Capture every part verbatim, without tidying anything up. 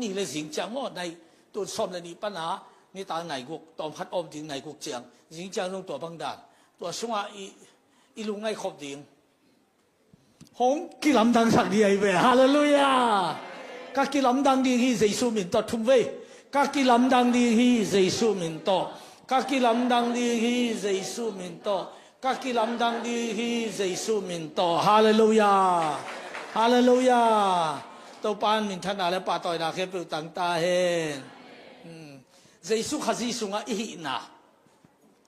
ni le zing ciang maw, nai, tun sawm le nih pana nitak nai guk, tawm khat om ding, nai guk ciang, zing ciang zong tua bang dan. Tua sungah i, i lungngaih khop ding. Hong kilamdangsak ding ahi ve. Halleluiah. Ka kilamdang ding hi Jesu min tawh, thum vei. Ka kilamdang ding hi Jesu min tawh. Ka kilamdang ding hi Jesu min tawh. Ka kilamdang ding hi Jesu min tawh. Halleluiah. Halleluiah. Topa in minthanna le pahtawina khempeuh tang ta hen. Hmm. Jesu Khazih sungah i hihna.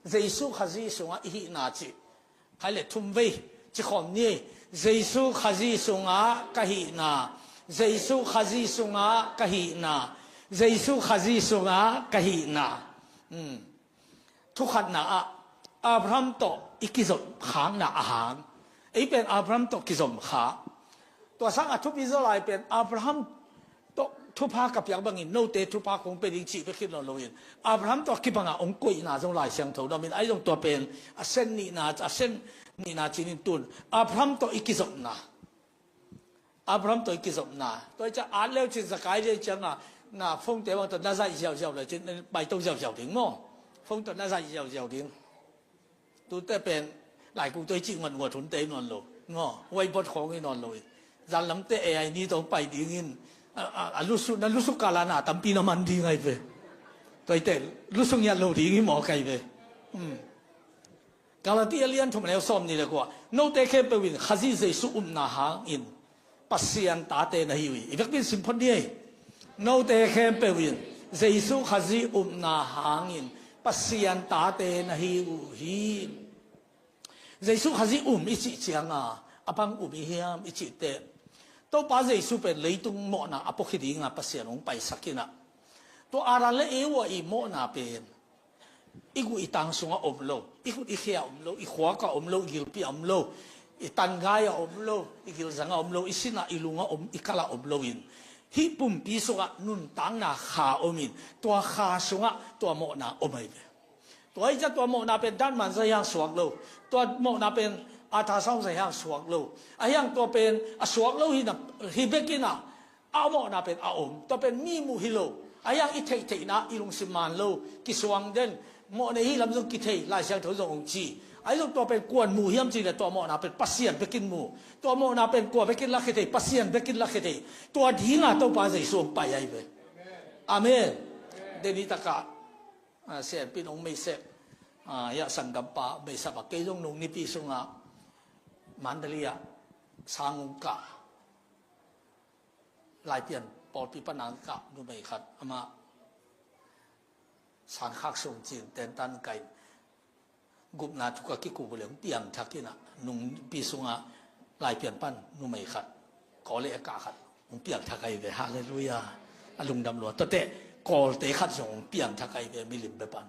Jesu Khazih sungah i hihna cih. Khai le thum vei, ci khawm ni. Jesu Khazih sungah ka hihna. Jesu Khazih sungah ka hihna. Jesu Khazih sungah ka hihna. Hmm. Thukhatna ah, Abraham tawh i kizom khakna a hang. Ei pen Abraham tawh kizom kha. Tua sang a thupi zaw lai pen Abraham tawh thupha ka piak bangin note thupha kong pia ding cih bek hi nawn loin, Abraham tawh kibangah hong koihna zong Lai Siangtho na om in, ahi zong tua pen a sen nihna, a sen nihna cinin tun Abraham tawh i kizopna. Abraham tawh i kizopna. Tua i ciah at leu cin Zakai le cianga na phone te bang tawh na zaih ziauziau le cin, baito ziauziau ding maw? Phone tawh na zaih ziauziau ding. Tute pen laikung tawh i cih nguatnguat hun te i nawn lo. Ngo, whiteboard khawng i nawn lo i. Zanlamte A I ni tawh pai dingin a, a, a lusu, na lusu kala na tampi na man ding ahi ve. Tua i te lusu ngiat lo ding i mawk ahi ve. Hmm. Galatia lian thum neu sawm ni le kua. Note khempeuh in Khazih Jesu upna hangin Pasian tate na hi uh hi. I vekpi in sim phot ni ei. Note khempeuh in Jesu Khazih upna hangin Pasian tate na hi uh hi. Jesu Khazih um i cih cianga a bang um i hiam i cih teh, Topa Jesu pen leitung mawhna a pawkhi dinga Pasian hong paisak inah, tua Adam le Eva i mawhna pen i guh i tang sungah om lo, i khut i khia om lo, i khuak ah om lo, i gilpi ah om lo, i tangai ah om lo, i gilzang ah om lo, i sin ah, i lung ah om, i kal ah om loin hih pumpi sungah nuntakna kha om in, tua kha sungah tua mawhna om ahi ve. Tua hi ciah tua mawhna pen datman zai hang suak lo, tua mawhna pen ultrasound zai hang suak lo, ahi hang tua pen a suak lo hi na, hi bekin ah a mawhna pen a om. Tua pen mi muh hi lo. Ahi hang i theihtheihna i lungsim man lo, kisuang den, mawh nei hi lam zong kithei, Lai Siangtho zong hong ci. Ahi zong tua pen kuan mu hiam cih leh tua mawhna pen Pasian bekin mu. Tua mawhna pen kua bekin lakhia thei, Pasian bekin lakhia thei. Tua dinga Topa Jesu hong pai ahi ve. Amen. Deni takah, ah, sianpin hong meisek, ah, hiah sanggampa meisap ah, kei zong nung nipi sungah Mandalay ah sang hong kah. Laipian pawlpi panang kah numei khat amah sangkhak sung cin tentan kaih, gupna thu ka kikup uh le hong piangthak inah, nungpi sungah Laipian pan numei khat, Kawleh a kah khat hong piangthak ahi ve. Halleluiah. A lungdam lua. Tuate Kawlte khat zong hong piangthak ahi ve, milim bia pan.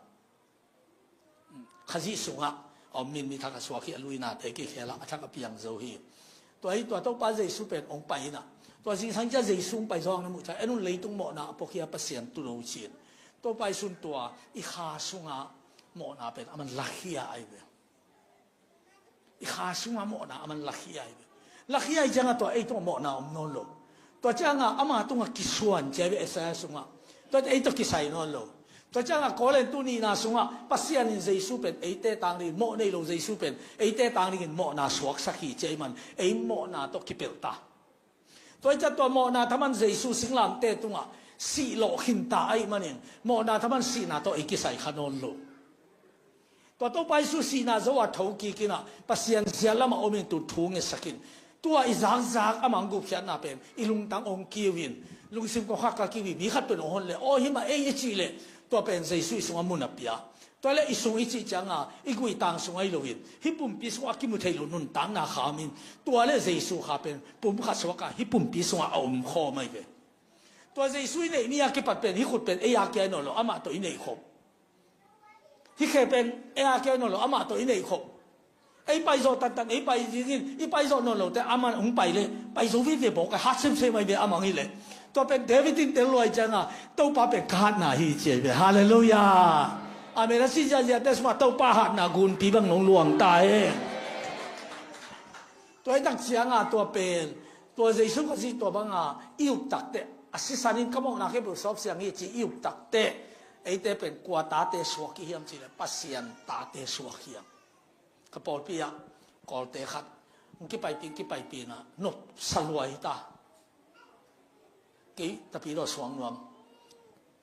Khazih sungah a om min, mi thak a suak hi, a luinate kikhelah a thak a piang zo hi. Tua hi tua Topa Jesu pen hong pai inah, tua zingsang ciah Jesu hong pai zawng na muh ciah, en un, leitung mawhna a pawkhia Pasian tu lo cin. Topa i sun tua i kha sungah mawhna pen a man lakhia ahi ve. I kha sungah mawhna a man lakhia ahi ve. Lakhia ahi ciangah tua ei tungah mawhna om nawn lo. Tua ciangah ama tungah kisuan cia ve, Isaiah sungah. Tua ei tawh kisai nawn lo. Tua ciangah Korin tu nihna sungah Pasian in Jesu pen eite tang dingin, mawh nei lo Jesu pen eite tang dingin mawhna suaksak hi cia i man, ei mawhna tawh kipelh ta. Tua i ciah tua mawhna thaman Jesu singlamte tungah sih lawh khinta ahih manin mawhna thaman sihna tawh ei kisai kha nawn lo. Tua Topa Jesu sihna zo a tho kik inah Pasian zia lamah om in tu thu ngetsak in. Tua i zakzak amah hong gupkhiatna pen i lungtang hong kiu in, lungsim kong khak ka kiu in, mi khat pen hong hon leh, aw, himah ei i cih leh, tua pen Jesu i sungah mun a pia. Tua leh i sung i cih cianga i guh i tang sung ahi loin, hih pumpi sungah a kimu thei lo nuntakna kha om in, tua leh Jesu kha pen pum khat suakah hih pumpi sungah a om khawm ahi ve. Tua Jesu i neih ni a kipat pen hih khut pen ei a kia nawn lo, amah tawh i neih khop. Hih khe pen ei a kia nawn lo, amah tawh i neih khop. Ei paizawh tantan, ei pai dingin i paizawh nawn lote amah hong pai leh paizo vive bawk a, hat semsem ahi ve amah hong hi leh. Tua pen David in tel luai cianga, Topa pen ka hatna hi ci ahi ve. Halleluiah. Amen. A si ziaziate sungah Topa hatna gunpi bang nong luang ta e. Tua i tak cianga tua pen, tua Jesu Khazih tua banga i up takteh, a sisan in ka mawhna khempeuh sawp siang hi ci i up takteh, eite pen kua tate suak i hiam cih leh Pasian tate suak hiam. Ka pawlpi ah Kawlte khat hong kipaipih, hong kipaipih in ah nopsa lua hi ta. Kei Tapidaw suang nuam.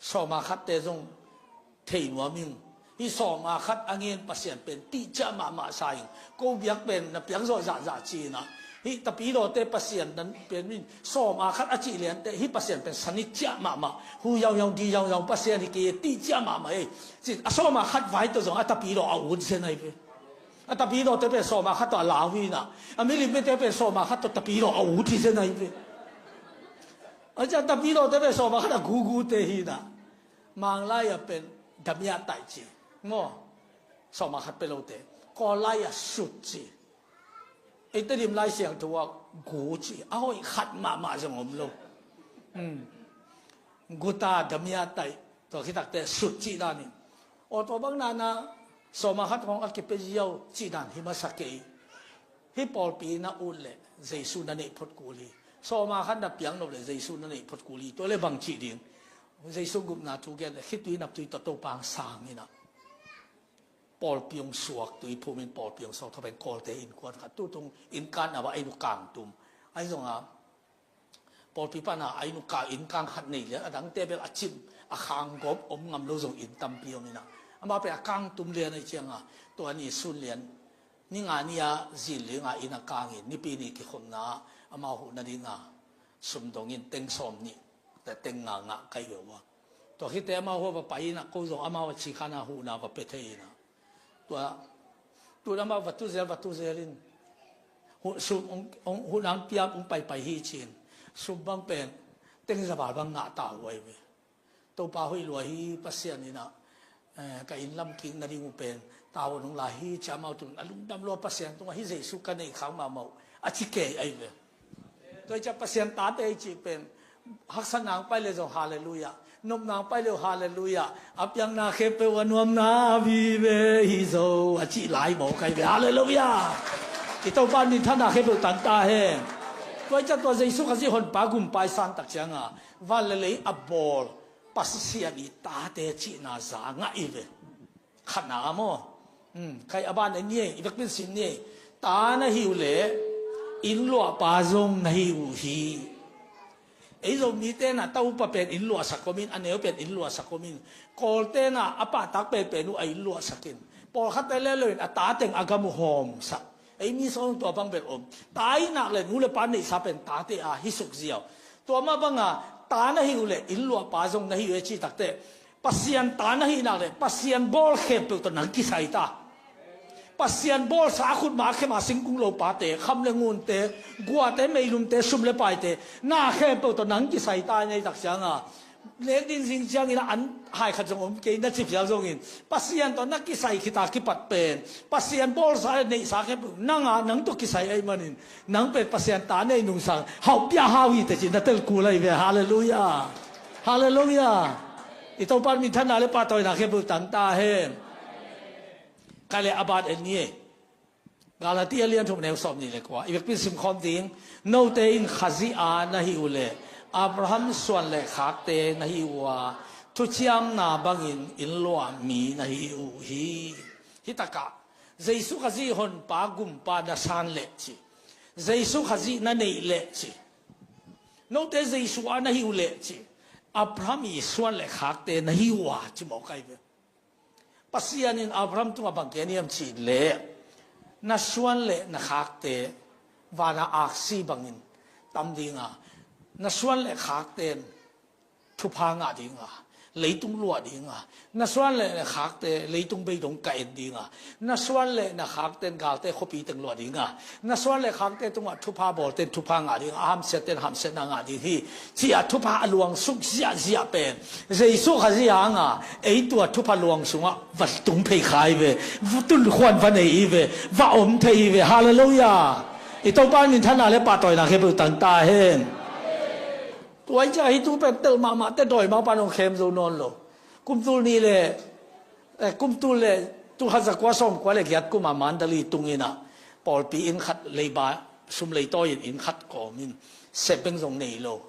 Sawma khatte zong thei nuam ing. Hih sawma khat a ngen Pasian pen tihciah mahmah sa ing. Ko biak pen na piak zawh zahzah ci in ah, hih Tapidawte Pasian nan pen in sawma khat a cih lianteh hih Pasian pen sanit ciah mahmah, hu yaungyaung di yaungyaung Pasian hi kei e, tihciah mahmah ei. Ci a sawma khat vai tawh zong a Tapidaw a ut zen ahi ve. A Tapidawte pen sawma khat tawh a lau hi in ah, a milimpite pen sawma khat tawh Tapidaw a ut hi zen ahi ve. A ci a Tapidawte pen sawma khat a gugute hi in ah, Manglai ah pen damiah taih ci maw? Sawma khat pia lote. Kawllai ah sut ci. Ei Tedim Lai Siangtho ah gu ci. A hoih khat mahmah zong om lo. Hmm. Guta damiah taih. Tua khit takteh sut cih dan in, aw, tua bang nana sawma khat hong a kipia ziau cih dan hi masa kei. Hih pawlpi na ut leh Jesu na neih phot kul hi. Sawma khat na piak nop leh Jesu na neih phot kul hi. Tua leh bang cih ding? Jesu gupna thu gen leh khitui naptui tawh Topa hong sang in ah, pawlpi hong suak, tuiphum in pawlpi hong suak. Tua pen Kawlte innkuan khat, tutung innkan a va ei nu kangtum. Ahi zongah pawlpi pan a inn uh kang, inn kang khat nei lian, a dangte bel a cim, a khang gawp om ngam lo zong inn tampi om in ah, amah pen a kangtum lian ahi ciangah, tua ni sun lian, ni nga ni a zin liang a inn a kang in, Nipi ni kikhopna ah amau huh nading a sum dong in teng sawm nih, teng nga ngah kai ve ua. Tua khit teh amau huh a va pai in ah, ko zong amau a ci khan a huhna va pia thei in ah, tua, tu lamah va tu zel, va tu zel in, hu-, sum hong, hong, huhna hong pia, hong paipai hi ci-in, sum bang pen teng za val bang ngah ta uh ahi ve. Topa hoih lua hi, Pasian in ah, eh, ka inn lam kik nading uh pen tavuan hong la hi ci-a amau tun a lungdam lua, Pasian tungah hih Jesu ka neih khak mahmah uh a ci kei ahi ve. Tua hi ciah Pasian tate i cih pen, haksatna hong pai leh zong halleluiah, nopna hong pai leh uh halleluiah, a piakna khempeuh a nuamna vive hi zo a cih lai mawk ahi ve, halleluiah. I Topa minthanna khempeuh tang ta hen. Tua hi ciah tua Jesu Khazih Honpa Gumpa i san tak ciangah van le lei a bawl Pasian i tate cihna za ngah i ve. Khatna maw? Hmm, khai a ban en ni ei, i vekpi in sim ni ei. Ta na hi uh leh inn luahpa zong na hi uh hi. Ei Zomite na, ta upa pen inn luahsak om in, a neu pen inn luahsak om in. Kawlte na, a pahtak penpen uh a inn luahsak in. Pawlkhatte le lo in a ta teng a gam uh hawmsak. Ei mi sawng tua bang bel om. Ta i nak le nu le pa neihsa pen tate a hi suk ziau. Tua mah banga ta na hi uh leh inn luahpa zong na hi uh e cih takteh, Pasian ta na hih nak leh Pasian bawl khempeuh tawh nang kisai ta. Pasian bawlsa a khutma a khem a singkung lopate, kham le ngunte, guate, meilumte, sum le paite, na khempeuh tawh nang kisai ta in ei tak cianga, nek ding zing ciangin a an hai khat zong om kei na ci phial zongin, Pasian tawh na kisai khita kipat pen Pasian bawlsa le neihsa khempeuh nanga nang tawh kisai ahih manin, nang pen Pasian ta nei nungsang hauh pia hau hi teh ci na tel kul ahi ve. Halleluiah. Halleluiah. I Topa minthanna le pahtawina khempeuh tang ta hen. Khai le a ban en ni e. Galatia lian thum neu sawm nih le kua. I vekpi in sim khawm ding. Note in Khazih a na hi uh leh Abraham suan le khakte na hi uh a, thuciamna bangin inn luah mi na hi uh hi. Hi takah Jesu Khazih Honpa Gumpa na san leh ci. Jesu Khazih na neih leh ci. Note Jesu a na hi uh leh ci. Abraham i suan le khakte na hi uh a ci mawk ahi ve. Pasian in Abraham tungah bang gen hiam cih leh, na suan le na khakte vana aksi bangin tam dinga, na suan le khakte in thupha ngah dinga, leitung luah dinga, na suan le na khakte leitung beidong ka en dinga, na suan le na khakte in galte khuapi teng luah dinga, na suan le khakte tungah thupha bawlte in thupha ngah dinga, a hamsiatte in hamsiatna ngah ding hi, ci-a thupha a luangsuk ziahziah pen Jesu Khazih hanga ei tua thupha luang sungah va tung phei kha hi ve, va tunkhuan va nei hi ve, va om thei hi ve. Halleluiah. I Topa minthanna le pahtawina khempeuh tang ta hen. Tua hi ciah hih tu pen tel mahmah teh dawimangpa in hong khem zo nawn lo. Kum tul nih le, eh, kum tul le, tul khat za kua sawm kua le giat kuma Mandalay tung in ah, pawlpi inn khat leiba sum leitawi in inn khat kawm in, sep beng zong nei lo.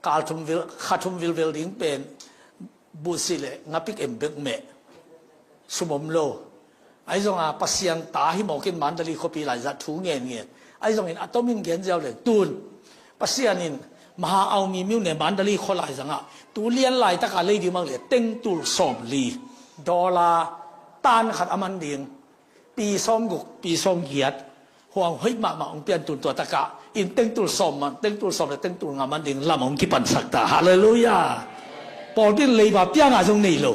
Kal thum vil, kha thum vilvel ding pen buhsi le ngapik em bek meh, sum om lo. Ahi zonga Pasian ta hi mawkin Mandalay khuapi laizah thu ngen ngen. Ahi zongin a tomin gen ziau leng tun Pasian in Maha Aung Myint ne Mandalay khua laizangah tu lian laitaka lei ding mang le tengtul sawmli, dollar tan khat a man ding, pi sawmguk, pi sawmgiat, huang hoih mahmah hong pian tun tua takah in tengtul sawm man, tengtul sawm le tengtul nga man ding lam hong kipansak ta. Halleluiah. Pawlpi in leiba pianga zong nei lo.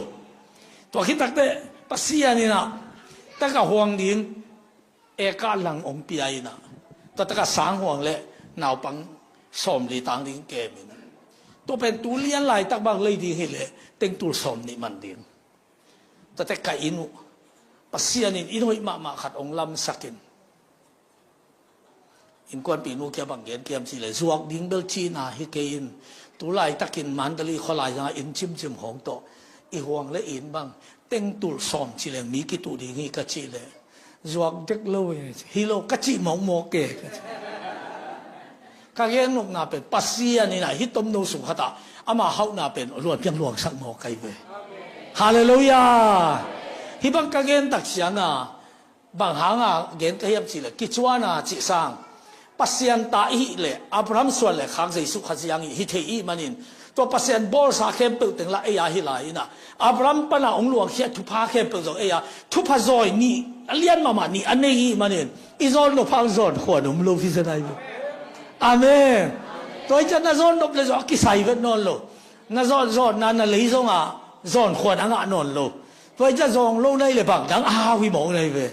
Tua khit takte Pasian inah taka huang ding eka lang hong pia inah tua taka sang huang le naupang sawmli tang ding kemin, tua pen tu lian laitak bang lei ding hileh tengtul sawm nih man ding. Tuate ka inn uh Pasian in inn hoih mahmah khat hong lamsakin, innkuanpih nu kia bang gen kiam cihleh zuak ding bel cihna hi kei in, tu laitakin Mandalay khua laizangah inn cimcim hong tawh i huang le inn bang tengtul sawm cileng mi kituh ding hi ka cihleh zuak dek lo hi lo ka cih mawkmawk ke. Ka gen nopna pen Pasian inah hih tomno sung khatah ama hauhna pen luan piang luangsak mawk ahi ve. Halleluiah. Hih bang ka gen tak cianga bang hanga gen ka hiam cihleh kicuana cih sang Pasian ta ihih leh Abraham suan le khak Jesuh Khazih ang hi thei ih manin tua Pasian bawlsa khempeuh teng lah ei a hi lai inah Abraham pana hong luangkhia thupha khempeuh zong ei a thupha zawi nih a lian mahmah nih a nei ih manin i zawn nop hang zawn khuan om lo hi zen ahi ve. Amen. Tua hi cian na zawn nop le zong a kisai vet nawn lo. Na zawn zawnna na lei zongah zawn khuan a ngah nawn lo. Tua hi cian zawng lo na hi le bang dang a hau hi mawk na hi ve.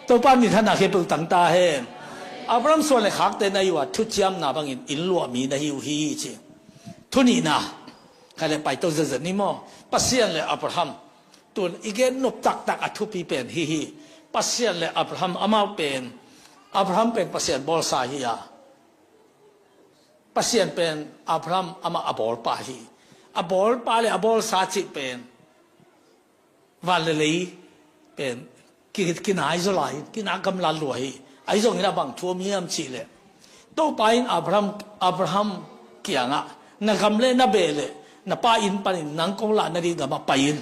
Topa minthanna khempeuh tang ta hen. Abraham suan le khakte na hi uh a thuciamna bangin inn luahmi na hi uh hi ci. Thu nihna kha le paito zetzet ni maw? Pasian le Abraham. Tun i gen nop taktak a thupi pen hihi. Pasian le Abraham amau pen Abraham pen Pasian bawlsa hi a, Pasian pen Abraham amah a bawlpa hi. A bawlpa le a bawlsa cih pen van le lei pen ki- kinai zaw lai, kinah gamlat lua hi. Ahi zongin a bang thu om hiam cihleh Topa in Abraham, Abraham kiangah na gam le na beh le na pa inn panin nang kong lah nading gamah pai in.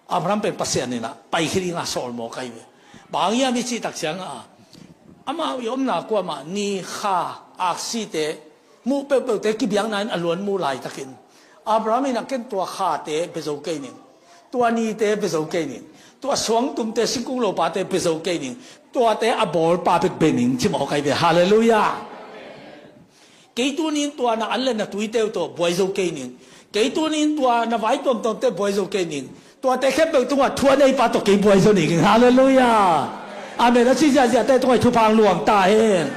Abraham pen Pasian inah paikhia dinga sawl mawk ahi ve. Bang hiam i cih tak ciangah amau i omna kuamah ni kha aksite muh peuhpeuhte kibiakna in a luan muh laitakin Abraham inah ken tua khate bia zo kei ning, tua nite bia zo kei ning, tua suangtumte singkung lopate bia zo kei ning, tuate a bawlpa bek bia ning ci mawk ahi ve. Halleluiah. Kei tunin tua na an le na tuite uh tawh buai zo kei ning. Kei tunin tua na vai tuamtuamte buai zo kei ning. Tuate khempeuh tungah thu a neipa tawh kei buai zo ning. Halleluiah. Amen. A ci ziahziahte tungah i thupha hong luang ta hen.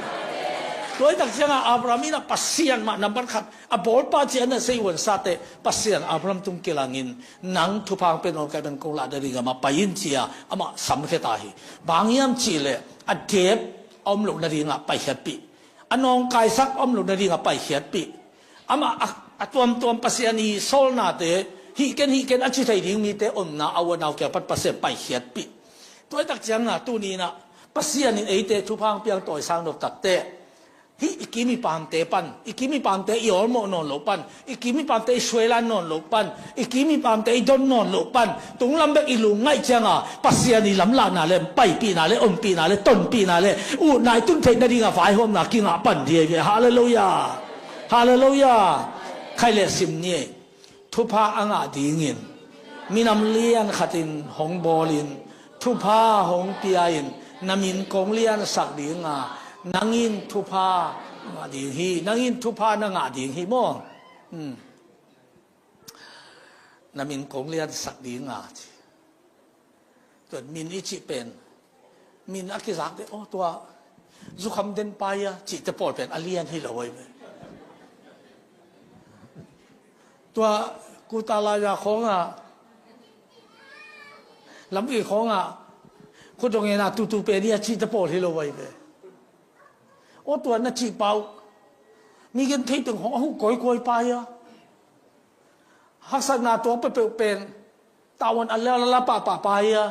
Tua hi tak ciangah Abraham inah Pasian mah nambat khat a bawlpa ci a na sei uansate Pasian Abraham tung kilangin nang thupha hong pia nawn kei bang kong lah nading gamah pai in ci-a amah samkhia ta hi. Bang hiam cihleh a dep a om loh nadingah paikhiatpih. A nawngkaisak a om loh nadingah paikhiatpih. Amah a, a tuamtuam Pasian i sawlnate hih ken hih ken a ci thei ding mite omna a u a nau kiang pan Pasian paikhiatpih. Tua hi tak ciangah tuninah Pasian in eite thupha hong piang tawisang nop takte hih i kim i pamte pan, i kim i pamte i awlmawh nawn loh pan, i kim i pamte i suailan nawn loh pan, i kim i pamte i don nawn loh pan, tunglam bek i lungngaih cianga Pasian i lamlahna le paipihna le ompihna le tonpihna le utna i tun theih nadinga vaihawmna kingah pan ding ahi ve. Halleluiah. Halleluiah. Khai le sim ni. Thupha a ngah dingin minam lian khatin hong bawlin thupha hong pia-in na min kong liansak dinga nangin thupha ngah ding hi. Nangin thupha na ngah ding hi maw? Hmm. Na min kong liansak dinga ci. Tua min i cih pen min a kizakte aw tua zukham den pai a cihte pawl pen a lian hi lo ahi ve. Tua kuta laiya khawngah lampi khawngah khutdong ena tutu pen hi a cihte pawl hi lo ahi ve. Aw tua na cih pah uh mi genthei teng khawng a huh kawikawi pai a haksatna tuak peuhpeuh pen tavuan a lala pahpah pai a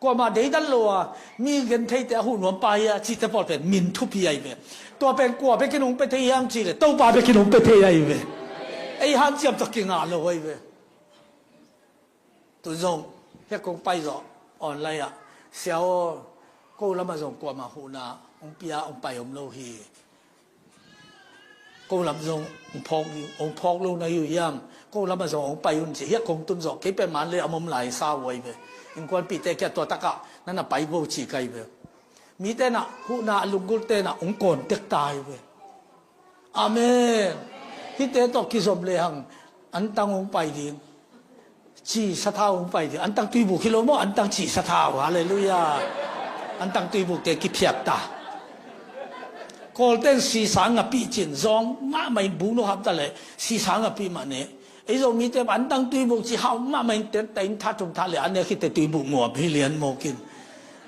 kuamah deidan lo a mi gentheite a huh nuam pai a cihte pawl pen min thupi ahi ve. Tua pen kua bekin hong pia thei hiam cihleh Topa bekin hong pia thei ahi ve. Ei hanciam tawh kingah lo ahi ve. Tu zong hiah kong pai zawh online ah, "Sia aw, ko lamah zong kuamah huhna hong pia hong pai om lo hi. Ko lam zong hong phawk ding, hong phawk lo na hi uh hiam? Ko lamah zong hong pai un," ci. Hiah kong tun zawh, kei pen man le a mom lai sa uh ahi ve. Innkuanpihte kiang tua takah na na pai vo ci ka hi ve. Mite na huhna a lunggulhte na hong kawn tek ta hi ve. Amen. Hihte tawh kizom lehang antang hong pai ding. Ci sathau hong pai ding. Antang tuibuk hi lo maw, antang ci sathau. Halleluiah. Antang tuibukte kiphiat ta. Kawlten sisa ngapih cin, zawng mahmah in buk nukhamta le sisa ngapih mah ne. Ei Zomite antang tuibuk ci hau mahmah in, ten ta in tha thum tha le a nek khit teh tuibuk muam hi lian mawk in.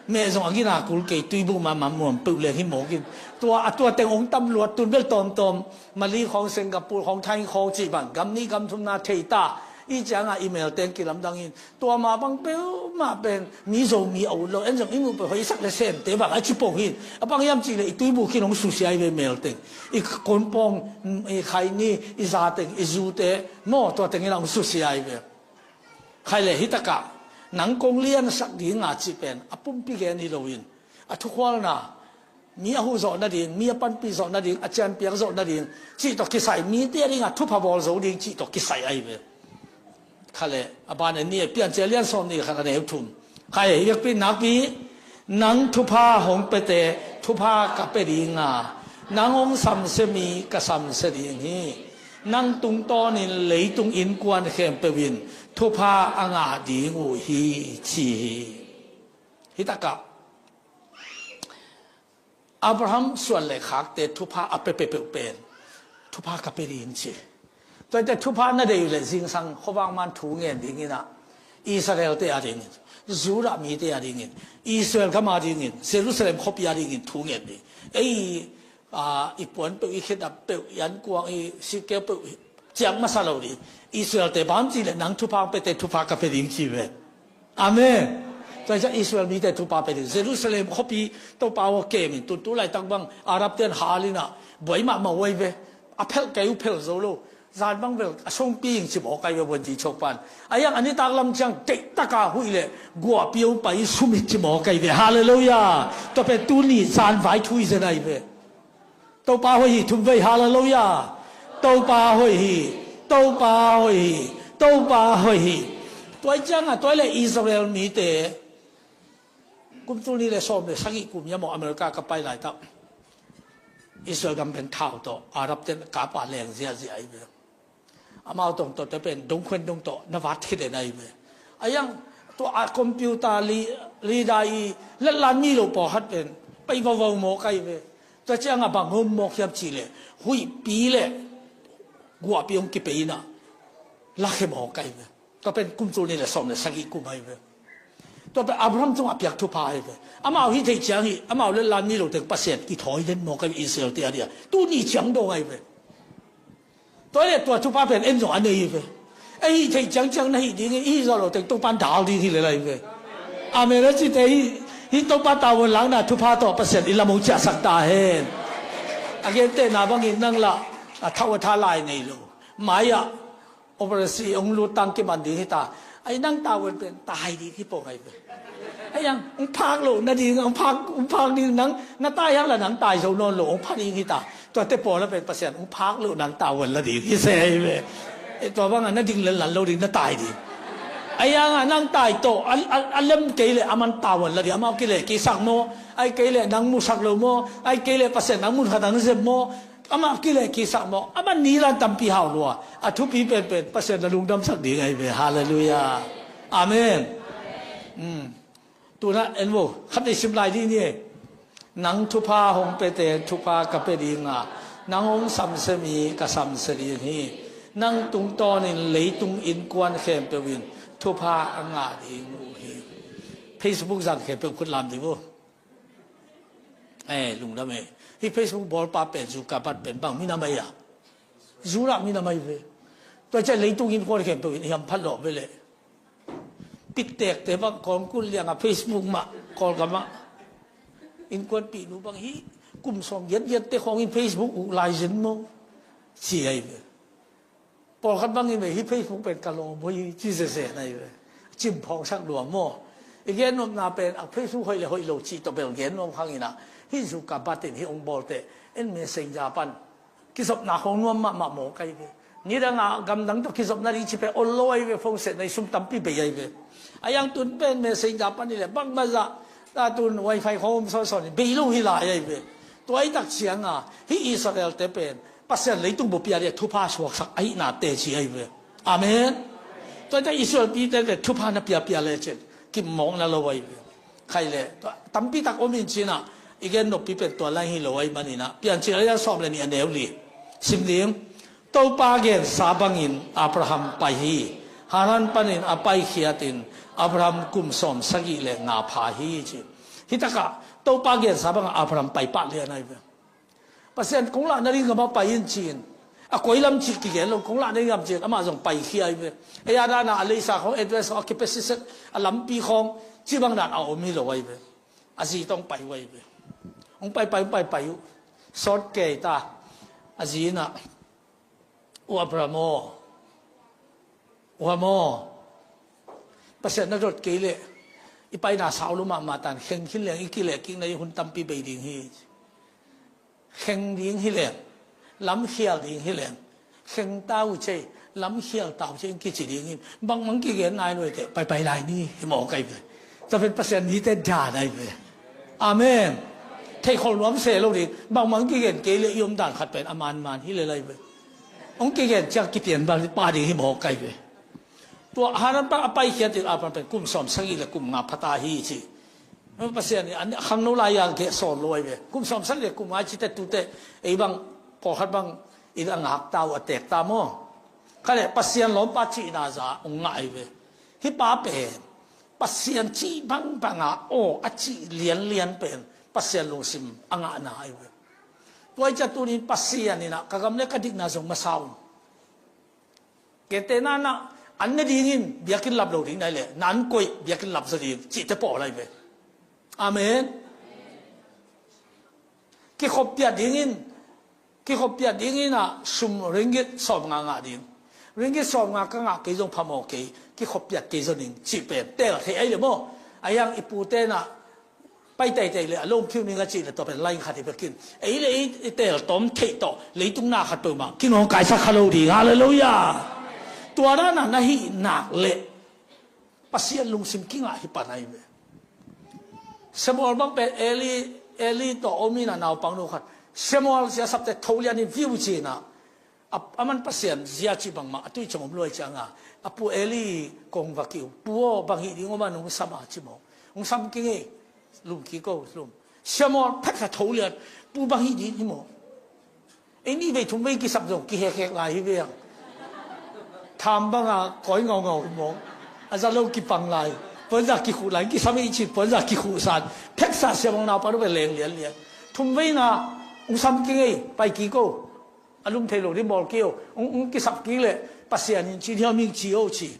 Meh zong a gina kul kei, tuibuk mahmah muam peuh leng hi mawk in. Tua a tua teng hong tam luat tun bel tawmtawm. Mali khawng, Singapore khawng, Thai khawng cih bang gam nih gam thum na thei ta. I ciangah i mel teng kilamdang in. Tua mah bang peuhmah pen mi Zomi a ut lo, en zong i muh peuh hoih sak le semte bang a ci pong hi. A bang hiam cih le i tuibuk khin hong susia hi ve mel teng. I konpawng, i khaini, i za teng, i zute maw, tua teng in a hong susia hi ve. Khai le hi takah nang kong liansak dinga cih pen a pumpi gen hi loin, a thukhualna, mi a huh zawh nading, mi a panpih zawh nading, a cianpiak zawh nading cih tawh kisai, mite a dingah thupha bawl zo ding cih tawh kisai ahi ve. Kha le a ban en ni e, Piancil lian sawm nih khat a neu thum. Khai, i biakpi nakpi, "Nang thupha hong pete thupha ka pe dinga, nang hong samsia mi ka samsia ding hi. Nang tungtawnin leitung innkuan khempeuh in thupha a ngah ding uh hi," ci hi. Hi takah Abraham suan le khakte thupha a pe peuhpeuh pen thupha ka pe ding ci. Tuate thupha na deih uh le zingsang khuavak man thu ngen dingin ah, Israel-te a dingin, Judah mite a dingin, Israel gam a dingin, Jerusalem khuapi a dingin thu ngen ding. Ei, aa, i puan peuh, i khedap peuh, i ankuang, i sikkeu peuh ciang masa lo ding. Israel-te bang ci le, "Nang thupha hong pete thupha ka pe ding," ci ve. Amen. Tua hi ciah Israel mite thupha pe ding. Jerusalem khuapi Topa aw kem in, tun tu laitak bang Arab ten hal in ah buai mahmah uh ahi ve. A phelh kei uh, phelh zo lo. Zan bang bel a songpi ing ci mawk ahi ve, buan ci chok pan. A hiang a nitak lam ciang deihtak a huih le guahpi hong pai in sum it ci mawk ahi ve. Halleluiah. Tua pen tuni zan vai thu hi zen ahi ve. Topa hoih hi, thum vei, halleluiah. Topa hoih hi, Topa hoih hi, Topa hoih hi. Tua hi ciangah tua hi le Israel mite kum tul nih le sawm le sagih kum hiam aw, America ka pai laitak Israel gam pen thau tawh Arab ten kapa leng ziahziah ahi ve. Amau tawng tawh te pen dongkhuan dong tawh na vat khit den ahi ve. A hiang tua a computer li, li dai i letlan mi lo pawlkhat pen pai vauvau mawk ahi ve. Tua ciangah bang hong mawk hiam cih le huihpi le guahpi hong kipei in ah lakhia mawk ahi ve. Tua pen kum tul nih le sawm le sagih kum ahi ve. Tua pen Abraham tungah piak thupha ahi ve. Amau hih theih ciang hi, amau letlan mi lo teng Pasian kithawi den mawk ahi ve, Israel-te a dia. Tuni ciang dong ahi ve. Tua le tua thupha pen en zong a nei hi ve. Ei hih theih ciangciang na hih ding hi, i hih zawh lo teng Topan dal ding hi le lai ve. Amen a cite hi. Hih Topa tavuan lakna thupha tawh Pasian i lam hong ciahsak ta hen. A gentehna bangin nang lah a thau a tha lai nei lo. Mai-ah operation hong lut tang kiman ding hi ta. Ai nang tavuan pen tai ding hi pong ahi ve. Ai ang hong phak loh nading, hong phak, hong phak ding nang, na tai hang la nang tai zo nawn lo, hong pha ding hi ta. Tuate pawl a pen Pasian hong phak loh nang tavuan la ding hi se ahi ve. Eh, tua bangah na ding lel lan lo ding, na tai ding. Ai ang a nang tai tawh a, a, a lem kei le a man tavuan la ding, amau kileh kisak maw, ai kei le nang musak lo maw, ai kei le Pasian nang mun khat ang zem maw, amah kileh kisak maw, amah nilan tampi hau lua. A thupi penpen Pasian na lungdamsak ding ahi ve. Halleluiah. Amen. Tunah en vo, khat vei sim lai dih ni. Nang thupha hong pete thupha ka pe dinga, nang hong samsia mi ka samsia ding hi. Nang tungtawnin leitung innkuan khempeuh in thupha a ngah ding uh hi. Facebook zan khempeuh khut lam dih vo. Eh, lungdam e. Hih Facebook bawlpa pen Zuckerberg pen bang minam ahi a? Judah minam ahi ve. Tua ciah leitung innkuan khempeuh in i hamphat lawh ve leh. Pittekte bang kawngkul liangah Facebook mah, Kawlgamah innkuanpihnu bang hih kum sawm giatgiatte khawngin Facebook uh lai zen maw? Ci ahi ve. Pawlkhat bangin ve, hih Facebook pen ka lawm uh hi ci sese na hi ve. Cimphawksak lua maw? I gen nuamna pen a Facebook hoih le hoih lo cih tawh bel gen nuam khang inah, hih Zuckerberg in hih hong bawlte en Messenger pan kizopna khong nuam mahmah maw kai ve. Nidang a gamdang tawh kizopna ding ci pen ol lo ahi ve, phone setna i sum tampi bei ahi ve. A yang tun pen Messenger pan hi le bangmah zah, ta tun wifi khong om sawnsawn in bei lo hi lai ahi ve. Tua i tak cianga hih Israel te pen Pasian leitung bup pia le thupha suaksak ahihna teci ahi ve. Amen. Tua i tak Israel pite le thupha na piapia le cin kimmawkna lo ahi ve. Khai le tua tampi tak om in cinah i gen noppi pen tua lai hi lo ahi maninah Piancil a lian sawm le nih a neu li sim ding. Topa gensa bangin Abraham pai hi. Haran panin a paikhiatin Abraham kum sawm sagih le nga pha hi ci. Hih takah Topa gensa bangin Abraham pai pah lian ahi ve. Pasian kong lah nading gam a pai in ci-in a koi lam cih kigen lo, kong lah nading gam ci-in amah zong paikhia ahi ve. Ei a dana a leisa khong, address khong, a kipia sitset, a lampi khong cih bang dan a om hi lo ahi ve. A zi tawh hong pai uh ahi ve. Hong pai pai hong pai pai uh sawt kei ta. A zi inah, "U Abraham aw, U Abraham aw, Pasian na dot kei leh i paina sau lo mahmah tan, kheng khin leng i kilehkikna i hun tampi bei ding hi. Kheng ding hi leng, lamkhial ding hi leng, kheng ta uh cei, lamkhial ta uh cei," in kici ding hi. Bangmah hong kigen nai lo hi teh, paipai lai ni hi mawk ahi ve. Tua pen Pasian mite dan ahi ve. Amen. Theihkholh nuam se lo ding, bangmah hong kigen kei leh i omdan khat pen a manman hi lel ahi ve. Hong kigen ciang kipian pah ding hi mawk ahi ve. Tua Haran pan a paikhiatin Abraham pen kum sawm sagih le kum nga pha ta hi ci. Pasian in a khangno lai-a geh sawn lo ahi ve. Kum sawm sagih le kum nga cite tute ei bang pawlkhat bang in a ngak ta uh, a teek ta maw? Kha le Pasian lawmpa cihna za hong ngah ahi ve. Hih pa pen Pasian cih bangbanga aw a cih lianlian pen Pasian lungsim a ngahna ahi ve. Tua i ciah tunin Pasian inah ka gam le ka dikna zong masa un. Kei te nanah an ne dingin biakinn lap lo ding nai leh na an koih biakinn lap zaw ding cihte pawl ahi ve. Amen. Kikhoppiat dingin, kikhoppiat dingin ah sum ringgit sawm nga ngah ding. Ringgit sawm nga ka ngah kei zong phamawh kei, kikhoppiat kei zaw ding cih pen teel thei ahi le maw? A hiang i pute nah pai teitei le a lom phiu ning a cih le tua pen lain khat hi bekin. Ei le ei i teel tawm theih tawh leitung na khat peuhmah kinawngkaisak kha lo ding. Halleluiah. Tua dana na hih nak le Pasian lungsim kingah hi pan ahi ve. Samuel bang pen Eli, Eli tawh om inah naupang no khat Samuel sia sapte tho lianin viu cinah a, a man Pasian zia cih bangmah a tui ciang om luai cianga a pu Eli kong va kiu, "Pu aw, bang hih ding om a nong sam a?" ci maw. "Hong sam kingei, lum kiko, lum." Samuel pheksa tho lian, "Pu, bang hih ding hi maw?" Ei nih vei thum vei kisam zong kihekhek lai hi ve ang. Tham banga kawi ngaungau hi maw. A za lo kipang lai. Puanza kikhuh lai, kisam ei cin puanza kikhuh san. Pheksa Samuel naupa no ve leng lianlian. Thum veina, "Hong sam kingei, pai kiko." A lum thei lo ding bawl kei uh, hong, hong kisap kik leh Pasian in ci, hiau ming ci o ci.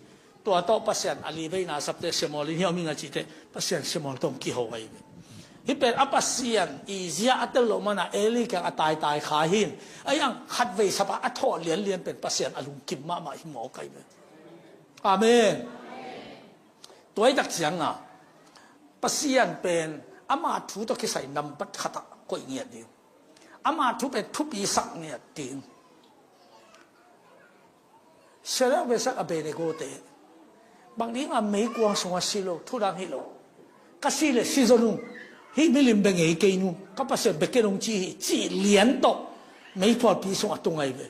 Tua tawh Pasian a li veina sapte Samuel in hiau ming a cihte Pasian Samuel tawh hong kiho ahi ve. Hih pen a Pasian i zia a tel loh mana Eli kiang a taitai kha hin. A hiang khat vei sapa a thawh lianlian pen Pasian a lungkim mahmah hi mawk ahi ve. Amen. Tua i tak cianga Pasian pen ama thu tawh kisai nambat khatah koih ngiat ding. Ama thu pen thupi sak ngiat ding. Shadrach, Meshach, Abednego te bang dinga meikuang sungah si lo, thudang hi lo. Ka si le si zaw nung, hih milim bia ngei kei nung, ka Pasian bia kei nung ci hi, cih lian tawh meiphualpi sungah tung ahi ve.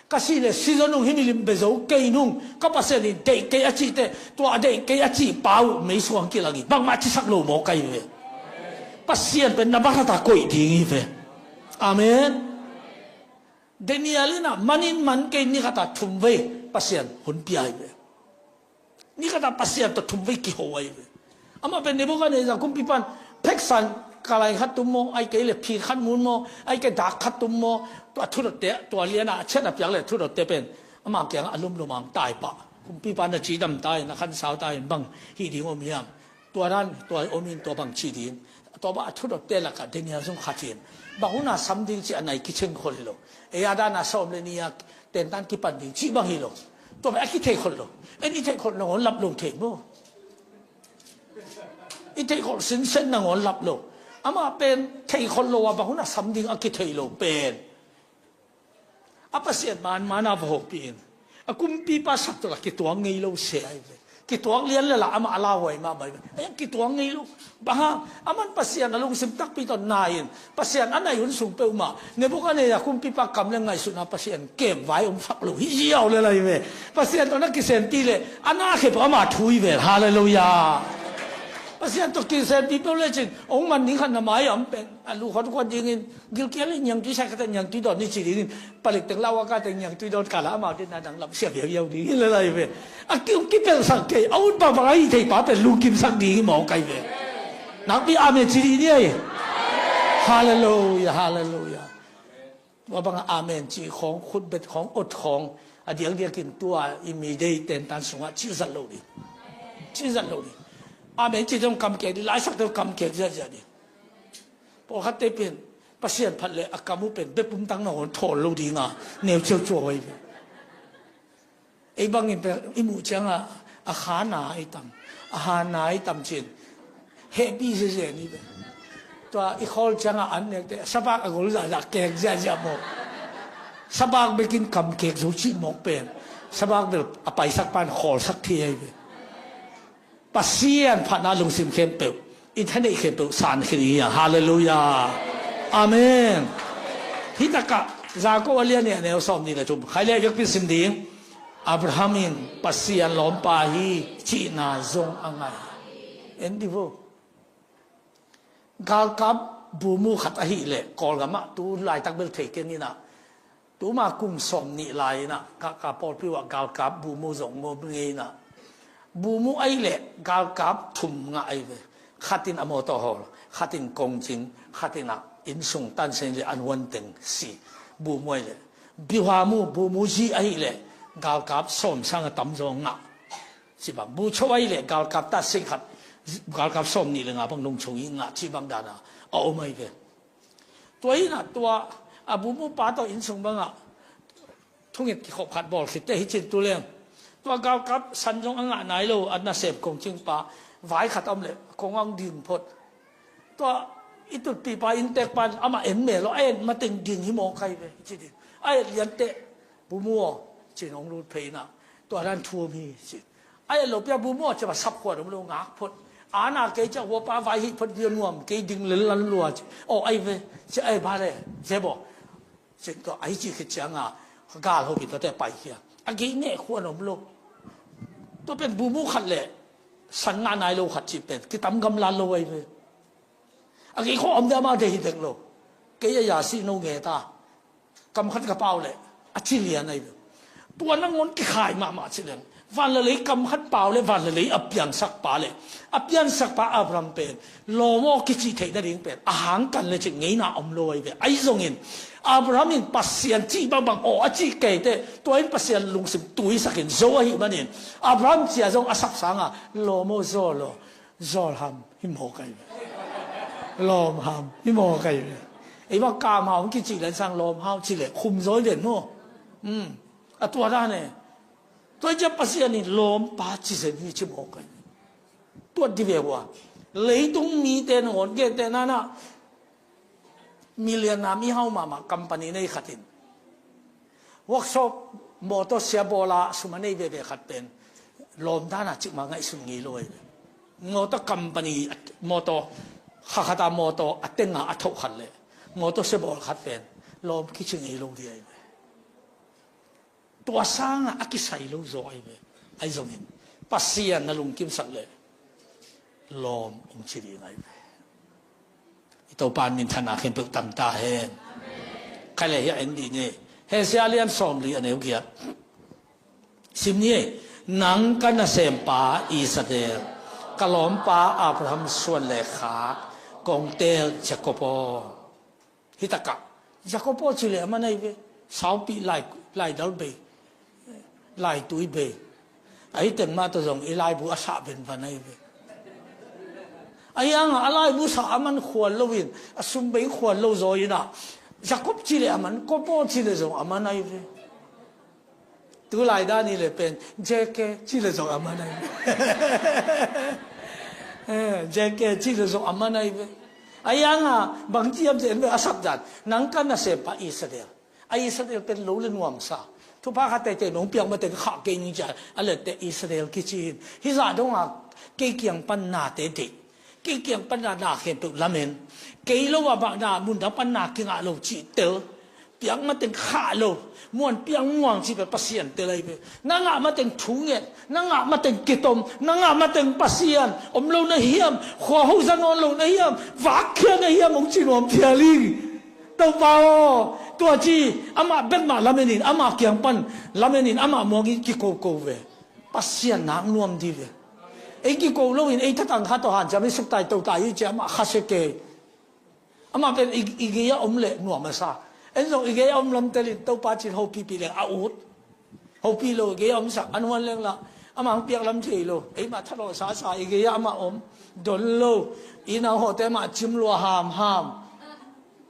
Ka si le si zaw nung, hih milim bia zo kei nung, ka Pasian in deih kei a cihte, tua a deih kei a cih pa uh meisuang kilangin bangmah cisak lo mawk ahi ve. Pasian pen na bahrata koih ding hi ve. Amen. Daniel inah manin man kei ni khatah thum vei Pasian hun pia hi ve. Ni khatah Pasian tawh thum vei kiho ahi ve. Amah pen Nebuchadnezzar kumpipan pheksan kalai khat tum maw, ai kei le phin khat mun maw, ai kei dak khat tum maw, tua thudotte, tua liana a chiat a piak le thudotte pen ama kiangah a lumlum ang tai pah. Kumpipan na cidam tai, na khansau tai, bang hih ding om hiam? Tua dan tua om in tua bang ci ding. Tua bang a thudotte lakah Daniel zong khat in bang huna sam ding ci a nai kiching khol hi lo. Ei a dana sawm le ni a tentan kipan ding cih bang hi lo. Tua pen a kithei khol lo. En i theih khol nangawn lap lo thei maw? I theih khol sinsen nangawn lap lo. Amah pen theih khol lo a bang hun a sam ding a kithei lo pen a Pasian man man a va hopih in a kumpipa sak tawh la kituak ngei lo se ahi ve. Kituak lian le la amah a lauhuai mahmah hi ve. Ai, kituak ngei lo. Bang hang, aman Pasian a lungsim takpi tawh nai in Pasian a nai hun sung peuhmah Nebuchadnezzar kumpipa kam le ngaihsutna Pasian kemvai om sak lo hi ziau le lai ve. Pasian tawh na kisenpi le a na khep amah thu hi ve. Halleluiah. Pasian tawh kisenpi peuh lecin hong man ding khat na mai am pen a lu khot khot dingin gilkial in niangtui sai khat a niangtui dawn ni ci dingin palik teng lau a ka teng niangtui dawn kala amau den na dang lam sia viau viau ding hi le lai ve. A ki kipelh sak kei a ut bang bang a hi thei pa pen lungkim sak ding hi mawk ai ve. Nakpi amen ci dih ni ai. Halleluiah, halleluiah. Tua bang amen ci khawng khutbet khawng ot khawng a diakdiakin tua i mi dei tentan sungah cih zat lo ding. Cih zat lo ding. Amen ci dong kam kek dih, laisak dong kam kek ziahziah ding. Pawlkhatte pen Pasian phat le a kam uh pen bepum tang nangawn thawl lo dinga neu ciauciau ahi ve. Ei bangin pen i muh cianga a khana i tam, a hana i tam cin hehpih zezen hi ve. Tua i khawl cianga an nekte sabak a gol zahzah kek ziahziah maw? Sabak bekin kam kek zo cih mawk pen sabak bel a paisak pan khawlsak thei ahi ve. Pasian phatna lungsim khempeuh, i thaneih khempeuh san khin hi a. Halleluiah. Amen. Hi takah Jakob a lian nih a neu sawm nih le thum khai le a biakpi sim ding. Abraham in Pasian lawmpa hi cihna zong a ngai. En di vo. Galkap bumu khat ahih leh Kawlgamah tu laitak bel thei keng inah tuma kum sawm nih lai inah ka, ka pawlpi uh ah galkap bumu zong ngom ngei inah bumu ahih leh galkap thum ngah ahi ve. Khatin a mawtaw hawl, khatin kongcing, khatin ah innsung tansen le an huanteng si. Bumu ahih leh biuhamu bumu zi ahih leh galkap sawm sang a tamzaw ngah. Ci bang bucho ahih leh galkap ta sing khat, galkap sawm nih le nga bang lungchung i ngah ci bang dana a om ahi ve. Tua hi inah tua a bumu pa tawh innsung bangah thunget kikhop khat bawl khitte hi cin tu leng tua galkap san zong a ngah nai lo a nasem kongcing pa vai khat a om leh kong ang ding phot. Tua i tutpih pa inntek pan amah en mel lo a en mateng ding hi mawk ahi ve ci ding. A et lianteh bumu aw cin hong lut phei inah tua dan thu om hi cin. A et lo pia bumu aw ci a sapkhuan om lo ngak phot. Ana kei ci a huapa vai hih phot bia nuam kei ding lel lan lua ci. Aw ahi ve ci a et ba le zeb aw. Cin tua ahi ci khit cianga gal hopin tuate paikhia a gei neh khuan om lo. Tua pen bumu khat le san ngah nai lo khat ci pen kitam gamlat lo ahi ve. A gei khaw om deh amah deh hi dek lo. Kei a yasi no nge ta kam khat ka pau le a ci lian ahi ve. Tua nangawn kikhai mahmah ci leng van le lei kam khat pau le van le lei a piangsak pa le a piansak pa Abraham pen lawm aw kici theih nading pen a hang kan le cin ngeina om lo ahi ve. Ahi zongin Abraham in Pasian cih bangbang aw a cih keite tua in Pasian lungsim tuisakin zo ahi manin Abraham cia zong a sapsanga lawm aw zawl aw zawl ham hi mawk ahi ve. Lawm ham hi mawk ahi ve. Ei bang kam hau kici lensang lawm hau ci le khum zawi ven maw? A tua dan e. Tua ciah Pasian in lawmpa ci zen hi ci mawk ahi. Tuat di ve hua leitung mite nangawn gente nanah million nam i hau mahmah company nei khatin workshop mawtaw sia bawla sum a nei veve khat pen lawm dana cikmah ngaihsun ngei lo ahi ve. Mawtaw company mawtaw khakhata mawtaw a tenga a thoh khat le mawtaw sia bawl khat pen lawm kici ngei lo di ahi ve. Tua sangah a kisai lo zaw ahi ve. Ahi zongin Pasian na lungkimsak le lawm ong ci ding ahi ve. I Topa in minthanna khempeuh tang ta hen. Khai le hi a en dih ni. Hezia lian sawmli a neu giat sim ni. Nang ka nasempa Isatel, ka lawmpa Abraham suan le khak kong teel Jakob aw. Hi takah Jakob aw ci le a man ahi ve. Saupi lai, laidal bei, laitui bei. Ahi teng mah tawh zong i laibu a sah venvan ahi ve. Ahi hangah a laibu sah a man khual loin a sum bei khual lo zaw inah Jakob ci le a man, Kob aw ci le zong a man ahi ve. Tulai dan hi le pen J K ci le zong a man ahi. Eh, J K ci le zong a man ahi ve. A yang a bang ci hiam cih en ve, a sap dan, nang ka nasempa Israel. A Israel pen lo le nuamsa, thupha khat teitei nong piak mateng khah kei ning ci a, a lette Israel kici hi. Hih zah dong a kei kiang pan nate deih, kei kiang pan na, na khempeuh lamen, kei lo a bang na, mun dang pan na kingah lo cih tel, piak mateng khah lo, muan piang muang cih pen Pasian tel ahi ve. Na ngah mateng thunget, na ngah mateng kitom, na ngah mateng Pasian om lo na hiam, khua ho za nawn lo na hiam, vakkhia na hiam, hong ci nuam phial ing. Topa aw, tua ci, amah bek mah lamenin, amah kiang pan lamenin, amah muangin kikoko ve. Pasian nak nuam dih ve. Ei kiko loin, ei thatang khat tawh hanciam i suktai totai i ci, amah khasia kei. Amah pen i, i gei a om leh nuam a sa. En zong i gei a om lamtelin Topa cin hopihpih leng a ut. Hopih lo, i gei a om sak an huan leng lah amah hong piak lam thei lo. Eimah thalawh sasa i gei a amah om. Don lo. I nau hawte mah cim lua hamham.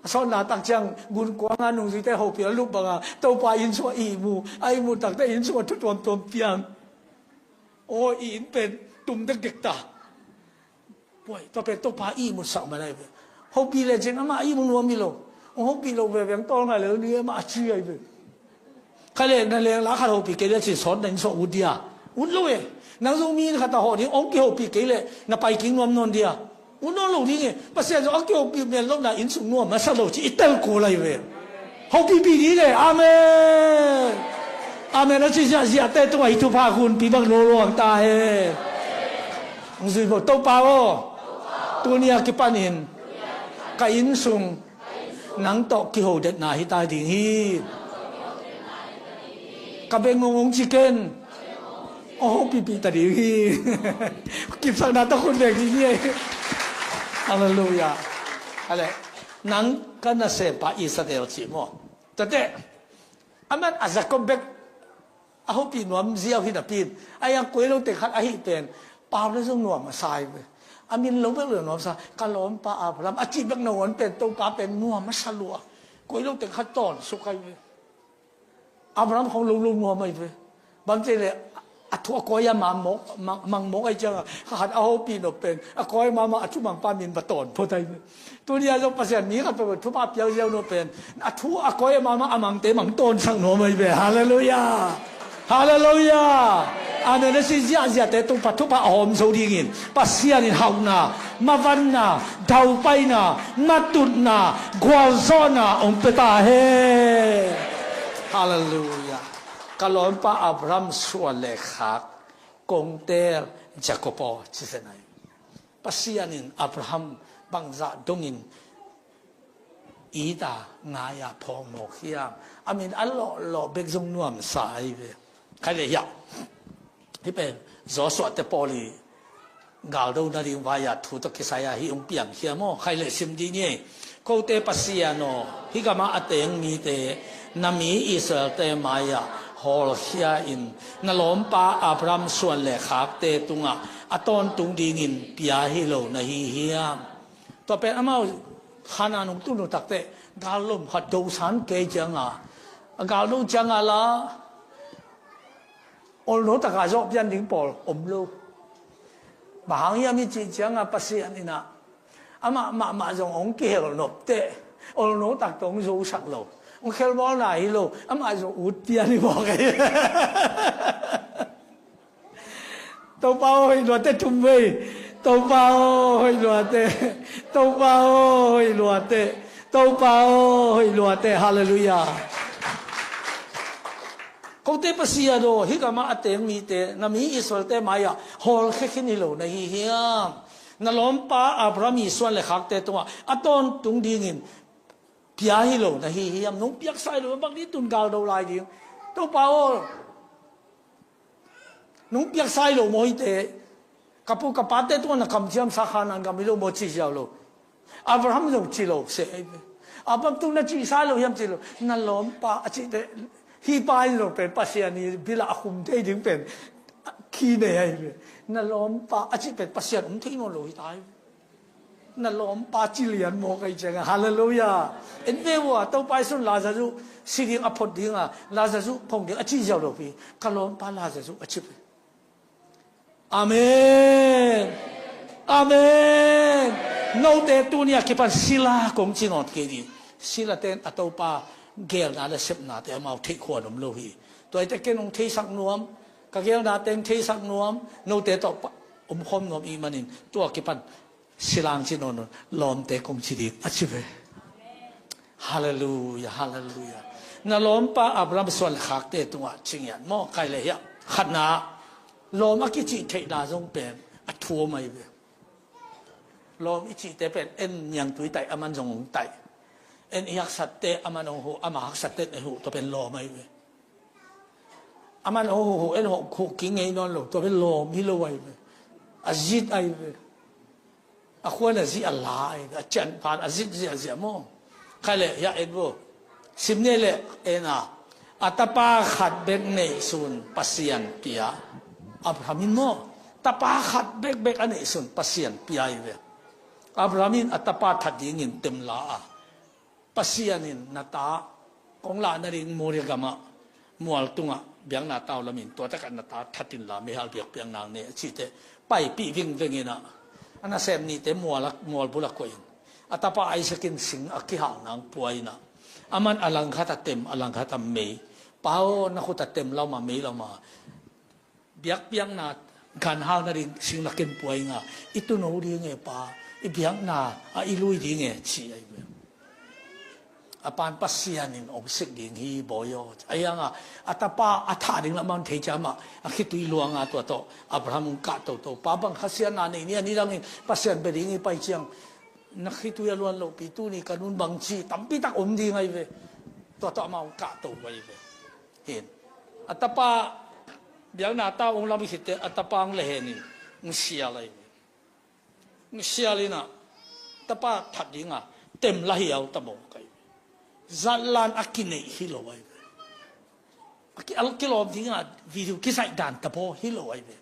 A sawtna tak ciang gunkuanga nungzuite hopih a lup banga Topa inn sungah ihmu. A ihmu takte inn sungah thu tuamtuam piang. Aw, i inn pen tum dekdek ta. Puai, tua pen Topa ihmutsak man ahi ve. Hopih le cin amah ihmu nuam hi lo. Hong hopih lo veve hong tawl ngai le ni amah a ci ahi ve. Kha le na leng la khat hopih kei le cin sawt na inn sawt ut dia. Ut lo e. Nang zong mi inn khat a hawh ding hong kihopih kei le na pai kik nuam nawn dia. Ut nawn lo ding e. Pasian zong a kihopih men lo na inn sung nuam a sa lo ci i tel kul ahi ve. Hopihpih ding e. Amen. Amen. A ci ziahziahte tungah hih thupha hunpi bang lawluang ta hen. Hong zui bo Topa aw. Tuni a kipanin ka inn sung nang tawh kihodetna hi ta ding hi. Ka beng ngongong ci ken. Aw, hopihpih ta ding hi. Kipsakna tawh khut beng ding hi. Halleluiah. Ale, nang ka nasempa Israel ci maw? Tate, aman a Jacob bek a hopih nuam ziau hi napi in, a yang koi lo teng khat ahi pen Paul le zong nuam a sa hi ve. A min lo bek le nuam sa, ka lawmpa Abraham a cih bek na huan pen Topa pen nuam a sa lua. Koi lo teng khat tawn suk ahi ve. Abraham khong lo lo nuam ahi ve. Bang ci le a thu a koi a ma mawk, mang, mang mawk ahi cianga kha khat a hopih nop pen a koi mama a thumang pa min va tawn phot ahi ve. Tuni a zong Pasian mi khat peuh thupha piak ziau nuam pen a thu a koi a mama a mangte mang tawnsak nuam ahi ve. Halleluiah. Halleluiah. Amen. A si ziahziahte tung pa thupha a hawm zo dingin Pasian in hauhna, mavanna, daupaina, matutna, gualzawhna hong pia ta hen. Halleluiah. Ka lawmpa Abraham suan le khak kong teel Jacob aw ci zen ahi. Pasian in Abraham bangzah dongin it a ngai a phawk mawk hiam? A min a lawhlawh bek zong nuamsa ahi ve. Khai le hiah, hih pen Joshua te pawl i galdo nading vai-ah thu tawh kisai-ah hih hong piangkhia maw? Khai le sim dih ni. Kote Pasian aw, hih gamah a teng mite na mi Israelte mai-ah hawlkhia in, na lawmpa Abraham suan le khakte tungah a tawntung dingin pia hi lo na hi hiam? Tua pen amau Khanaan hong tun uh takteh gallom khat dosan kei cianga, a galdo cianga la olno taka zawh pian ding pawl om lo. Bang hang hiam i cih cianga Pasian inah amah mahmah zong hong kihel nopteh olno tak tawh hong zosak lo, hong khelbawlna hi lo, amah zong ut pian hi mawk ei. Topa aw, hoih luate thum vei. Topa aw, hoih luate. Topa aw, hoih luate. Topa aw, hoih luate. Halleluiah. Kote Pasian aw, hih gamah a teng mite na mi Israelte mai-ah hawlkhia khin hi lo na hi hiam? Na lawmpa Abraham i suan le khakte tungah a tawntung dingin pia hi lo na hi hiam? Nong piaksa hi lo, bang ding tun galdo lai ding? Topa aw, nong piaksa hi lo maw hihte? Ka pu ka pate tungah na kamciamsa Khanaan gam hi lo maw ci ziau lo. Abraham zong ci lo seh ahi ve. Abraham tung na cihsa hi lo hiam ci lo. Na lawmpa a cihte, hih pa in zong pen Pasian i bilah a khum thei ding pen khi nei ahi ve. Na lawmpa a cih pen Pasian om thei nawn lo hi ta hi ve. Na lawmpa ci lian maw, kai cianga, halleluiah. En ve uh a, Topa Jesu'n Lazarus si ding a phot dinga, Lazarus phong ding a ci ziau lo pi, ka lawmpa Lazarus a ci pi. Amen. Amen. Note tuni a kipan sila kong ci nawn kei ding. Sila ten a Topa gelna le sepnate amau theih khuan om lo hi. Tua hi te ken hong theisak nuam, ka gelna teng theisak nuam, note tawh pa-, omkhawm nuam i hih manin tua kipan silang ci nawn un, lawmte kong ci ding a ci ve. Halleluiah, halleluiah. Na lawmpa Abraham suan le khakte tungah ci ngiat maw, kai le hiah. Khatna, lawm a kicih theihna zong pen a thu om ahi ve. Lawm i cihte pen en niangtui taih, aman zong hong taih. En i haksatte aman hong huh, ama haksatte en huh, tua pen lawm ahi ve. Aman hong huh, en hong huh kik ngei nawn lo, tua pen lawm hi lo ahi ve. A zit ahi ve. A khuan a zih a la ahi ve, a cianphan a zit ziahziah maw. Khai le hiah en vo. Sim ni le en a, a tapa khat bek neihsun Pasian pia. Abraham in maw, tapa khat bekbek a neihsun Pasian pia ahi ve. Abraham in a tapa that dingin temla a, Pasian in na ta kong lah nading Moria gamah mual tungah biakna tau lamin, tua takah na ta that inla meihal biakpiakna ne a cihte paipih vingveng inah, a nasem nihte mual a, mual bul a koih in, a tapa Isaac in sing a kihal nang pua inah, aman a langkhat a tem, a langkhat a mei. Pa aw, na khut a tem lama, mei lama, biakpiakna ganhal nading singlakin pua inga, i tuno ding e pa, i biakna a i lui ding e, ci ahi ve. A pan Pasian in om sik ding hi bawi aw. Ahi hanga a tapa a thah ding lamah thei ciamah a khitui luanga tua tawh Abraham hong kah toto. Pa bang khasiatna nei ni, a nidangin Pasian bia ding i pai ciang, na khitui a luan lohpi, tuni ka nun bang ci, tampi tak om ding ahi ve. Tua tawh amah hong kah to ahi ve. Hin, a tapa biakna tau hong lam i khitte, a tapa hong lehenin hong sial ahi ve. Hong sial inah tapa that dinga temla hi au ta maw, kai. Zatlan a kineih hi lo ahi ve. A ki-, a kilawm dinga video kizaih dan ta baw hi lo ahi ve.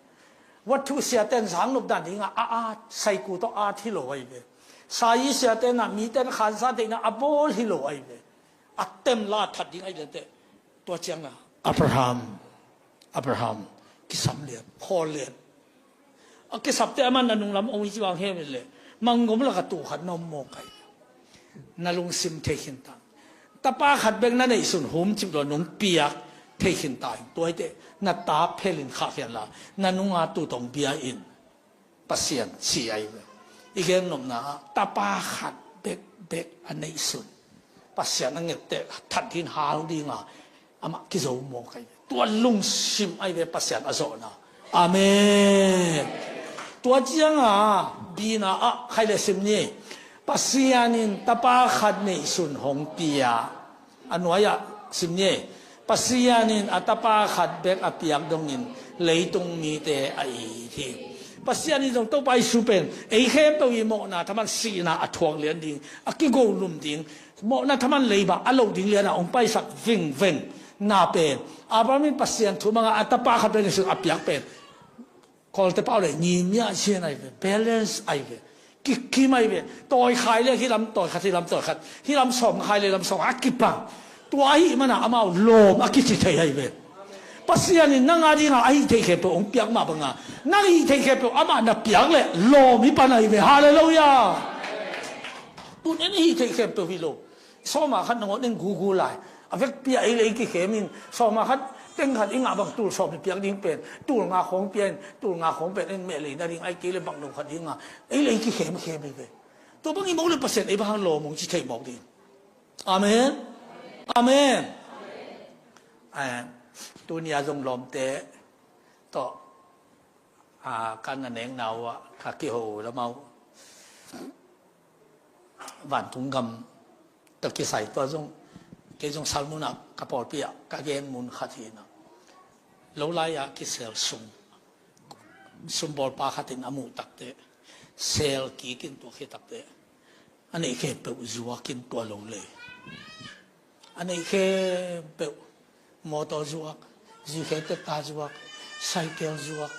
Wathu siaten zangnop dan dinga a at, saiku tawh at hi lo ahi ve. Sai siaten ah miten khansa deihna a bawl hi lo ahi ve. A temla a that ding ahi lenteh. Tua cianga Abraham, Abraham, kisam lian, khawl lian. A kisapte aman a nunglam om i ci bang hem le, manggom laka tuu khat na om maw, kai. Na lungsim thei khin ta. Tapa khat bek na neihsun humcip lo nung piak thei khin ta in. Tua hi teh, na ta phelin khahkhian la, na nunga tuu tawh bia in. Pasian ci ahi ve. I gennopna ah tapa khat bekbek a neihsun Pasian a ngette that ding hal dinga amah kizo maw, kai. Tua lungsim ahi ve Pasian a zawhna. Amen. Tua cianga bina ah khai le sim ni. Pasian in tapa khat neihsun hong pia. A nuai-ah sim ni. Pasian in a tapa khat bek a piak dongin leitung mite a it hi. Pasian in zong Topa Jesu pen ei khempeuh i mawhna thaman sihna a thuak lian ding, a kigolum ding, mawhna thaman leiba a loh ding liana hong paisak vingveng na pen, Abraham in Pasian thu manga a tapa khat bek neihsun a piak pen Kawlte pau le ngimia a sian ahi ve, balance ahi ve, kikim ahi ve, tawikhai le hilam tawi khat, hilam tawi khat, hilam sawmkhai le lam sawm a kipang. Tua ahi mana amau lawm a kici thei ahi ve. Pasian in nang a dinga a hih theih khempeuh hong piak mah banga, nang hih theih khempeuh amah na piak le lawm hi pan ahi ve. Halleluiah. Tun en hih theih khempeuh hi lo. Sawma khat nangawn en gugu lai. A vekpi a ei le ei kikhem in, sawma khat teng khat i ngah bang tul sawm i piak ding pen, tul nga khawng pia in, tul nga khawng pen en meh lei na ding, ai kei le bang lo khat dinga ei le ei kikhemkhem hi ve. Tua bang i mawk le Pasian ei bang hang lawm hong ci thei mawk ding. Amen. Amen. Eh, tuni a zong lawmte tawh, ah, kan na nekna uh ah ka kiho lamau. Vantung gam ka kisai tua zong, kei zong salmun ah ka pawlpi ah ka gen mun khat hi na. Lo lai ah kisel sum, sumbawlpa khat in a muh takte, sel kik in tua khia takte, a neih khempeuh zuak in tua lo lei. A neih khempeuh, motor zuak, zikhe teta zuak, cycle zuak.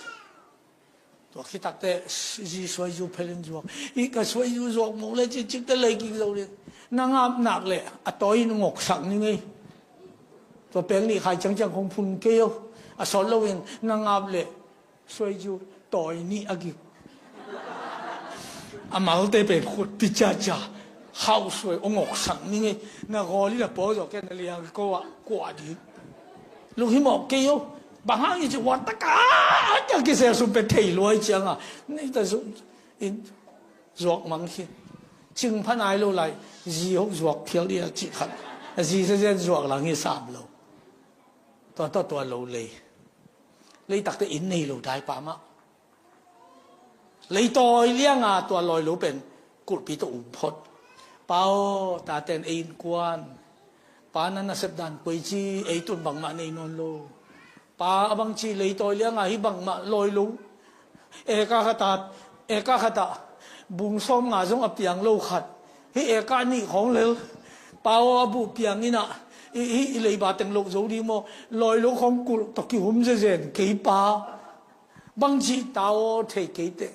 Tua khit takteh zi suaizu phelin zuak. Hih ka suaizu zuak mawk le cih cikte lei kik zo ding. Na ngap nak leh a tawi in ngoksak ni ngei. Tua peng nih khai ciangciang kong phun kei o. A sawt loin na ngap leh suaizu tawi nih a gik. A malte pen khutpi ciacia. Khauh suai a ngoksak ni ngei. Na gawl in a pawl zawh kei na liang ko ah kuah ding. Lunghimawh kei o. Bang hang i ci, huan taka a kisel sum pen thei luai cianga nei ta zu in zuak mang khin. Cing pha nai lo lai, zi hok zuak phial dih a cih khat. A zi zezen zuak lang hi sam lo. Tua tua tua lo lei. Lei takte inn nei lo dai pa mah. Leitawi lianga tua lawi lo pen kulhpi tawh um phot. Pa aw, taten ei innkuan. Pa na nasep dan koici, ei tun bangmah nei nawn lo. Pa a bangci leitawi lianga hih bangmah lawi lo. Eka khatah, eka khatah bung sawm nga zong a piang lo khat. Hih eka nih khawng lel. Pa aw, a buh piang inah hih, hih leiba teng loh zo ding maw? Lawi lo khawng kulh tawh kihum zezen kei pa. Bangci ta aw thei keite.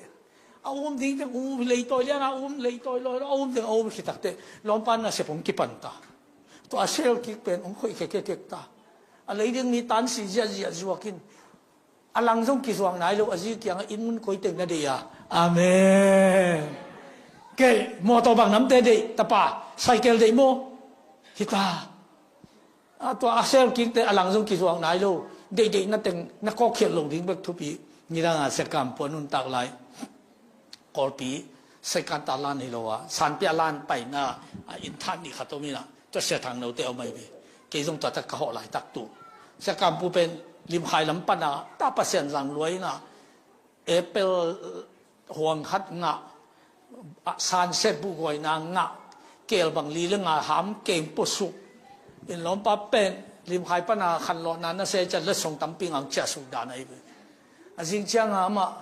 A um ding teng um, leitawi lianga um, leitawi lawi lo a um teng a um khit takteh lawmpa nasep hong kipan ta. Tua a sel kik pen hong khoih khekhekek ta. A lei ding mi tansi ziahziah zuakin a lang zong kizuak nai lo, a zi kiangah inn mun koi teng na deih a? Amen. Kei mawtaw bang namte deih, tapa, cycle deih maw? Hita. A tua a sel kikte a lang zong kizuak nai lo. Deihdeih na teng na kawkkhiat lo ding bek thupi. Nidanga Sekam puan nuntak lai Kawlpi Sekanta lan hi lo a, Sanpia lan paina a inn than nih khat om inah tua Sia Thang Note om ahi ve. Kei zong tuata ka hawh laitak tu Sekam pu pen Limkhai lam pana ta Pasian zang luai inah apple huang khat ngah, a, sunset buhgawina ngah, keel bang li le nga ham keng puasuk. In lawmpa pen Limkhai pana khanlawhna na se cian letsong tampi ngang ciahsuk dan ahi ve. A zing cianga amah,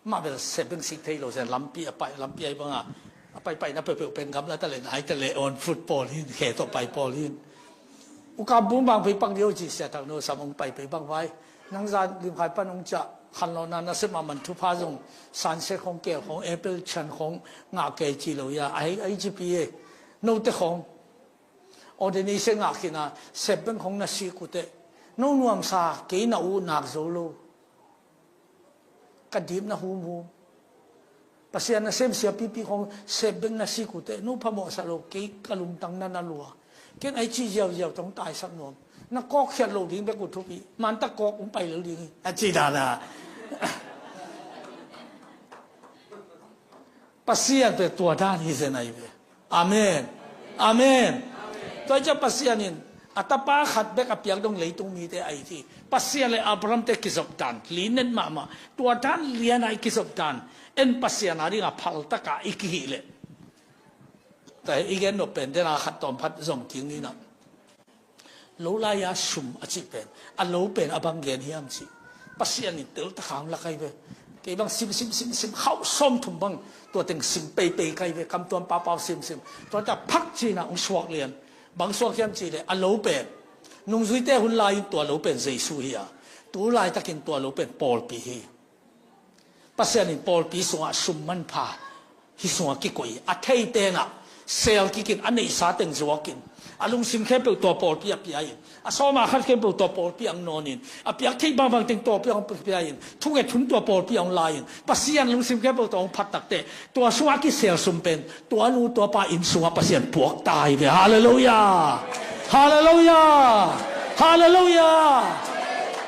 amah bel sep beng sik thei lo zen lampi a pai, lampi ahi banga a paipaina peuhpeuh pen gamla ta le nai ta le on foot pawl hin, khe tawh pai pawl hin. Ukam bung bang pei pak dio ci Sia Thang No sam hong pai pei bang vai. Nang zan Limkhai pan hong ciah khanlawhna na sep mahmah thupha zong sunset khawng keel khawng apple cian khawng ngah kei ci lo ia. Ahi, ahi ci pi e. Note khawng ordination ngah khin a sep beng khawng na sik uh teh no nuamsa kei na uh nak zo lo. Ka dip na humhum. Pasian na sem siapipi khawng sep beng na sik uh teh no phamawhsa lo, kei ka lungtang na na lua. Ken ai ci ziauziau tong taisak nuam. Na kawkkhiat lo ding bek uh thupi. Mantak kawk hong pai lo ding hi a ci dana. Pasian pe tua dan hi zen ahi ve. Amen. Amen. Tua ciah Pasian in a tapa khat bek a piak dong leitung mite ahi hi. Pasian le Abraham te kizop dan linet mahmah. Tua dan liana i kizop dan en Pasian a dinga phaltaka i kihih leh ta i gen nop pen dena khat tawm phat zom kik ninah. Lo laia sum a cih pen a lo pen a bang gen hiam cih Pasian in teltak hang lak ahi ve. Kei bang sim sim sim sim khauh sawm thum bang tua teng sim peipei kai ve, kamtuam papau sim sim. Tua ta phak cina hong suak lian. Bang suak hiam cih le a lo pen nungzuite hun lai-in tua lo pen Jesu hi a, tu laitakin tua lo pen pawlpi hi. Pasian in pawlpi sungah sum manpha hi sungah kikoih hi. A thei tenah sel kikin a neihsa teng zuakin a lungsim khempeuh tua pawlpi a pia in, a sawma khat khempeuh tua pawlpi ang nawnin, a piak theih bangbang teng tua piang pia in, thunget hun tua pawlpi ang lai in, Pasian lungsim khempeuh tua ang phat takte tua sungah kisel sum pen tua nu tua pa inn sungah Pasian puak ta hi ve. Halleluiah. Halleluiah. Halleluiah.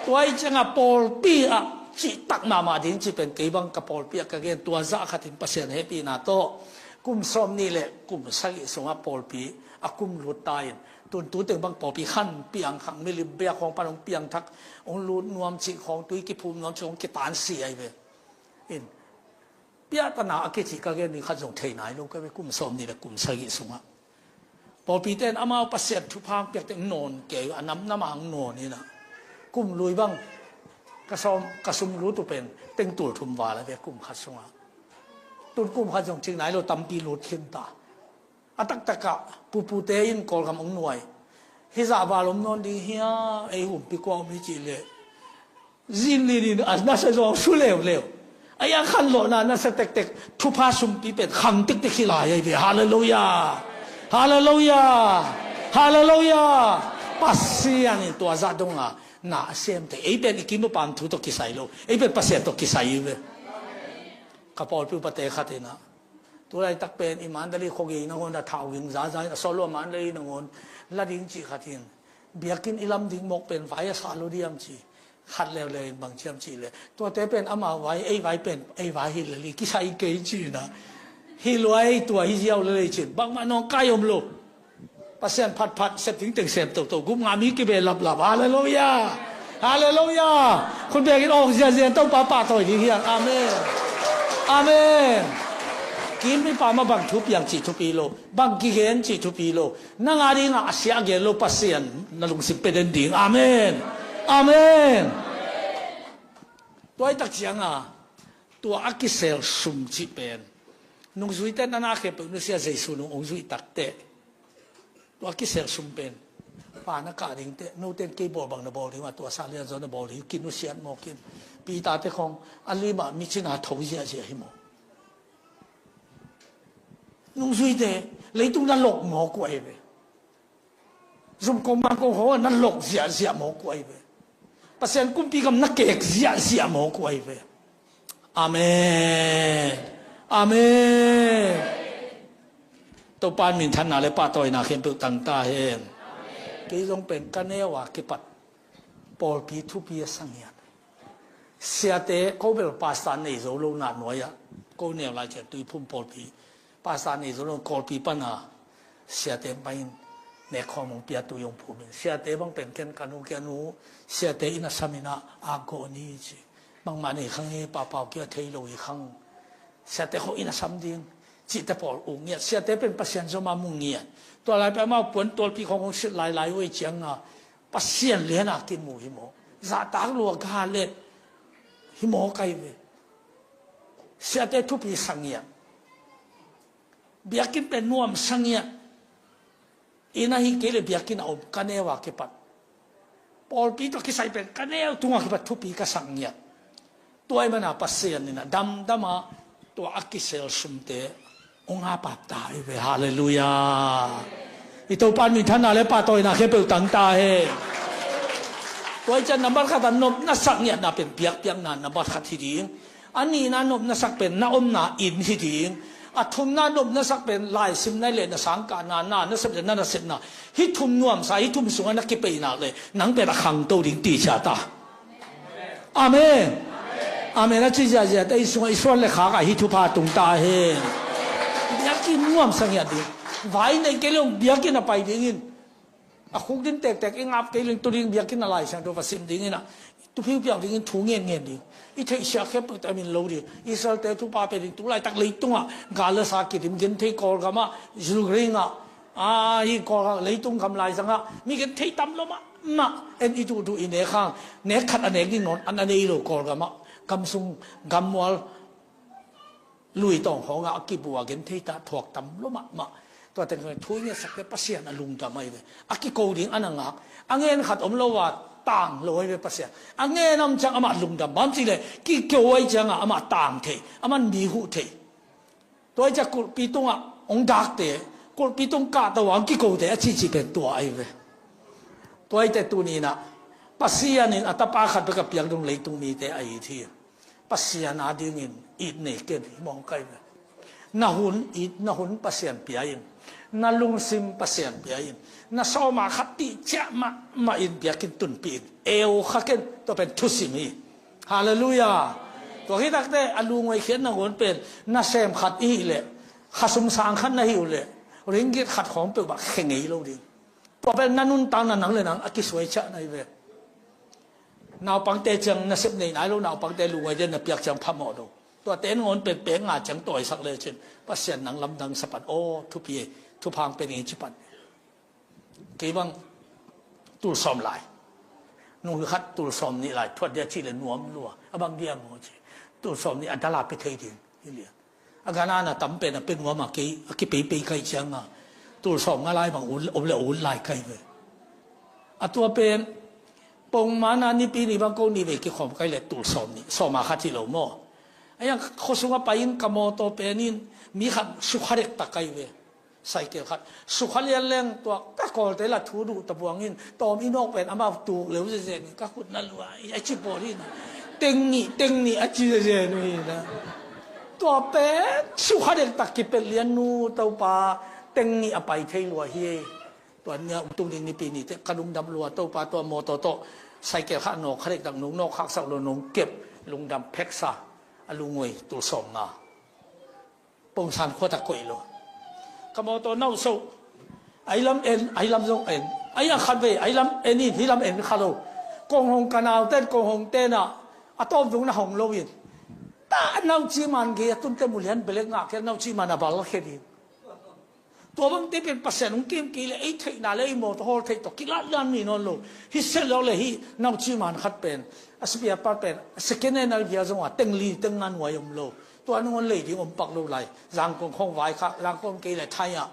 Tua i cianga pawlpi ah cihtak mahmah ding cih pen kei bang ka pawlpi ah ka gen tua zah khatin Pasian hehpihna tawh kum sawm nih le kum sagih sungah pawlpi a kum lut ta in, tun tu teng bang pawlpi khan piang khang milim biak hong pan hong piang thak hong lut nuam cih khawng tui kiphum nuam cih hong kitan si ahi ve. In piahtana a kici ka gen ding khat zong thei nai lo ka ve, kum sawm nih le kum sagih sungah pawlpite in amau Pasian thupha piakte nawn kei a namnam a ang nawn inah kum lui bang ka sawm ka sum lut uh pen tengtul thum val a ve kum khat sungah. Tun kum khat zong cing nai lo tampi lut khin ta. A taktakah pupute in Kawlgam ong nuai. Hizah val om nawn ding hia, ei humpi kua om hi cih leh zin linin a nasa zawng su leuleu. Ei, a khanlawhna na sa tektek, thupha sumpi pen khang tektek hi lai ahi ve. Halleluiah. Halleluiah. Halleluiah. Pasian in tua zah donga na a sem thei. Ei pen i kim a pam thu tawh kisai lo, ei pen Pasian tawh kisai hi ve. Ka pawlpi upate khat inah, tulaitak pen i Mandalay khuagei nangawn a thau ging zaza in a sawt lo a Mandalay nangawn la ding cih khat in, biakinn i lam ding mawk pen vai a sa lo diam ci. Khat leuleu in bang ciam cih leh, tuate pen ama vai, ei vai pen ei vai hi lel hi, kisai kei ci inah. Hi luai, tua hi ziau lel hi cin, bangmah nawngkai om lo. Pasian phatphat, sep ding teng sem toto, gup nga mi kibe laplap. Halleluiah. Halleluiah. Khut bekin awk ziazia in Topa pahtawi ding hiang. Amen. Amen. Kim i pam a bang thu piang cih thupi lo, bang kigen cih thupi lo. Nang a dingah a sia a gen lo Pasian na lungsim pia den ding. Amen. Amen. Tua i tak cianga tua a kisel sum cih pen, nungzuite na na khempeuh nusia, Jesu nung hong zuih takteh tua a kisel sum pen, pa na kah dingteh noten kei bawl bang na bawl ding mah, tua sa lian zaw na bawl ding, kinusiat mawk in. Peter te khong a limah micina tho ziahziah hi maw? Nungzuite, leitung na lok mawk uh ahi ve. Zumkong mangkong khong na lok ziahziah mawk uh ahi ve. Pasian kumpi gam na kek ziahziah mawk uh ahi ve. Amen. Amen. Topa in minthanna le pahtawina khempeuh tang ta hen. Kei zong pen ka neu a kipat pawlpi thupi a sa ngiat. Siate, ko bel pastor nei zo lo na nuai-ah, ko neu lai ciang Tuiphum pawlpi pastor nei zo lo, Kawlpi pana siate pai in, nek khawm hong pia, tui hong phum in, siate bang pen ken ka nu kia, nu, siate in a sam inah a gawh ni ci. Bangmah nei khang hi, papau kia thei lo hi khang. Siate khawng in a sam ding cihte pawl uh ngiat. Siate pen Pasian zoma mu ngiat. Tua lai pen amau puan tualpi khawng hong silh lailai uh ei cianga Pasian liana kimu hi maw? Zahtak lua ga let hi maw kai ve. Siate thupi sa ngiat. Biakinn pen nuam sa ngiat. Inn ahi kei le biakinn a om ka neu a kipat, pawlpi tawh kisai pen ka neu tunga kipat thupi ka sa ngiat. Tua ahih mana Pasian in a damdama tua a kisel sumte hong hapap ta hi ve. Halleluiah. I Topa in minthanna le pahtawina khempeuh tang ta hen. Tua hi ciang nambat khat a nopna sa ngiatna pen biakpiakna nambat khat hi ding. A nihna nopna sak pen na omna inn hi ding. A thumna nopna sak pen laisim na le na sangkahna, na nasep le na nasepna, hih thum nuamsa, hih thum sungah na kipei nak le nang pen a khangto ding ti cia ta. Amen. Amen a ci ziahziah te, i sungah i suan le khak ah hih thupha tung ta hen. Biakinn nuamsa ngiat ding. Vai nei kei le hong biakinn a pai dingin, a khuk din tektek i ngap kei leng tu ding, biakinn a Lai Siangtho va sim dingin ah, tu phiupiau dingin thu ngen ngen ding. I theihsiah khempeuh te a min lo ding. Israel-te thupha pe ding, tu laitak leitungah gal le sa kidim, genthei Kawlgamah, Ukraine ah, a, hi Kawlgam, leitung gam laizangah mi genthei tam lo mahmah. En i duhduh i nek hang, nek khat a nek ding nawn an a nei lo Kawlgamah, gam sung gam mual lui tawng khawngah a kibua genthei ta thuak tam lo mahmah. Tua teng thu i ngetsak le Pasian a lungdam ahi ve. A kiko ding a na ngak. A ngen khat om lo a tang lo ahi ve Pasian. A ngen om ciang amah lungdam. Bang ci le kiko ahi ciangah amah tang thei. Amah mi huh thei. Tua ahi ciang kulhpi tungah hong dakte, kulhpi tung kahto a hong kikote a cici pen tua ahi ve. Tua ahi teh tuninah Pasian in a tapa khat bek a piak dong leitung mite a it hi. Pasian adingin it nei ken hi mawngkai ve. Na hun it, na hun Pasian pia in, na lungsim Pasian pia in, na sawma khat tih ciah mahmah in biakinn tunpih in. Eu kha ken, tua pen thusim hi. Halleluiah. Tua hi takte a lungngaih khiat nangawn pen nasem khat i hih leh, khasum sang khat na hih uh leh, ringgit khat khawng peuhmah khe ngei lo ding. Tua pen na nuntakna nang le nang a kisuai ciah na hi ve. Naupangte ciang nasep nei nai lo, naupangte lungngaih dia na piak ciang phamawh lo. Tuate nangawn pen pek nga ciang tawisak lecin Pasian nang lamdang sa pan, aw thupi e, thuphang pe ding hi ci pan. Kei bang tul sawm lai, nung khat tul sawm nih lai thuat dia ci le nuam lua. A bang dia maw ci, tul sawm nih a dala pe thei ding hi lian. A gana na tam pen a pe nuam a, kei a kipeipei kai cianga tul sawm nga lai bang om le ut lai kai ve. A tua pen pongmana nipi ni bang ko ni ve kikhawm kai le tul sawm nih, sawma khat hi lo maw? Ahi hang khua sungah pai-in ka mawtaw pen in mi khat sukha dektak ahi ve. Cycle khat sukha lian leng tua ka Kawlte la thu duh tabuangin tawm i nawk pen amau tuk leu zezen in ka khut na luai a ci pawl hi na. Teng nih, teng nih a ci zezen uh hi na. Tua pen sukha dektak kipelh lian nu Topa, teng nih a pai thei lua hi. Tua nia um tung ding nipi ni teh ka lungdam lua Topa, tua mawtaw tawh cycle khat nawk kha dektak nong nawk khaksak lo nong kep, lungdam pheksa, a lungoi tul sawm nga. Pongsan khuat a koih lo. Ka mawtaw nauh so. Ahi lam en, ahi lam zong en. Ahi a khat vei, ahi lam en in, hi lam en kha lo. Kong hong ka nau ten, kong hong ten ah, a tawm zong na hong lo in. Ta nauci man gei a tun te mulian belek ngah kei nauci man a bal khe ding. Tua bang te pen Pasian hong kem kei le, ei theihna le, ei mawtaw hawl theih tawh, kilat lian mi nawn lo. Hi se lo le hi, nauci man khat pen, a spare part pen, a second hand a bia zong a, teng li, teng nga nuai om lo. Tua nangawn lei ding om pak lo lai. Zangkong khong vai kha, Zangkong kei le thai ah.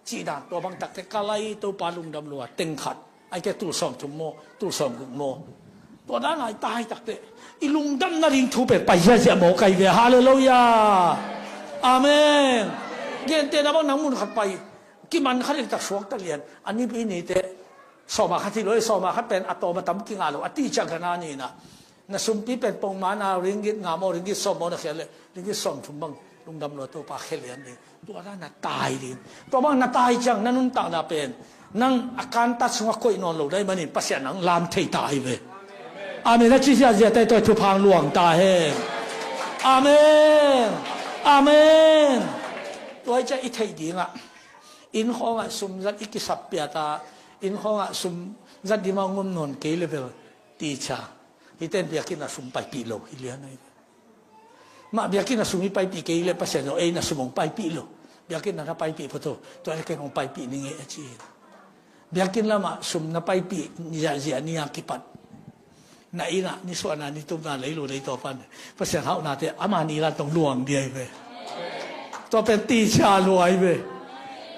Cih dan, tua bang takte ka lai Topa lungdam lua, teng khat. Ai ke tul sawm thum maw, tul sawm guk maw. Tua dan ai tai takte. I lungdam na ding thu pen pai ziazia maw kai ve. Halleluiah. Amen. Gente na bang nang mun khat pai. Kiman khat in tak suak ta lian. Ani pi ni te. Sawma khat hi lo, sawma khat pen a tawm a tam kinga lo. A ti ciang ka na ni na. Na sumpi pen pongmana ringgit nga maw, ringgit sawm maw na khia le, ringgit sawm thum bang lungdam lua Topa khia lian ding. Tua na na tai ding. Tua bang na tai ciang na nuntakna pen nang a kantat sungah koih nawn lo dai manin Pasian nang lam thei ta hi ve. Amen. A ci ziazia tai tua thuphang luang ta hen. Amen. Amen. Tua i ciang i theih dingah inn khawngah sum zat i kisap piata, inn khawngah sum zat dima ngom nawn kei level ti ca. Hiten biakinn a sum paipih lo hi lian ahi. Mah biakinn a sum i paipih kei le Pasian zong ei na sum hong paipih lo. Biakinn a na paipih photo tua le kei hong paipih ni ngei a ci. Biakinn lamah sum na paipih ziahziah ni a kipat. Na innah ni suahna ni tumna lei lo dei tawh pan Pasian hauhnate ama ni la tong luang dia hi ve. Tua pen ti cia luai ve.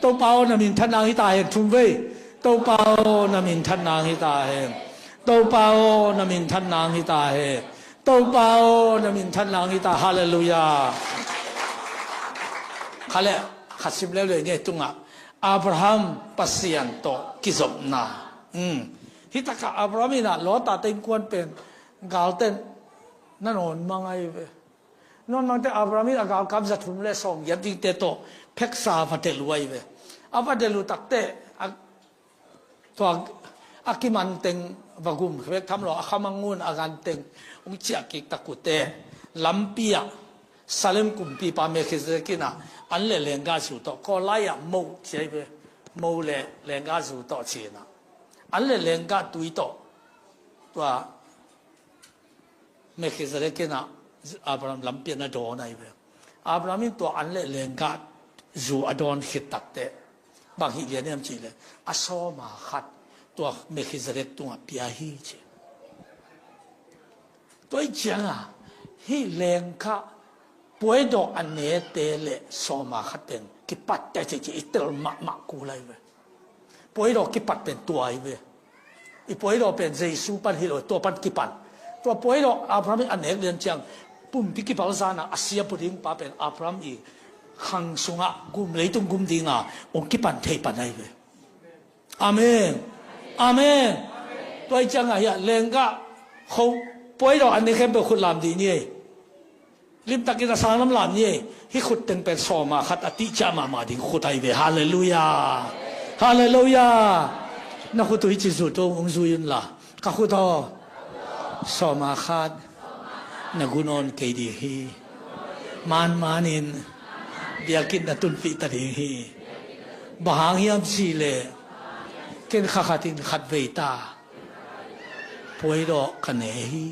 Topa aw na min than nang hi ta hen thum vei. Topa aw na min than nang hi ta hen. Topa aw na min than nang hi ta hen. Topa aw na min than nang hi ta. Halleluiah. Kha le khat sim leuleu ni tungah Abraham Pasian tawh kizopna. Hi takah Abraham in ah Lota te innkuan pen galten na nawn mang ahi ve. Nawn mangte Abraham in a galkap za thum le sawm giat dingte tawh pheksa va delh uh ahi ve. A va delh uh takte a tua a kimanteng va gum vek tham lo a khamangun a ganteng hong ciah kik tak uhte lampi ah Salem kumpipa Melkhizedek in ah an le lenggah zu tawh Kawlai ah mo ci ahi ve. Mo le lenggah zu tawh ci in ah an le lenggah tui tawh tua Melkhizedek in ah Abraham lampi ah na dawn ahi ve. Abraham in tua an le lenggah zu a dawn khit takte bang hih lian hiam cih le a sawma khat tua Melkhizedek tungah pia hi ci. Tua i cianga hih lengkhah puaidawh a nete le sawma khat pen kipatte ci ci i tel mahmah kul ahi ve. Puaidawh kipat pen tua hi ve. I puaidawh pen Jesu pan hi lo tua pan kipan. Tua puaidawh Abraham in a nek lian ciang pumpi kipalzana a sia pu ding pa pen Abraham i khang sungah gum leitung gum dinga hong kipan thei pan ahi ve. Amen. Amen. Tua i cianga hiah lenggah kho puaidawh a nek khempeuh khut lam dih ni ei. Limtakin a sang lamlam ni ei. Hih khut teng pen sawma khat a tihciah mahmah ding khut ahi ve. Halleluiah. Halleluiah. Na khut uh hih ci zut uh hong zui unla ka khut aw sawma khat na gu nawn kei ding hi. Manmanin biakinn na tunpih ta ding hi. Bang hang hiam cih leh ken kha khatin khat vei ta puaidawh ka ne hi.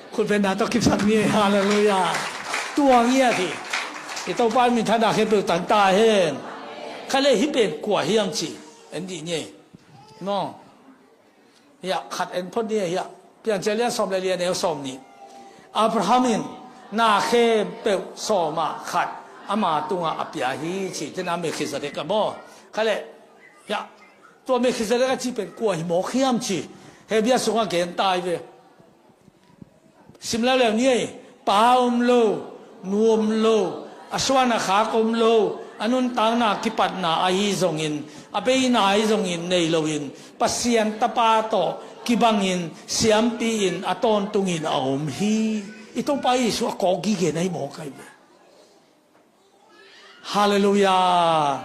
Khutbetna tawh kipsak ni. Halleluiah. Tua ngiat hi. I Topa in minthanna khempeuh tang ta hen. Kha le hih pen kua hiam ci en dih ni. No. Hiah khat en phot ni hiah Piancil lian sawm le lian neu sawm nih. Abraham in na khempeuh sawma khat ama tungah a pia hi ci tena Melkhizedek a maw. Kha le hiah tua Melkhizedek a ci pen kua hi mawk hiam ci Hebrew sungah gen ta hi ve. Sim leuleu ni ei. Pa om lo, nu om lo, a suan a khak om lo, a nuntakna kipatna ahi zongin, a beina ahi zongin nei loin, Pasian Tapa tawh kibangin, siampi-in a tawntungin a om hi. I Topa Jesuh a kawk gige na hi mawk ahi ve. Halleluiah.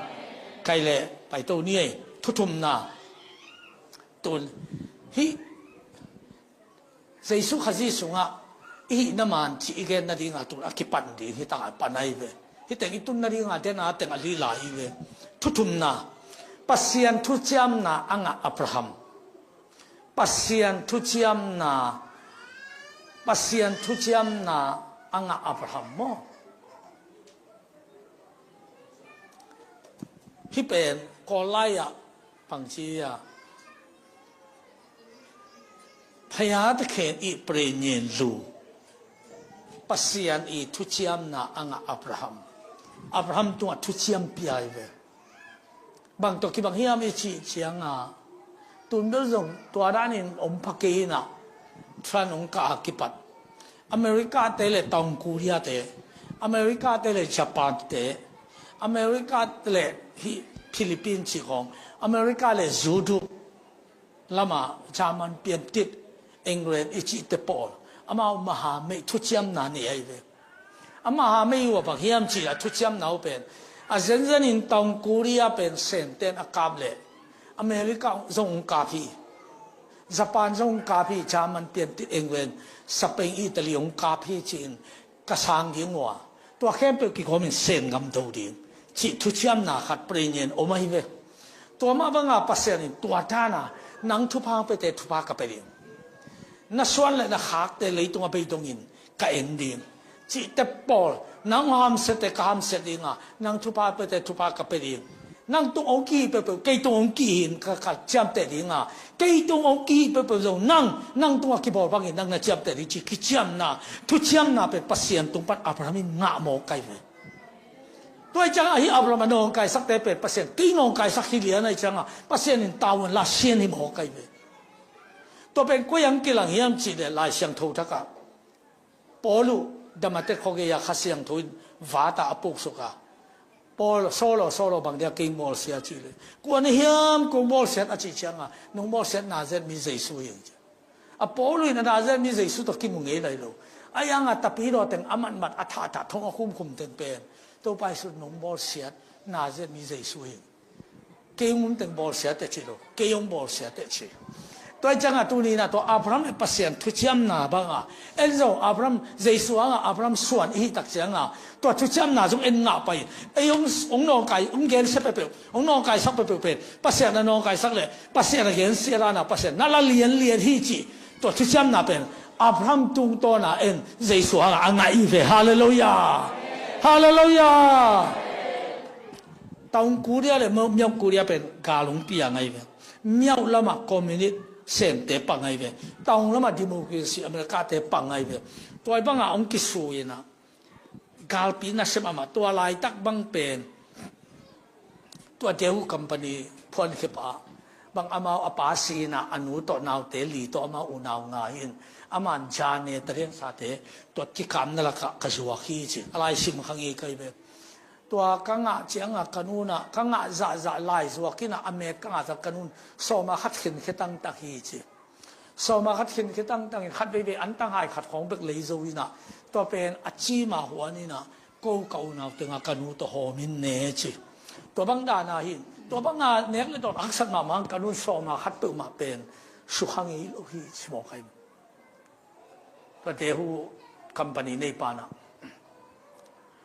Kai le paito ni ei, thuthumna. Tun hih Jesu Khazih sungah i hihna man cih i gen nadingah tun a kipan ding hi, tangah pan ahi ve. Hih teng i tun nadingah dena teng a lila hi ve. Thuthumna. Pasian thuciamna a ngah Abraham. Pasian thuciamna, Pasian thuciamna a ngah Abraham maw? Hih pen Kawl lai-ah pangci a, phaya takhen i prenyen lu. Pasian i thuciamna a ngah Abraham. Abraham tungah thuciam pia hi ve. Bang tawh kibang hiam i cih cianga, tun bel zong tua danin om pha kei inah, Trump hong kah a kipat America te le Taung Korea te, America te le Japan te, America le hih Philippines cih khawng, America le Zuduk lama German piantit, England i cihte pawl, amau mahamei thuciamna nei ahi ve. A mahamei uh a bang hiam cih a thuciamna uh pen, a zenzenin Taung Korea pen Senten a kap leh America zong hong kap hi. Japan zong hong kap hi, German piantit, England, Spain, Italy hong kap hi ci-in ka sang ding uh a, tua khempeuh kikawmin Sen gam do ding cih thuciamna khat prenyen om ahi ve. Tua mah banga Pasian in tua dana nang thupha hong pete thupha ka pe ding, na suan le na khakte leitung a bei dongin ka en ding cihte pawl, nang hamsiate ka hamsiat dinga, nang thupha pete thupha ka pe ding. Nang tung hong kihi peuhpeuh kei tung hong kihi in ka, ka ciamteh dinga, kei tung hong kihi peuhpeuh zong nang, nang tungah kibawl bangin nang na ciamteh ding cih kiciamna, thuciamna pen Pasian tung pan Abraham in ngah mawk ahi ve. Tua hi ciangah hih Abraham a nawngkaisakte pen Pasian kei nawngkaisak hi lian ahi ciangah Pasian in tavuan la sian hi mawk ahi ve. Tua pen koi ang kilang hiam cih leh Lai Siangtho thakah Paul uh Damatek khuagei-a Kha Siangtho in vatah a puksuk a, Paul, Saul aw, Saul aw, bang dia kei bawlsia cih leh, kua na hiam kong bawlsiat a cih ciangah, nong bawlsiat Nazareth mi Jesu hi, a Paul uh in a Nazareth mi Jesu tawh kimu ngei lai lo. A ianga tapidaw teng a matmat, a thahthah, thong a khumkhum teng pen Topa Jesu nong bawlsiat Nazareth mi Jesu hi. Kei hong um teng bawlsia teh ci lo, kei hong bawlsia teh ci. Tua hi ciangah tuni inah tua Abraham le Pasian thuciamna bangah en zong Abraham, Jesu hangah Abraham suan i hih tak ciangah tua thuciamna zong en ngah pai. Ei hong, hong nawngkai, hong gensia peuhpeuh, hong nawngkaisak peuhpeuh pen Pasian a nawngkaisak le Pasian a gensia dana Pasian na la lianlian hi cih tua thuciamna pen Abraham tungtawna en Jesu hangah a ngah i ve. Halleluiah. Halleluiah. Taung Korea le Myo-, Myo Korea pen gal hong piang ahi ve. Myo lamah communist Sente pang ahi ve. Taung lamah democracy America te pang ahi ve. Tua bangah hong kisu inah galpi nasem amah, tua laitak bang pen tua Daewoo company phuankhia pa bang amau a pa si inah a nu tawh naute li tawh amau unau nga hi in, aman jane tariansate tua kikamna lakah ka zuak hi ci. A laisim kha ngei ka hi ve. Tua ka ngah ciangah ka nu inah ka ngah zahzah lai zuak inah a met ka ngah zah ka nu in sawma khat khinkhia tangtak hi ci. Sawma khat khinkhia tangtangin khat veivei antang hai khat khawng bek lei zo inah tua pen a cima huan inah ko ka unau tengah ka nu tawh hawmin ne ci. Tua bang dana hi. Tua banga nek le dawn a haksat mahmah ka nu in sawma khat peuhmah pen sukha ngei lo hi ci mawk ahi. Tua Daewoo company nei panah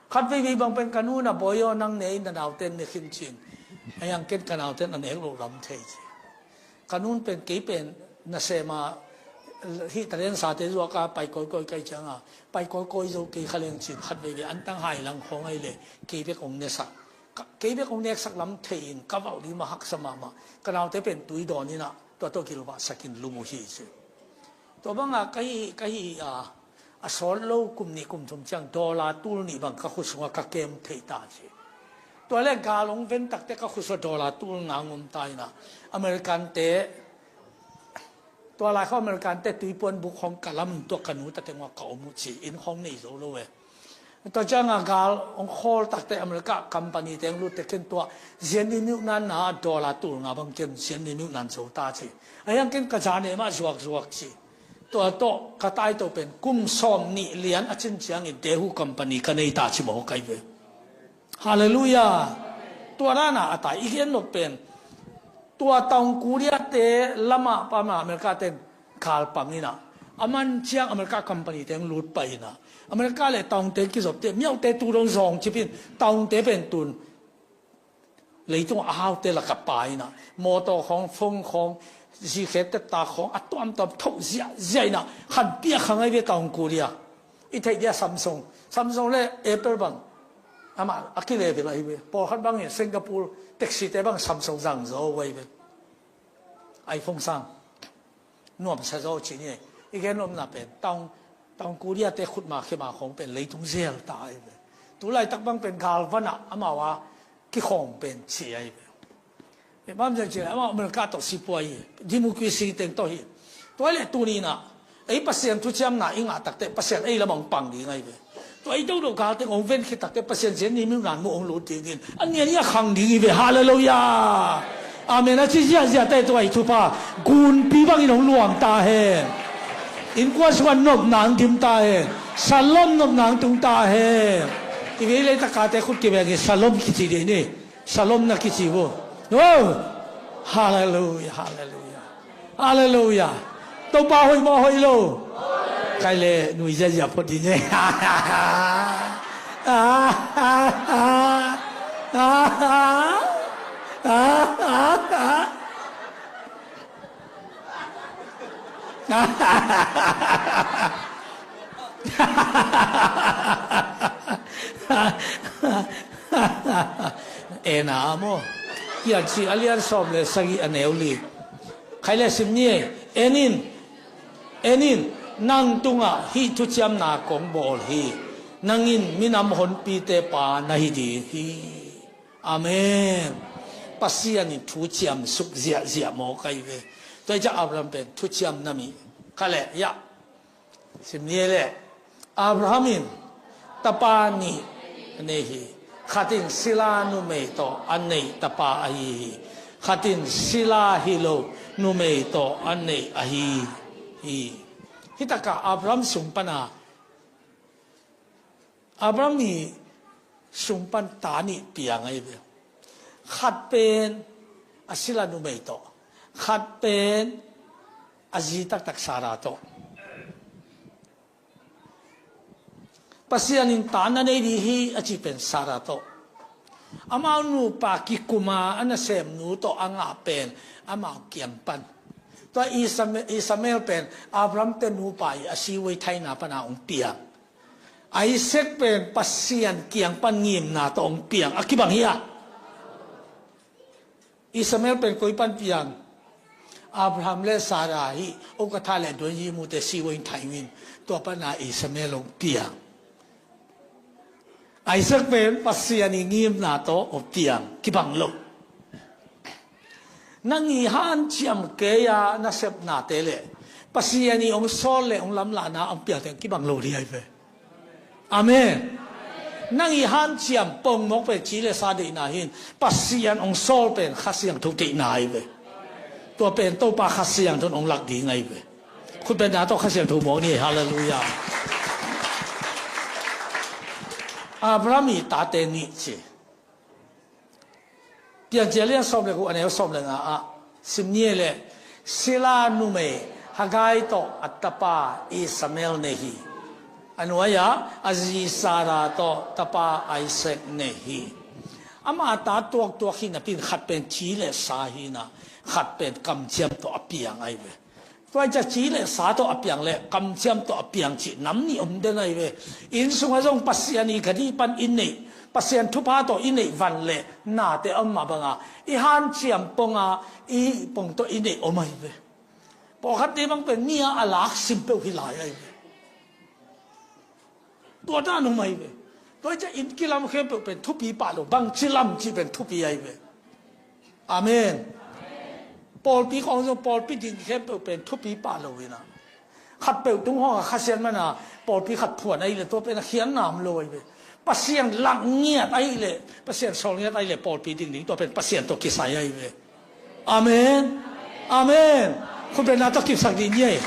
khat veivei bang pen ka nu inah bawi aw nang ne in na nauten ne khin cin. A iang ken ka nauten a nek loh lam thei ci. Ka nu in pen kei pen nasema hih tariansate zuaka pai kawikawi ka hih cianga pai kawikawi zo kei kha leng cin khat veivei antang hai lang khawng ahi le kei bek hong nesak. Ka, kei bek hong neksak lam thei in ka valh ding mah haksa mahmah. Ka naute pen tui dawn inah tua tawh gilvahsakin lum uh hi ci. Tua banga ka hih, ka hih a, a sawt lo kum nih kum thum ciang dollar tul nih bang ka khut sungah ka kem thei ta ci. Tua le gal hong ven takte ka khut sungah dollar tul nga hong om ta inah American te Tua lai khawng American te tuipuan buk khawng ka lam in tua ka nu ta teng ua ka om uh ci, inn khawng nei zo lo e. Tua ciang a gal hong khawl takte America company teng lut te ken tua zian ni miuh nan na dollar tul nga bang ken zian ni miuh nan zo ta ci. A hiang ken ka zan e mah zuak zuak ci. Tua tawh ka taito pen kum sawm nih lian a cin ciangin Dehu company ka nei ta ci mawk ai ve. Halleluiah. Tua dana a tai i gen nop pen tua Taung Korea te lamah pa ma America ten kalpang ina a man ciang America company teng lut pai ina America le Taung te kizop te miaute tu dong zawng cipin Taung te pen tun leitung a haute laka pa ina mawtaw khawng, phone khawng, zikhet teta khawng a tuamtuam thoh ziahziah ina khan piak kha ngai ve Taung Korea. I theih dia Samsung, Samsung le Apple bang amah a kile ve lai ve. Pawlkhat bangin Singapore taxi te bang Samsung zang zo vai ve. iPhone sang nuamsa zaw ci ni. I gen omna pen Taung, Taung Korea te khutma khema khawng pen leitung zel ta ai ve. Tulaitak bang pen galvana amau a kikhawm pen ci ai ve. Bang zia ci amau America tawh sipuai hi. Democracy teng tawh hi. Tua le tunina ei Pasian thuciamna i ngah takte Pasian ei lamang pang ding ai ve. Tua i dodo galte hong ven khit takte Pasian zian ni miuh nan mu hong lut dingin a nian i a khang ding i ve. Halleluiah. Amen a ci ziahziah te tua i thupha gunpi bangin hong luang ta hen. Innkuan sungah nopna hong dim ta hen. Shalom nopna hong tung ta hen. I vei leitaka te khut kibengin shalom kici dih ni. Shalom na kici vo. Oh. Halleluiah. Halleluiah. Halleluiah. Topa hoih maw hoih lo. Kai le nui ziazia phot ding e. E na maw? Piancil a lian sawm le sagih a neu li. Khai le sim ni e. En in. En in. Nang tungah hih thuciamna kong bawl hi. Nang in minam honpite pa na hi ding hi. Amen. Pasian in thuciam suk ziahziah maw kai ve. Tua i ca Abraham pen thuciam na mi. Kha le ya. Sim ni le Abraham in tapa nih a nei hi. Khat in sila numei tawh a neih tapa ahi hi. Khat in sila hi lo numei tawh a neih ahi hi. Hi taka Abraham sung pana Abraham i sung pan ta nih piang ahi ve. Khat pen a sila numei tawh, khat pen a zi taktak Sarah tawh. Pasian in ta na nei dih hi a ci pen Sarah tawh. Amau nupa kikuma a nasemnu tawh a ngah pen amau kiang pan. Tua Ismael pen Abraham te nupa i a siwei thaina pana hong piang. Isaac pen Pasian kiang pan ngimna tawh hong piang a kibang hi a. Ismael pen koi pan piang? Abraham le Sarah hi. Okatha le duan yi mute siwoi thaingin tua pana Ismael hong piang. Isaac pen Pasian i ngimna tawh hong piang kibang lo. Nang i hanciam kei a nasepnate le Pasian i hong sawl le hong lamlahna hong piangte kibang lo dih ai ve. Amen. Nang i hanciam pongmawk pen ci le sa deihna hin Pasian hong sawl pen Kha Siangtho deihna ai ve. Tua pen Topa Kha Siangtho hong lak ding ai ve. Khutbetna tawh Kha Siangtho mawk ni. Halleluiah. Abraham i tate nih ci. Piancil lian sawm le guk a neu sawm le nga ah sim ni le sila numei Hagar tawh a tapa Ishmael nei hi. A nuai-ah a zi Sarah tawh tapa Isaac nei hi. Ama ta tuaktuak hi napi-in khat pen ci le sa hi-in ah khat pen kamciam tawh a piang ahi ve. Tua i ca ci le sa tawh a piang le kamciam tawh a piang cih nam nih om den ahi ve. Inn sungah zong Pasian i gadi pan i neih, Pasian thupha tawh i neih van le nate om mah banga i hanciam ponga i pong tawh i neih om ahi ve. Pawlkhatte bang pen mi a a lak sim peuh hi lai ahi ve. Tua dan om ahi ve. Tua i ca inn kilam khempeuh pen thupi pah lo, bangci lam cih pen thupi ahi ve. Amen. Pawlpi khawng zong pawlpi ding khempeuh pen thupi pah lo inah, khatpeuh tung hawng a khasiat mana pawlpi khat phuan ahih leh tua pen a khiatna om lo ahi ve. Pasian lak ngiat ahih leh, Pasian sawl ngiat ahih leh pawlpi ding ding tua pen Pasian tawh kisai ahi ve. Amen. Amen. Khutbetna tawh kipsak dih ni ei.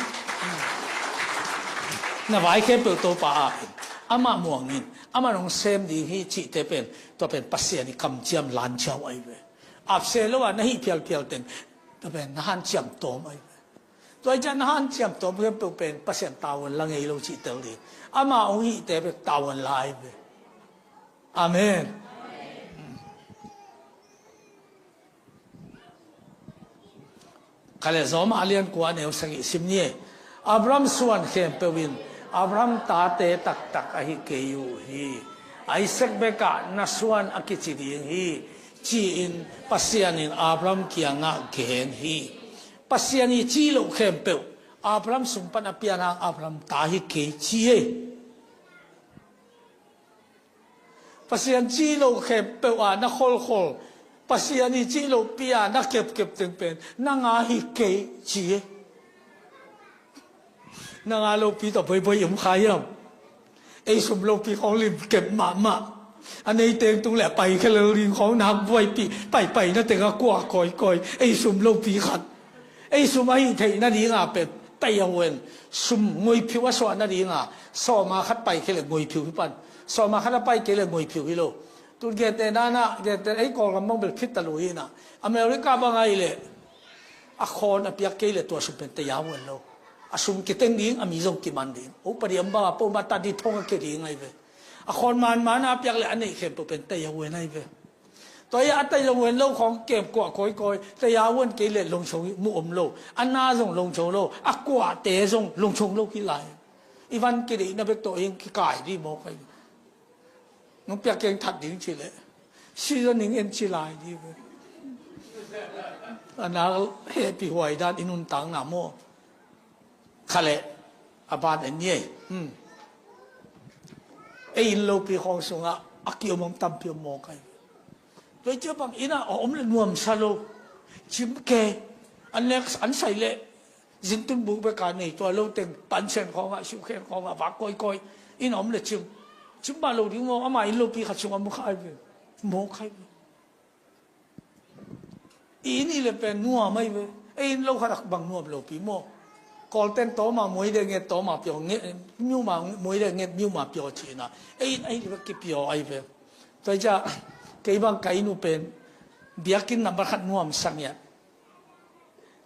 Na vai khempeuh Topa a pen amah muangin, amah hong sem ding hi cihte pen, tua pen Pasian i kamciam lanciau ahi ve. Apse lo a na hih phialphial teng, tua pen na hanciam tawm ahi ve. Tua hi ciah na hanciam tawm khempeuh pen Pasian tavuan la ngei lo cih tel ding. Ama hong hihte pen tavuan la ahi ve. Amen. Kale Zawma a lian kua neu sagih sim ni. Abraham suan khempeuh in Abraham tate taktak ahi kei uh hi. Isaac bekah na suan a kici ding hi, ci-in Pasian in Abraham kiangah gen hi. Pasian i ci loh khempeuh Abraham sung pan a pian hang Abraham ta hi kei ci hi. Pasian ci loh khempeuh a na kholkhol, Pasian i ci loh pi a na kepkep teng pen nang a hi kei ci hi. Nang a lopi tawh boiboi om kha hiam? Ei sum lopi khawng limkep mahmah. A nei teng tung le a paikhia lel ding khawng nak buaipih, paipai na teng a kua kawikawi. Ei sum lopi khat, ei sum a hih theih nadinga pen taiyawuen, sum nguiphiu a suah nadinga sawma khat pai kei le nguiphiu hi pan. Sawma khat a pai kei le nguiphiu hi lo. Tun gente nana, gente ei Kawlgam bang bel khit ta lui inah, America bang ahi le a khawn a piak kei le tua sum pen taiyawuen lo. A sum kiteng ding, a mi zong kiman ding. Upadi om bang a poma ta di thong a ke ding ahi ve. A khawn manman a piak le a neih khempeuh pen taiyawuen ahi ve. Tua hi a taiyawuen lo khawng kem kua kawikawi, taiyawuen kei le longchong mu om lo. A na zong longchong lo, a kuate zong longchong lo hi lai. I van kideihna bek tawh hing kikai di mawk ahi. Nong piak keng that ding ci le, seasoning en ci lai di ve. A na hehpih huai dan i nuntakna maw. Kha le, a ban en ni ei. Hmm. Ei inn lopi khawng sungah a kiom om tampi om mawk ahi. Tua ciah bang inn ah a om le nuamsa lo. Cim ke. An lek, an sai le zintun buk bek a nei tua lo teng, pansen khawngah, siuhkhen khawngah vak kawikawi. Inn a om le cim, cim mah lo ding maw, ama inn lopi khat sungah mu kha ahi ve. Mawk ahi ve. I inn i le pen nuam ahi ve. Ei inn lo khat ah bang nuam lopi maw. Kawlten tawma muaide nget tawma pio, nget miuma, muaide nget miuma pio cihna. Ei inn ahi le kipio ahi ve. Tua hi ciah kei bang ka inn uh pen biakinn nambat khat nuamsa ngiat.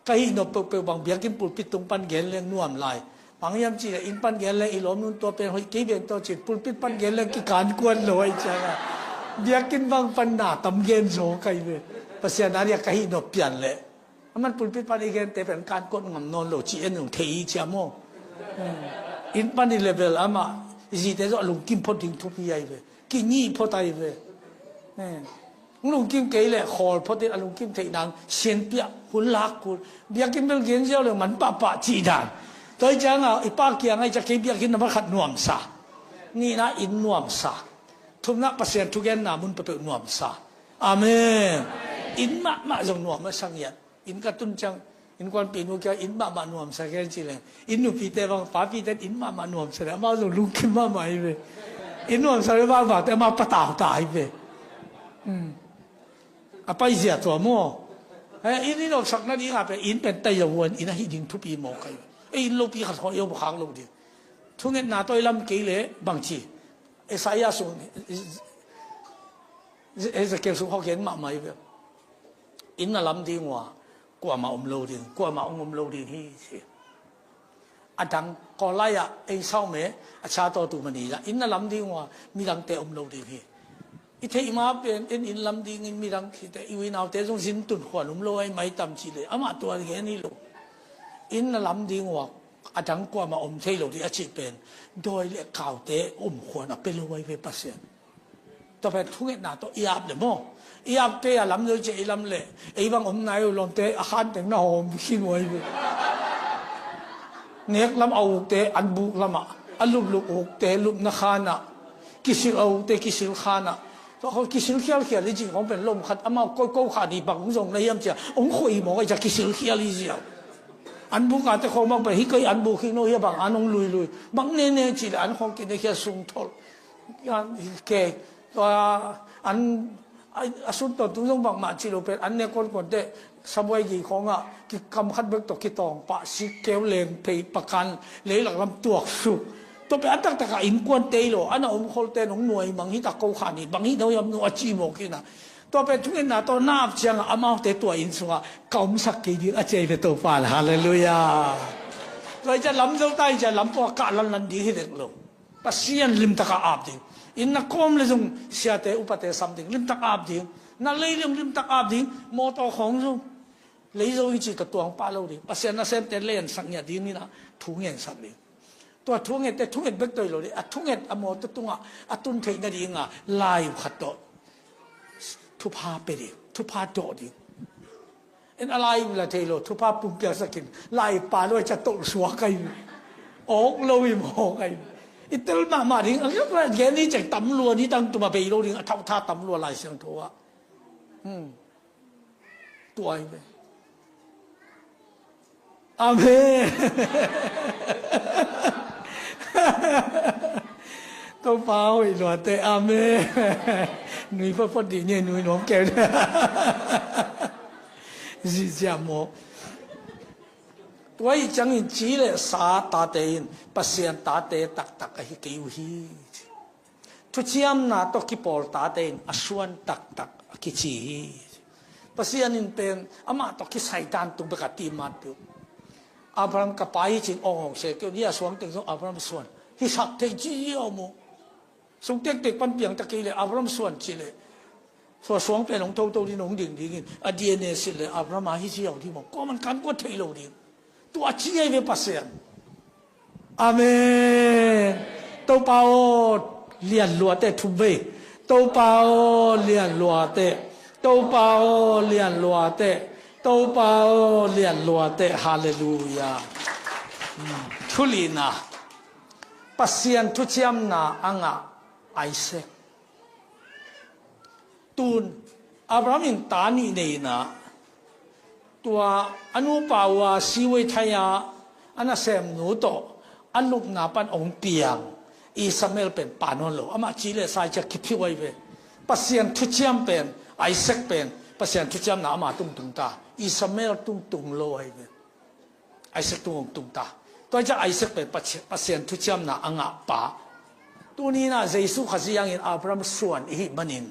Ka hih nop peuhpeuh bang biakinn pulpit tung pan gen leng nuam lai. Bang hiam cih leh inn pan gen leng i lawmnu in tua pen hoih kei ven tawh cin pulpit pan gen leng kikan kuan lo ahi ciangin, biakinn bang pan na tam gen zaw ka hi ve. Pasian a diak ka hih nop pian leh, aman pulpit pan i gente pen kan kuan ngam nawn lo ci en zong thei hi cia maw. Inn pan i level amah zite zawh a lungkim phot ding thupi ahi ve. Kingih phot ahi ve. Hong lungkim kei leh khawl photin a lungkim theih nang sianpiah hun lak kul. Biakinn bel gen ziau le man pahpah cih dan. Tua hi cianga i pa kiang ahi ciah kei biakinn nambat khat nuamsa. Nihna inn nuamsa. Thumna Pasian thugenna mun peuhpeuh nuamsa. Amen. Inn mahmah zong nuam a sa ngiat. Inn ka tun ciang innkuanpihnu kia inn mahmah nuamsa kei ci leng, inn nupite bang papite inn mahmah nuamsa le amau zong lungkim mahmah hi ve. Inn nuamsa le vangvangte amau patau ta hi ve. A paizia tua maw. Inn i nopsak nadinga pen inn pen taizavuan inn ahi ding thupi mawk ahi ve. Ei inn lopi khat hawh i om khak lo ding. Thungetna tawi lam kei le bangci Isaiah sung Ezekiel sung hawh gen mahmah hi ve. Inn na lam ding uh a kuamah om lo ding, kuamah hong om lo ding hi ci. A dang kawlai ah ei sau me a cha tawh tu mani ah inn na lam ding uh a midangte om lo ding hi. I theih ma pen en inn lam dingin midang khite i uinaute zong zin tun khuan om lo ai mai tam cih le amah tuan gen hi lo. Inn na lam ding uh a a dang kuamah om thei lo ding a cih pen dawi le kaute om khuan a pe lo ai ve Pasian. Tua pen thungetna tawh i ap le maw. I ap kei a lam zoi ciah i lam le ei bang om nai uh lawmte a khan teng na hawm khin uh ahi ve. Nek lam a ukte an buk lamah, a luplup ukte lupna khanah, kisil a ukte kisil khanah, Tua khawng kisil khialkhial hi cih khawng pen lom khat amau koi ko kha ni bang hong zong na hiam cia hong khoi mawk a, cia kisil khial hi ziau. An buk a te khawng bang pen hih kei an buk hi no hia bang an hong luilui bang nene cih le an khawng kine khia sung thol. Ke tua an a sun tawntung zong bangmah cih lo pen an ne kuankuan teh sabuai gei khawngah kikam khat bek tawh kitawng pah sik keu leng phei pakan leilak lam tuak suk. Tua pen a taktakah innkuan tei lo an a om kholte nong nuai mang hi tak ko kha ni bang hi no hiam no a ci mawk hi na. Tua pen thungetna tawh na ap ciangah amaute tua inn sungah ka omsak kei ding a ci ai ve Topa le. Halleluiah. Tua hi ciah lam zo ta hi ciah lam pawh a kah lanlan ding hi vek lo. Pasian limtak a ap ding. Inn na kawm le zong siate upate sam ding limtak ap ding. Na lei le zong limtak ap ding. Mawtaw khawng zong lei zo hi ci ka tuang pah lo ding. Pasian nasemte lensak ngiat ding ni na thu ngensak ding. Tua thungette thunget bek toi lo ding a thunget a mawtaw tungah a tun theih nadinga lai khat tawh thupha pe ding, thupha dawh ding. En a lai la thei lo thupha pumpiaksakin lai pa lo a ca tolh suak ai. Awk lo i mawk ai. I tel mahmah ding a ngiat la gen ni cek tam lua ni tang tuma bei lo ding a thauhtha tam lua Lai Siangtho ah. Hmm. Tua hi ve. Amen. Topa hoih luate. Amen. Nui photphot dih ni nui nuam keu. Zihziah maw. Tua ih ciangin ci le sa tate in Pasian tate taktak ahi kei uh hi. Thuciamna tawh kipawl tate in a suan taktak a kici hi. Pasian in pen amah tawh kisai dan tung bek a ti matpeuh. Abraham ka pa hi cin awngawng se keu ni a suang teng zong Abraham suan hi sak thei ci hi a om uh. Sung tektek pan piang ta kei le Abraham suan ci le sua suang pen hong toto ding hong ding dingin a D N A silh le Abraham a hi ci a ding maw kua man kan kua thei lo ding. Tua ci ai ve Pasian. Amen. Topa aw lian luate thum vei. Topa aw lian luate. Topa aw lian luate. Topa aw lian luate. Halleluiah. Thulina. Pasian thuciamna a ngah Isaac. Tun Abraham in ta nih nei inah tua a nupa uh a siwei thai-a a nasemnu tawh a lupna pan hong piang Ishmael pen pa nawn lo amah ci le sai ciak kiphiuh ahi ve. Pasian thuciam pen Isaac pen Pasian thuciamna ama tungtung ta Ishmael tungtung lo ahi ve. Isaac tung hong tung ta. Tua ciah Isaac pen Pasian thuciamna a ngah pa. Tuni inah Jesu Khazih hangin Abraham suan ihih manin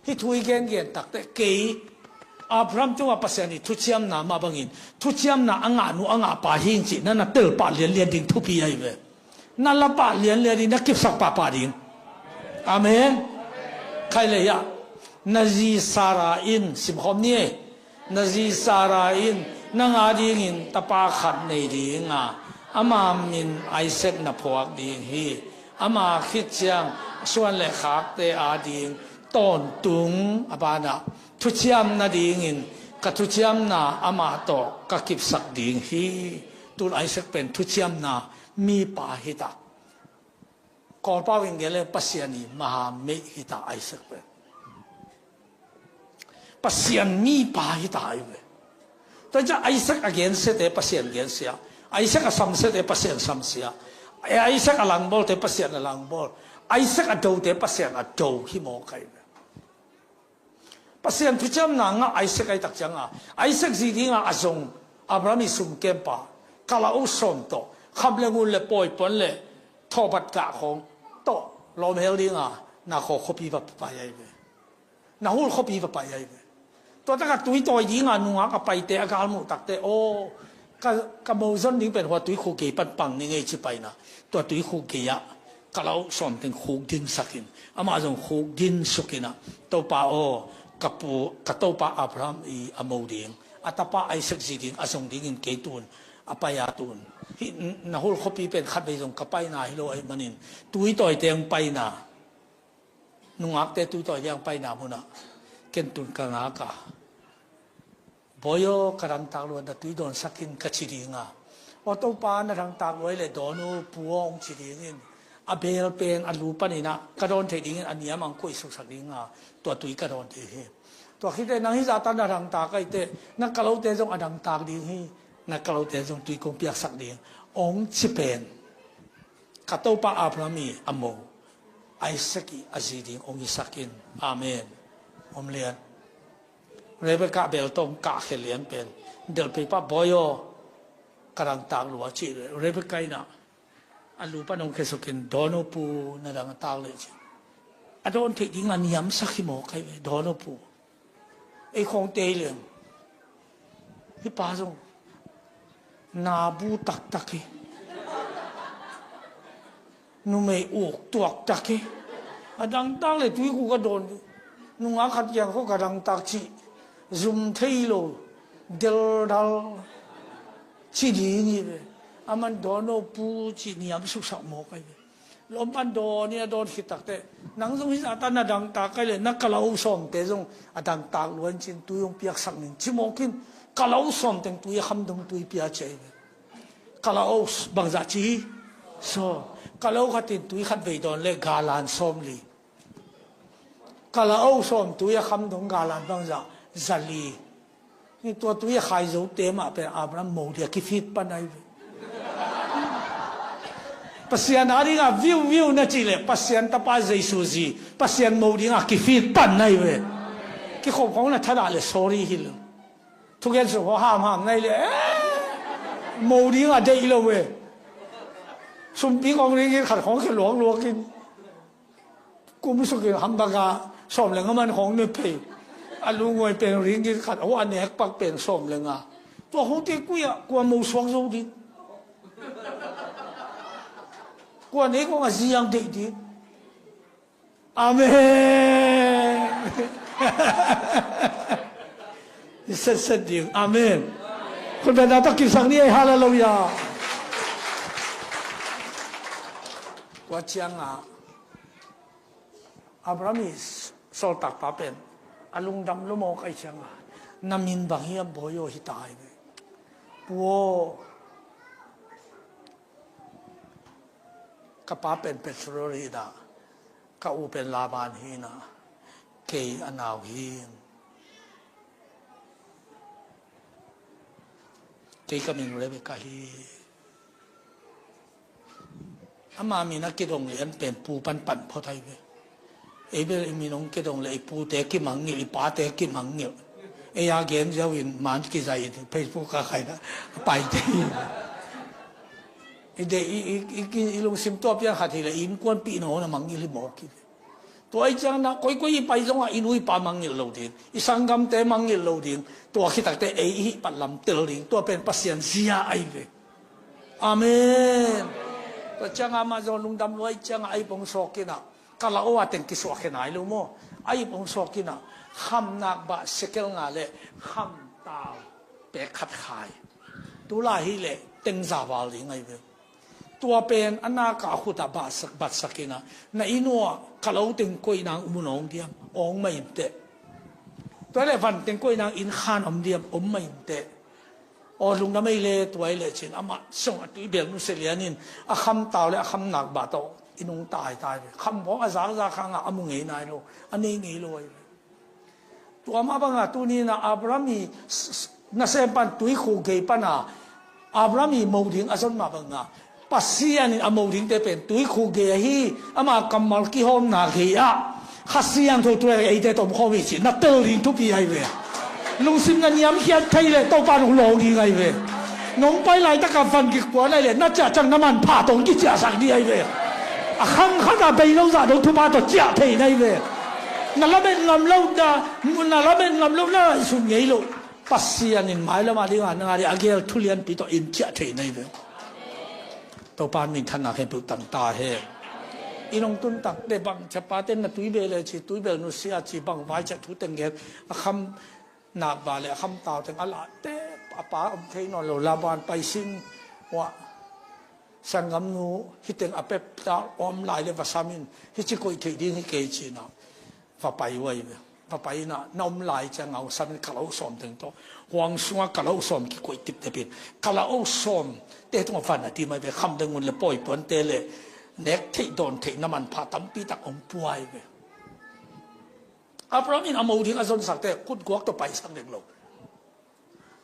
hih thu i gengen takte kei Abraham tungah Pasian i thuciamna mah bangin thuciamna a ngah nu a ngah pa hing cih na na telpah lianlian ding thupi ahi ve. Na lapah lianlian ding na kipsak pahpah ding. Amen. Khai le hiah na zi Sarah in simkhawm ni ei. Na zi Sarah in nang adingin tapa khat nei dinga ama min Isaac na phuak ding hi. Ama khit ciang suan le khakte ading tawntung a banah thuciam nadingin ka thuciamna amah tawh ka kipsak ding hi. Tun Isaac pen thuciamna mipa hita. Kawlpau in gen le Pasian i maha meih hita Isaac pen. Pasian mipa hita ahi ve. Tua ciah Isaac a gensiate Pasian gensia. Isaac a samsiate Pasian samsia. Isaac a langbawlte Pasian a langbawl. Isaac a dote Pasian a do hi mawk ahi ve. Pasian thuciamna ngah Isaac ahi tak cianga Isaac zi dinga a zong Abraham i sumkempa kalauk sawm tawh kham le ngun le pawipuan le thawhbat gah khawng tawh lawmhel dinga na khaw khuapi va pai ahi ve. Na hul khuapi va pai ahi ve. Tua taka tuitawi dinga nungak a paite a galmuh takte aw ka, ka mozon ding pen hua tuikhuk gei pan pang ni ngei ci paina tua tuikhuk gei ah kalauk sawm teng khuk dinsakin amah zong khuk dinsukinah Topa aw ka pu ka topa Abraham i a mo ding a tapa Isaac zi ding a zong dingin kei tun a pai a tun hih na hul khuapi pen khatvei zong ka paina hi lo ahih manin tuitawite ang paina nungakte tuitawi liang paina munah ken tun ka ngak a Bawi aw ka dangtak lua na tui dawnsakin ka ci dinga aw Topa na dangtak lua le dawn uh pu aw hong ci dingin A beel pen a lu panin ah ka dawn theih dingin a niam ang koih suksak ding a, tua tui ka dawn thei hi. Tua khit teh nang hih zahta na dangtak ahih teh na kalote zong a dangtak ding hi. Na kalote zong tui kong piaksak ding hong ci pen ka Topa Abraham i a mo Isaac i a zi ding hong hisak in. Amen. Om lian. Rebekah beel tawh hong kahkhia lian pen delh pei pah, Bawi aw, ka dangtak lua, cih leh Rebekah in ah a lu pan hong khiasuk in, dawn o pu, na dangtak leh, ci. A dawn theih ding a niamsak hi mawk ahi ve, dawn o pu. Ei khawngte hi leng hih pa zong nabu taktak hi. Numei uk tuaktak hi. A dangtak leh tui khu ka dawn. Nungak khat kiang khawng ka dangtak cih zum thei lo, deldal ci ding hi ve. Aman dawn o pu, ci niam suksak mawk ahi ve. Lawm pan dawn in a dawn khit tak teh nang zong hih zahta na dangtak ahih leh na kalo sawmte zong a dangtak lua in, ci-in tui hong piaksak ning, ci mawk in. Kalo sawm teng tui a kham dong tui pia ci ahi ve. Kalo bangzah ci hi? Sawm. Kalo khat in tui khat vei dawn leh galan sawmli. Kalo sawm tui a kham dong galan bangzah? Zali. Tua tui a khai zote mah pen Abraham mo ding a kifit pan ahi ve. Pasian a ding a viu viu na cih leh Pasian Tapa Jesu zi, Pasian mo ding a kifit pan ahi ve. Kikhop khawng na thadah leh sorry hi lo. Thugen sung khawng hamham na hih leh, eh, mo ding a deih lo ve. Sumpi khawng ringgit khat khawng khia luakluak in, kum suk in handbag ah sawm le nga man khawng ne phei. A lungngawi pen ringgit khat, a nek pak pen sawm le nga. Tua khawngte koi ah kua mo suak zo ding? Kua nei khawng a zi ang deih ding? Amen. I setset ding. Amen. Khut beng na tawh kipsak ni ei, hallelujah. Tua ciang a Abraham i sawltak pa pen a lungdam lo mawk ahih ciang a, na min bang hiam Bawi aw, hi ta hi ve. Pu aw, ka pa pen Pethuel hi in ah, ka u pen Laban hi in ah, kei a nau hi. Kei ka min Rebekah hi. Ama min a kidong lian pen pu pan pan phot ahi ve. Ei bel i min hong kidong leh i pute kimangngilh, i pate kimangngilh. Ei a gen ziau in man kizai in Facebook ah khai na a paite hi. I deih i, i, i, i lungsim tua piang khat hi leh i innkuanpihna hong na mangngilh hi mawk hi. Tua ahih ciangin ah koikoi i pai zongah i nu i pa mangngilh lo ding, i sanggamte mangngilh lo ding. Tua khit tak teh ei i hih pat lam tel ding. Tua pen Pasian zia ahi ve. Amen. Tua ciangin amah zong lungdam lua ahih ciangin a ip hong suak in ah, ka la-o a teng kisuahkhia nai lo maw. A ip hong suak in ah, kham nakbah sekel nga le kham tau pek khat khai. Tu lai hi leh teng za val ding ahi ve. Tua pen a nak a khut ah batsak, batsak in ah, na inn uah ka lo teng koih nang um un awng diam? Awng mah in teh. Tua leh van teng koih nang inn khan om diam? Om mah in teh. Aw, lungdam ei le, tua ei le, ci-in amah zong a tuibel nusia lian in a kham tau le a kham nakbah tawh i nungta hi ta hi ve. Kham bawng a zakzak hang a, a mu ngei nai lo, a nei ngei lo ahi ve. Tua mah bang a tuni in ah Abraham i s-, s-, nasem pan tuikhu gei pan a Abraham i mo ding a zon mah bang a, Pasian in a mo dingte pen tuikhu gei ahi, ama kammal kihawmna gei ah Kha Siangtho tua eite tomkhawm hi cih na tel ding thupi ahi ve. Lungsim na niamkhiat thei leh Topa in hong lawng ding ahi ve. Nong pai laitak a van kikuan ahi leh na ciah ciang na manpha tawh hong kiciahsak ding ahi ve. A khang khat a bei lo zah dong thupha tawh ciah thei na hi ve. Na lamet ngam lo, na, na lamet ngam lo, na ngaihsun ngei lo, Pasian in mailam a ding a na ngah ding a gel thu lianpi tawh in ciah thei na hi ve. Topa in minthanna khempeuh tang ta hen. I nong tun tak teh bang ciapate na tuibel le ci, tuibel nusia ci, bang vai ciah thu teng gen, a kham nakbah le a kham tau teng a lah teh, a pa om thei nawn lo, Laban pai sin uah, sanggamnu, hih teng a pep ta om lai le va sam in, hih ci koih theih ding hi kei, ci-in ah va pai uh ahi ve. Va pai in ah na om lai ciang a hong sam in ka lo sawm teng tawh, huang sungah ka lo sawm kikoih tiptep in, ka lo sawmte tungah van a tim ahi ve. Kham le ngun le pawi puante le Nek theih dawn theih na manpha tampi tak hong pia hi ve. Abraham in a mo ding a zonsak teh khutguak tawh paisak dek lo.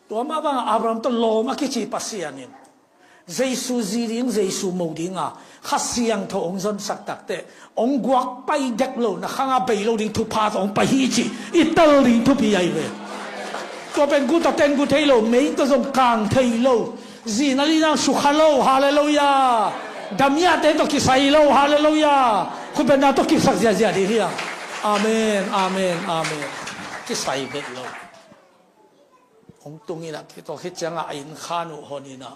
Tua mah bangah Abraham tawh lawm a kici Pasian in Jesu zi ding, Jesu mo ding a Kha Siangtho hong zonsak tak teh hong guak pai dek lo, na khang a bei lo ding thupha tawh hong pai hi ci i tel ding thupi ahi ve. Tua pen gu tawh ten gu thei lo, mei tawh zong kang thei lo, zi na li nang sukha lo. Halleluiah. Damiate tawh kisai lo. Halleluiah. Khutbetna tawh kipsak ziahziah ding hi a. Amen, amen, amen. Kisai bet lo. Hong tung in a, tua khit ciangah a inn khan uh hon in a,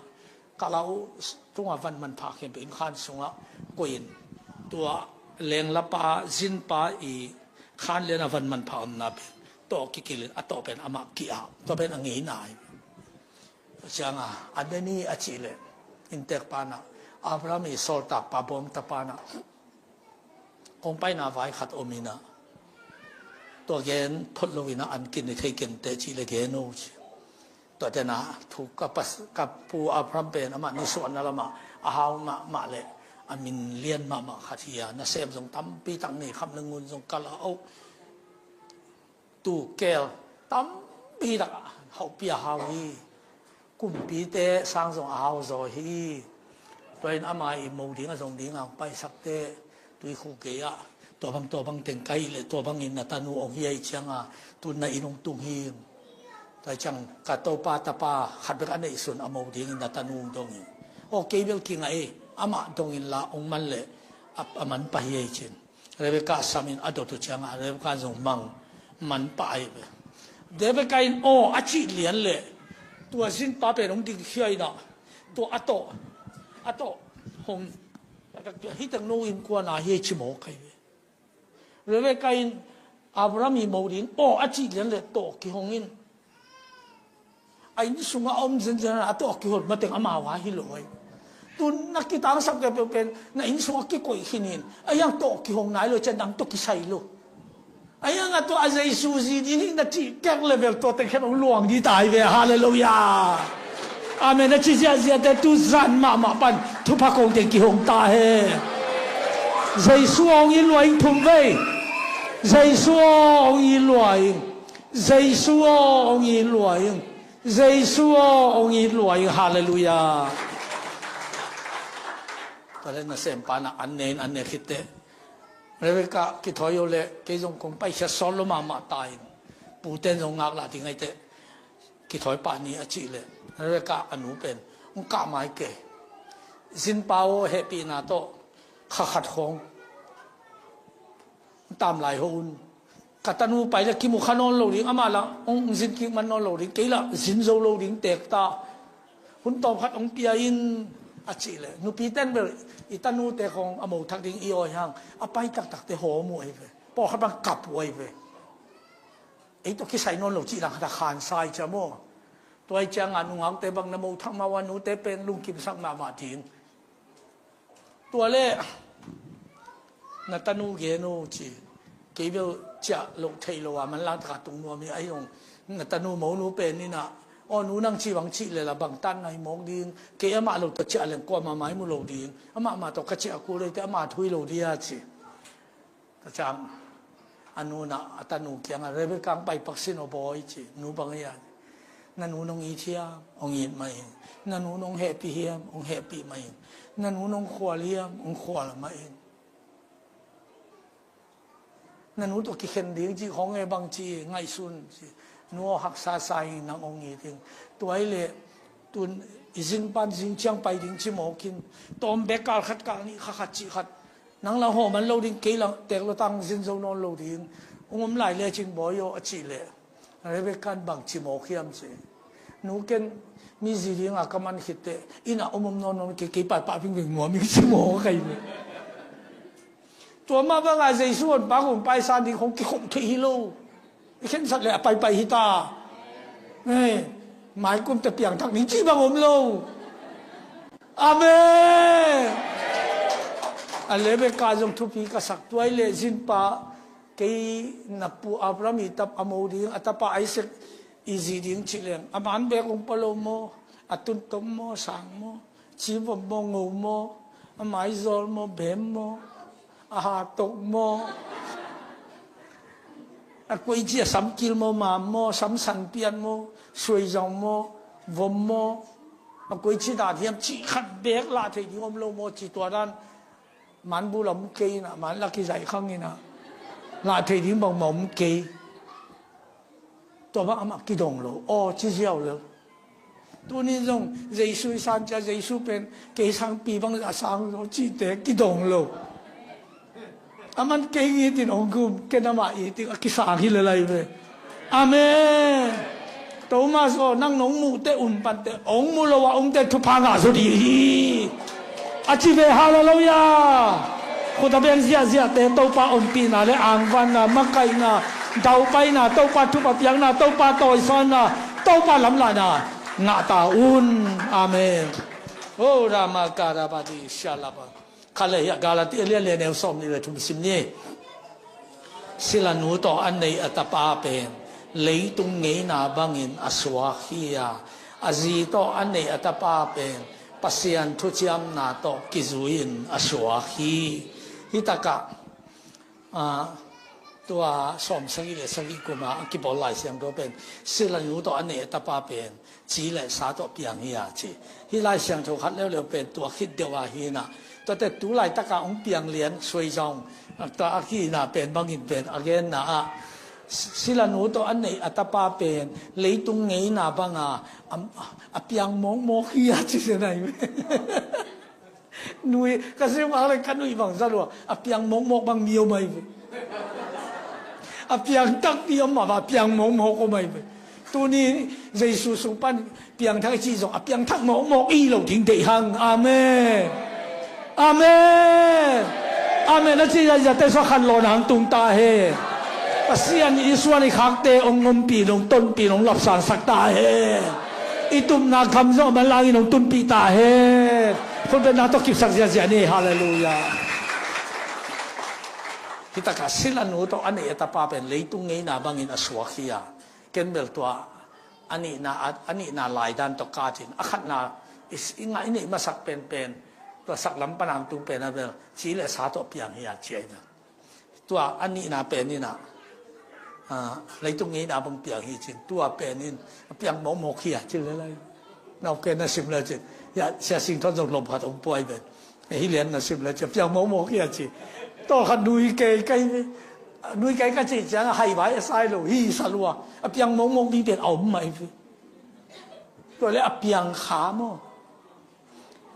ka lau tungah van manpha khempeuh inn khan sungah koih in, tua lenglapa zinpa i khan lian a van manpha omna pen tawh kikilh in, a tawh pen amah ki-ah, tua pen a ngeina hi. Ciangah a ne ni a cih leh inntek panah Abraham i sawltakpa bawmta panah kong paina vai khat om in a, tua gen phot lo in a, an kin i thei kenteh cih le gen o ci. Tua tena thu ka pas, ka pu Abraham pen amah nisuahna lamah a hau mahmah le a min lian mahmah khat hi a, nasem zong tampi tak nei, kham le ngun zong ka la o. Tuu keel tampi tak hauhpi a hau hi. Kumpite sang zong a hau zaw hi. Tua in ama i mo ding a zong ding a hong paisak teh tuikhuk gei ah tua bang tua bang teng ka hih leh tua bangin na tanu hong hi ahih cianga tun na inn hong tung hi. Tua ciang ka topa tapa khat bek a neihsun a mo dingin na tanu hong dong hi. Aw kei bel kingah ei, amah dong inla hong man leh a, a man pah hi ei cin. Rebekah samin a dot uh ciangah Rebekah zong mang man pah ahi ve. Rebekah in aw a cih lian leh tua zinpa pen hong dingkhia in ah tua a tawh, a tawh hong hih teng no innkuan a hi ei ci mawk ahi ve. Rebekah in Abraham i mo ding aw a cih lian leh tawh kihong in. A inn sungah a om zenzen a tawh a kihot mateng amau a hi lo ahi. Tun na kitangsak peuhpeuh pen na inn sungah kikoih khin in, a hiang tawh kihong nai lo cian dang tawh kisai lo. A hiang a tawh a Jesu zi ding hi na cih kek level tua teng khem hong luang dih ta hi ve. Halleluiah. Amen. A ci ziahziahte tu zan mahmah pan thupha kong teng kihong ta he. Jesu aw hong i luai ing thum vei. Jesu aw hong i luai ing. Jesu aw hong i luai ing. Jesu aw hong i luai ing. Halleluiah. Tua leh nasem pana an ne in an ne khitteh Rebekah kithawi uh leh kei zong kong paikhiat sawt lo mahmah ta in puten zong ngaklah ding ahi teh kithawi pah ni a cih leh Rebekah a nu pen hong kah mai kei. Zinpa aw hehpihna tawh kha khat khawng tam lai ho un. Ka tanu pai le kimukha nawn lo ding, amah la hong zin kik man nawn lo ding, kei la zin zo lo ding tek ta. Hun tawm khat hong pia in a cih le nupi ten bel i tanute khawng a mo thak ding i awi hang a pai taktakte hawm uh ahi ve. Pawlkhat bang kap uh ahi ve. Ei tawh kisai nawn lo cih dang khat a khansa i ciam aw. Tua i ciangah nungakte bang na mo thak mah uh a, nute pen lungkimsak mahmah ding. Tua le na tanu gen uh ci. Kei bel ciah loh theih lo a manlang taka tung nuam hi. Ahi zong na tanu monu pen inah aw nu nang ci bang cih le la bang tan ngai mawk ding. Kei amah lo tawh ciah leng kuamah mai mu lo ding. Amah mah tawh ka ciah kul leite amah thui lo dia ci. Tua ciang a nu in a tanu kiangah Rebekah hong pai pak sin aw bawi ci. Nu bang hiam? Na nu nong it hiam? Hong it mah ing. Na nu nong hehpih hiam? Hong hehpih mah ing. Na nu nong khual hiam? Hong khual mah ing. Na nu tawh kikhen ding cih khawng e bang ci ngaihsun ci. Nu aw haksa sa ing, nang hong it ing. Tua hi leh tun i zin pan zing ciang pai ding ci mawk in. Tawm bek kal khat kal nih kha khat cih khat. Nang la hawh man lo ding, kei la tek lo tang zin zo nawn lo ding. Hong om lai lecin bawi aw a cih leh Rebekah in bang ci mawk hiam ci. Nu ken mi zi dinga ka man khitteh inah om om nawn nawn kei, kei paipah vingving nuam ing ci mawk ahi ve. Tua mah bangah Jesu honpa kum paisan ding khong kikhop theih hi lo. I khensat le a paipai hi ta. Maikum te piangthak ning cih bang om lo. Amen. A Rebekah zong thupi ka sak, tua hi leh zinpa, kei na pu Abraham i tapa a mo ding, a tapa Isaac i zi ding cih leng a man bek hong pua lo maw? A tuntom maw, sang maw, civom maw, ngo maw, A maizawl maw, bem maw, a hatok maw, a koici a samkil maw, mam maw, samsan piat maw, suaizong maw, vom maw, a koici dan hiam cih khat beek lah thei ding om lo maw, ci tua dan. Manbul a om kei inah, manlak i zaih khang inah, lah thei ding bangmah om kei. Tua bang amah kidong lo, aw ci ziau lo. Tuni zong Jesu i san cia, Jesu pen kei sangpi bang a sang lo cihte kidong lo. Aman kei ngitin hong gum, ken amah itin a kisang hi lelai ve. Amen. Thomas aw, nang nong muhte um pante, hong mu lo a umte thupha ngah zaw dih hi. A ci ve, halleluiah. Khut a beng ziahziahte Topa ompihna le angvanna, makaihna, daupaina, Topa thupha piakna, Topa tawisanna, Topa lamlahna ngah ta un. Amen. O rama karabadi sialaba. Khat le hiah Galati a lian lian neu sawm nih le thum sim ni. Silanu tawh a neih a tapa pen leitung ngeina bangin a suak hi a, a zi tawh a neih a tapa pen Pasian thuciamna tawh kizui-in a suak hi. Hitakah, ah, tua sawm sagih le sagih kuma a kibawl Lai Siangtho pen silanu tawh a neih a tapa pen ci le sa tawh piang hi a ci. Hih Lai Siangtho khat leuleu pen tua khit deuh a hinah, tuate tu laitaka hong piang lian suaizong, tua a kihina pen bangin pen a genna ah, silanu tawh a neih a tapa pen leitung ngeina banga a, a piang mawkmawk hi a ci zen ahi ve. Nui ka sim hang le ka nuih bang za lua, a piang mawkmawk bang mi om ahi ve. A piang takpi om mah, a piang mawkmawk om ahi ve. Tuni Jesu sung pan piangthak i cih zong a piangthak mawkmawk i lo ding deih hang. Amen. Amen. Amen. A ci zahzah te sua khan lawn hang tung ta he. Pasian i suan i khakte hong ompih nong tonpih nong lapsansak ta he. I tupna kham zong a manlangin hong tunpih ta he. Khutbetna tawh kipsak ziahziah ni. Halleluiah. Hitakah silanu tawh a neih a tapa pen leitung ngeina bangin a suak hi a. Ken bel tua a nihna, a, a nihna laidan tawh katin a khatna i, i ngah i neih masak penpen tua saklam panang tung pen a bel ci le sa tawh piang hi a ci ahi na. Tua a nihna pen inah, ah, leitung ngeina bang piang hi cin, tua pen in a piang mawkmawk hi a cin le lai. Nau ken na sim le cin, ya, sia sing thon zong lom khat hong puai pen. Hi lian na sim le cin, a piang mawkmawk hi a ci. Tawlkhat nui kei kai ve. Nui kei ka cih ciang a hai vai a sai lo hi sa lua. A piang mawkmawk ding pen a om mah hi ve. Tua le a piang kha maw.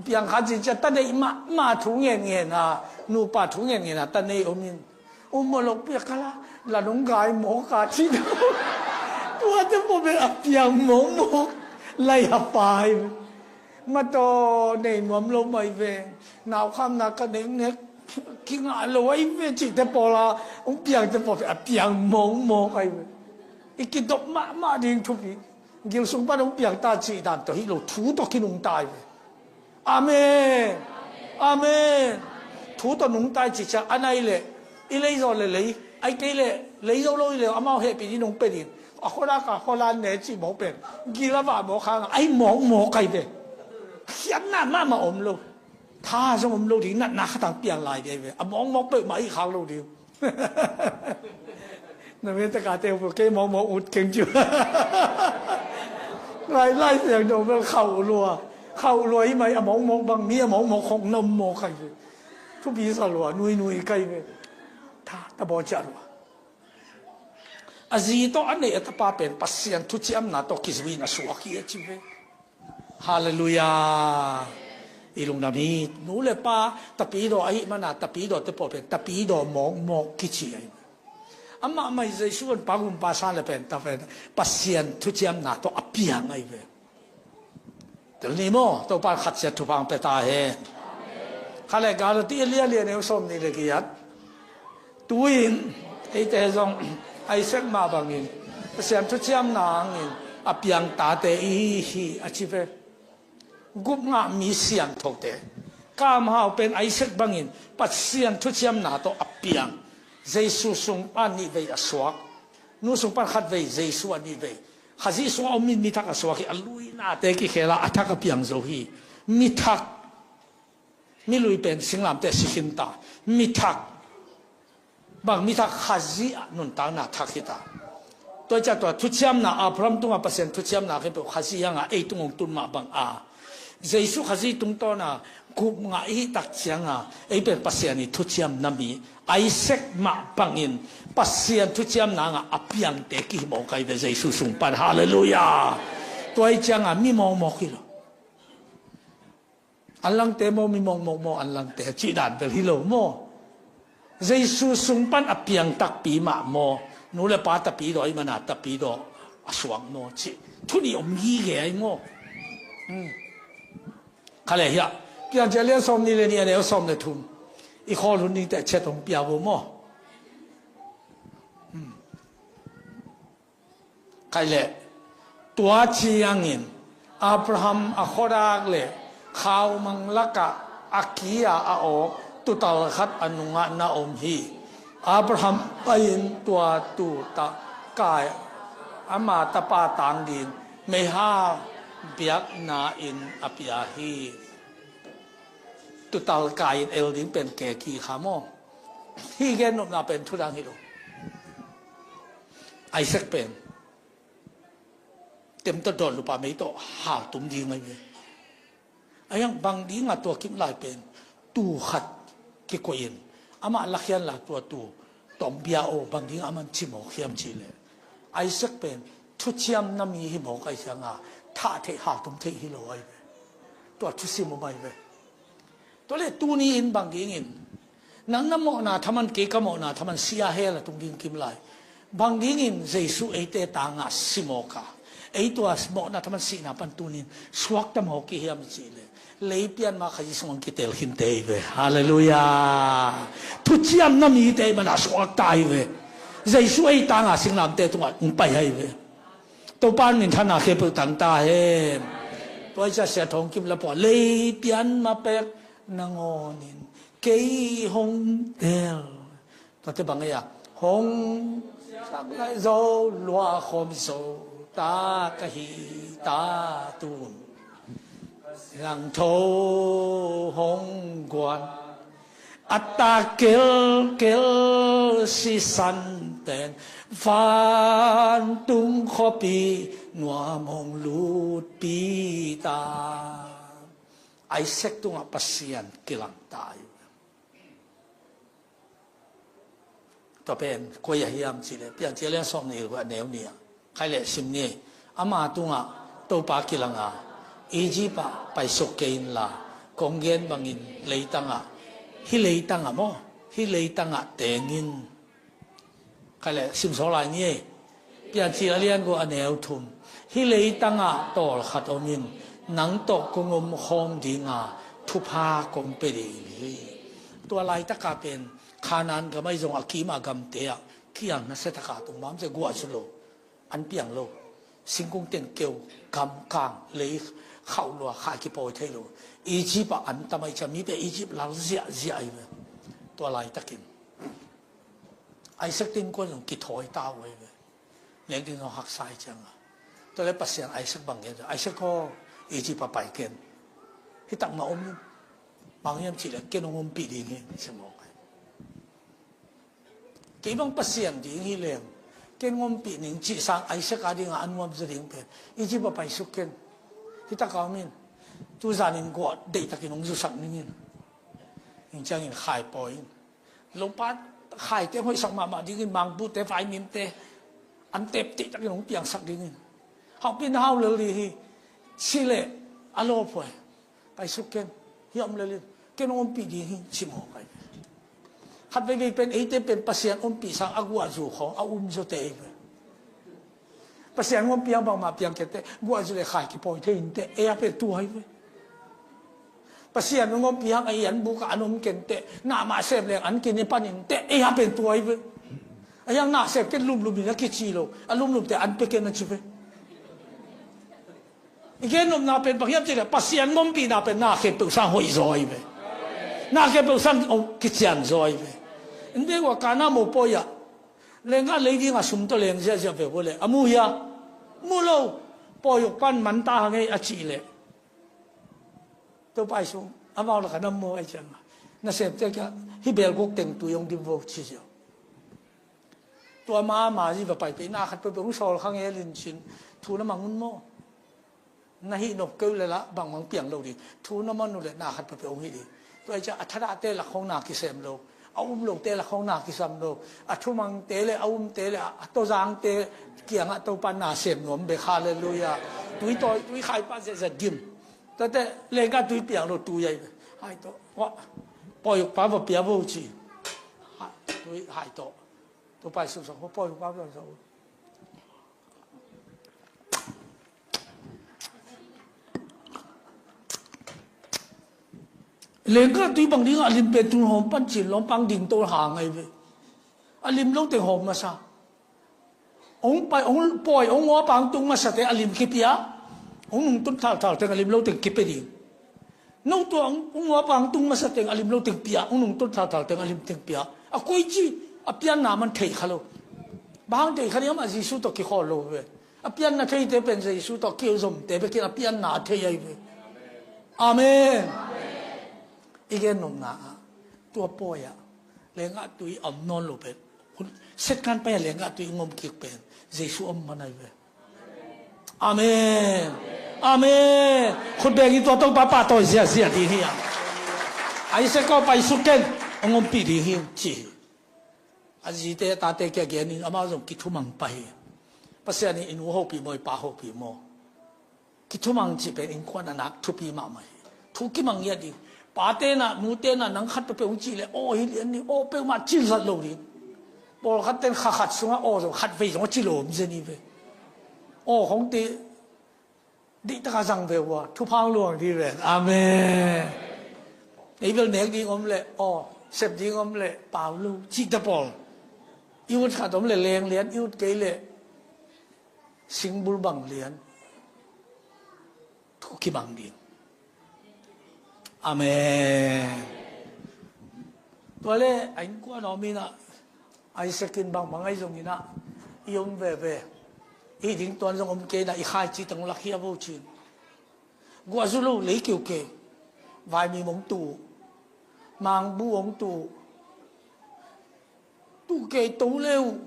Piang kha ci cia ta neih mahmah thu ngenngen a, nupa thu ngenngen a ta nei om in. Um maw lok piak kala, la nong gai mawk a ci. Tuate pawh bel a piang mawkmawk lai a pai. Mataw nei nuam lo mai ve. Naukhamna ka neknek kingah lo ai ve cihte pawla hong piangte pawh bel a piang mawkmawk ai ve. I kidop mahmah ding thupi. Gil sung pan hong piang ta cih dan tawh hi lo, thu tawh kinungta ai ve. Amen. Amen. Thu tawh nungta i cih ciang a nai leh i lei zaw le lei, ai kei leh lei zo lo i leh amau hehpih ding nong pia ding. A khuala ka khuala ne cih mawk pen gil a vah mawk hang a ai mawkmawk ai ve. Khiatna mahmah om lo. Tha zong om lo ding, natna khatang piang lai ding ai ve. A mawkmawk peuhmah i khak lo ding. Na mete ka teu kei mawkmawk ut keng ciu. Lai, Lai Siangtho bel khauh lua. Khauh lua i mai a mawkmawk bang mi a mawkmawk khong na om mawk ai ve. Thupi sa lua, nuinui kai ve. Tha, ta bawl ciah lua. A zi tawh a neih a tapa pen Pasian thuciamna tawh kizui in a suak hi a ci ve. Halleluiah. I lungdam hi. Nu le pa tapidaw ahih mana tapidaw te pawh pen tapidaw mawkmawk kici ahi. Amah mah hi Jesu in pa gumpa sa le pen ta pen Pasian thuciamna tawh a piang ahi ve. Tel ni maw, Topa khat ciat thupha hong pia ta hen. Khat le Galati a lian lian neu sawm nih le giat. Tu-in eite zong Isaac mah bangin Pasian thuciamna hangin a piang tate i hi hi a ci ve. Gupngah mi siangthote. Kamhau pen Isaac bangin Pasian thuciamna tawh a piang. Jesu sung pan nih vei a suak. Nu sung pan khat vei, Jesu a nih vei. Khazih sungah om in mi thak a suak hi, a luinate kikhela a thak a piang zo hi. Mi thak. Mi lui pen singlamteh si khin ta. Mi thak, bang mi thak, Khazih ah nuntakna thak hi ta. Tua ciang tua thuciamna, Abraham tungah Pasian thuciamna khempeuh Khazih hangah ei tung hong tun mah bang a, Jesu Khazih tungtawna gupngah i hih tak cianga ei pen Pasian i thuciamna mi, Isaac mah bangin Pasian thuciamna hangah a piangte kihimawk ahi ve Jesu sung pan. Halleluiah. Tua ih cianga mi mawkmawk hi lo. Anlangte maw, mi mawkmawk maw, anlangte cih dan bel hi lo maw? Jesu sung pan a piang takpi mah maw? Nu le pa tapidaw i mana tapidaw a suak maw? Cih thu nih om gige ahi maw? Hmm. Kha le hiah Piancil a lian sawm nih le nih, a neu sawm le thum. I khawl hun dingte chet hong pia vo maw? Hmm. Khaih leh, tua ciangin Abraham a khuadak le khaumang lakah a ki-a a awk tuutal khat a nungah na om hi. Abraham pai-in tua tuutal kai ama tapa tangdin meihal biakna-in a pia hi. Tuutal kai-in el ding pen keki kha maw? Hih gen nopna pen thudang hi lo. Isaac pen tem tawh dawn lupa mei tawh haltum ding ahi ve. A hiang bang dingah tua kim lai pen tuu khat kikoih in amah lakhian la tua tuu tawmbia aw, bang dingah aman cimawk hiam cihleh, Isaac pen thuciamna mi himawk ahi cianga thah theih haltum theih hi lo ahi ve. Tua thusim om ahi ve. Tua le tuni in bang dingin nang na mawhna thaman, kei ka mawhna thaman sia hel a tung ding kim lai. Bang dingin Jesu eite tangah simawka ei tua mawhna thaman sihna pan tunin suakta mawk i hiam cihleh, leipian ma Khazih sungah kitel khinte hi ve. Halleluiah. Thuciamna mite i mana suakta hi ve. Jesu ei tangah singlamte tungah hong pai ahi ve. Topa in minthanna khempeuh tang ta hen. Tua i ca sia thawng kim la pua leipian ma pek nangawnin kei hong tel. Tuate bang ei a hong sak lai zo lua khawm zo ta ka hi ta tun. Langtho hong guan a ta kelkel sisan ten vantung khuapi nuam hong lutpi ta. Isaac tungah Pasian kilang ta hi. Tua pen koi a hiam cihleh Piancil a lian sawm nih le guk, a neu nih ah khaih leh sim ni. Ama tungah Topa kilanga Egypt ah paisuk kei inla kong gen bangin leitangah, hih leitangah maw, hih leitangah tengin. Khaih leh sim sawm lai ni. Piancil a lian guk, a neu thum. Hih leitangah tawlkhat om in nang tawh kong om khawm dinga thupha kong pia ding hi. Tua laitaka pen Khanaan gam ahi zongah a kima gamte ah kiang nasia taka tung bamse guah zu lo, an piang lo. Singkung teng keu, gam kang, lei khauh lua, khai kipawi thei lo. Egypt ah an tam ahi ciang mi pen Egypt lal ziahziah ahi ve. Tua laitakin Isaac te innkuan zong kithawi ta uh ahi ve. Leng ding zong haksa ahi cianga tua le Pasian Isaac bang gen, Isaac aw, Egypt ah pai ken. Hih tak mah om in. Bang hiam cihleh ken hong ompih ding hi, ci mawk ahi. Kei bang Pasian ding hi leng ken hong ompih ning cih sang Isaac a dingah a nuam zaw ding pen Egypt ah paisuk ken. Hih tak a om in. Tuzanin guah deihtakin hong zusak ning in. Hing ciangin khai pawi in. Lopa khaite hoihsak mahmah dingin, mangpute, vaimimte an tep tihtakin hong piangsak dingin. Hauhpi na hau lel dih hi. Sileh a lawphuai. Paisuk ken. Hih a om lel in ken hong ompih ding hi, ci mawk ahi. Khat veivei pen eite pen Pasian ompih sang a guahzu khawng a umzawte ahi ve. Pasian hong ompih hang bangmah piang kenteh guahzu le khai kipawi thei inteh, ei a pen tua hi ve. Pasian hong ompih hang a i an bukah an om kenteh, na mah sem leng an kine pan inteh, ei a pen tua hi ve. A hiang na sem ken lumlum in a kici lo, a lumlumte an pia ken a ci ve. I gen nopna pen bang hiam cihleh Pasian hong ompihna pen na khempeuh sang hoih zaw hi ve. Na khempeuh sang kician zaw hi ve. In bek ua Kana mopawi ah lengah lei dingah sum tawh leng ziahziah ve uh le a mu hia? Mu lo. Pawi uk pan man ta hang ei a cih leh Topa i sung Amau lakah na maw ahi ciang, nasemte kiangah, hih belguk teng tui hong dim vo ci ziau. Tua ma ma zi va pai pei, na khat peuhpeuh hong sawl kha ngelin cin, thu na mang un maw? Na hih nop keu le lah bangbang piang lo ding. Thu na mang uh le na khat peuhpeuh hong hih ding. Tua ahi ciang a thadahte lak hong na kisem lo, a um lote lak hong na kisam lo, a thumangte le a umte le a tawzangte kiangah Topa na sem nuam bek. Halleluiah. Tui tawi, tui khai pan ziahziah dim. Tuate lenggah tui piang lo, tui ahi ve. Hai tawh. Wah. Pawi ukpa va pia vo ci. Ha, tui hai tawh. Tua pai suk suk, pawi ukpa va suk. Lenggah tui bang dingah a lim pen tun hawm pan cin lawm pang ding tol hang ahi ve. A lim lo teng hawm masa. Hong pai, hong pawi, hong ngua pang tung masate a lim kipia. Hong nungtun thalthal teng a lim lo teng kipia ding. No tua hong, hong ngua pang tung masa teng a lim lo teng pia, hong nungtun thalthal teng a lim teng pia. A koici, a pianna man thei kha lo. Bang hang thei kha ding, amah Jesu tawh kikhawl lo ve. A pianna theite pen Jesu tawh kizomte bekin a pianna a thei ahi ve. Amen. I gen nopna ah, tua pawi ah lenggah tui a om nawn lo pen, hun, Setkan pai a lenggah tui hong om kik pen Jesu om man ahi ve. Amen. Amen. Khut bengin tua Topa pahtawi ziahziah ding hi a. Isaac aw, pai suk ken, hong ompih ding hi ci hi. A zite a tate kiang genin amau zong kithumang pah hi. Pasian in i nu hopih maw, i pa hopih maw? Kithumang cih pen innkuan a nak thupi mahmah hi. Thu kimang ngiat ding. Pate na, nute na, nang khat peuhpeuh hong cih leh aw hi lian ni, aw peuhmah cil zat lo ding. Pawlkhat ten kha khat sungah aw zong khat vei zong a ci lawm zen hi ve. Aw khong ti dih taka zang ve uh a, thupha hong luang dih ven. Amen. Ei bel nek ding om leh aw, sep ding om leh pau lo cih ta pawl. I ut khat om leh leng lian, i ut kei leh singbul bang lian. Thu kimang ding. Amen. Tua le a innkuan a om in ah, Isaac in bangbang ahi zongin ah, i om veve, i ding tuan zong om kei in ah, i khaici teng lak hi a vo cin. Guah zu lo lei keu kei. Vaimim hong tu, mangbu hong tu, tu kei to leu.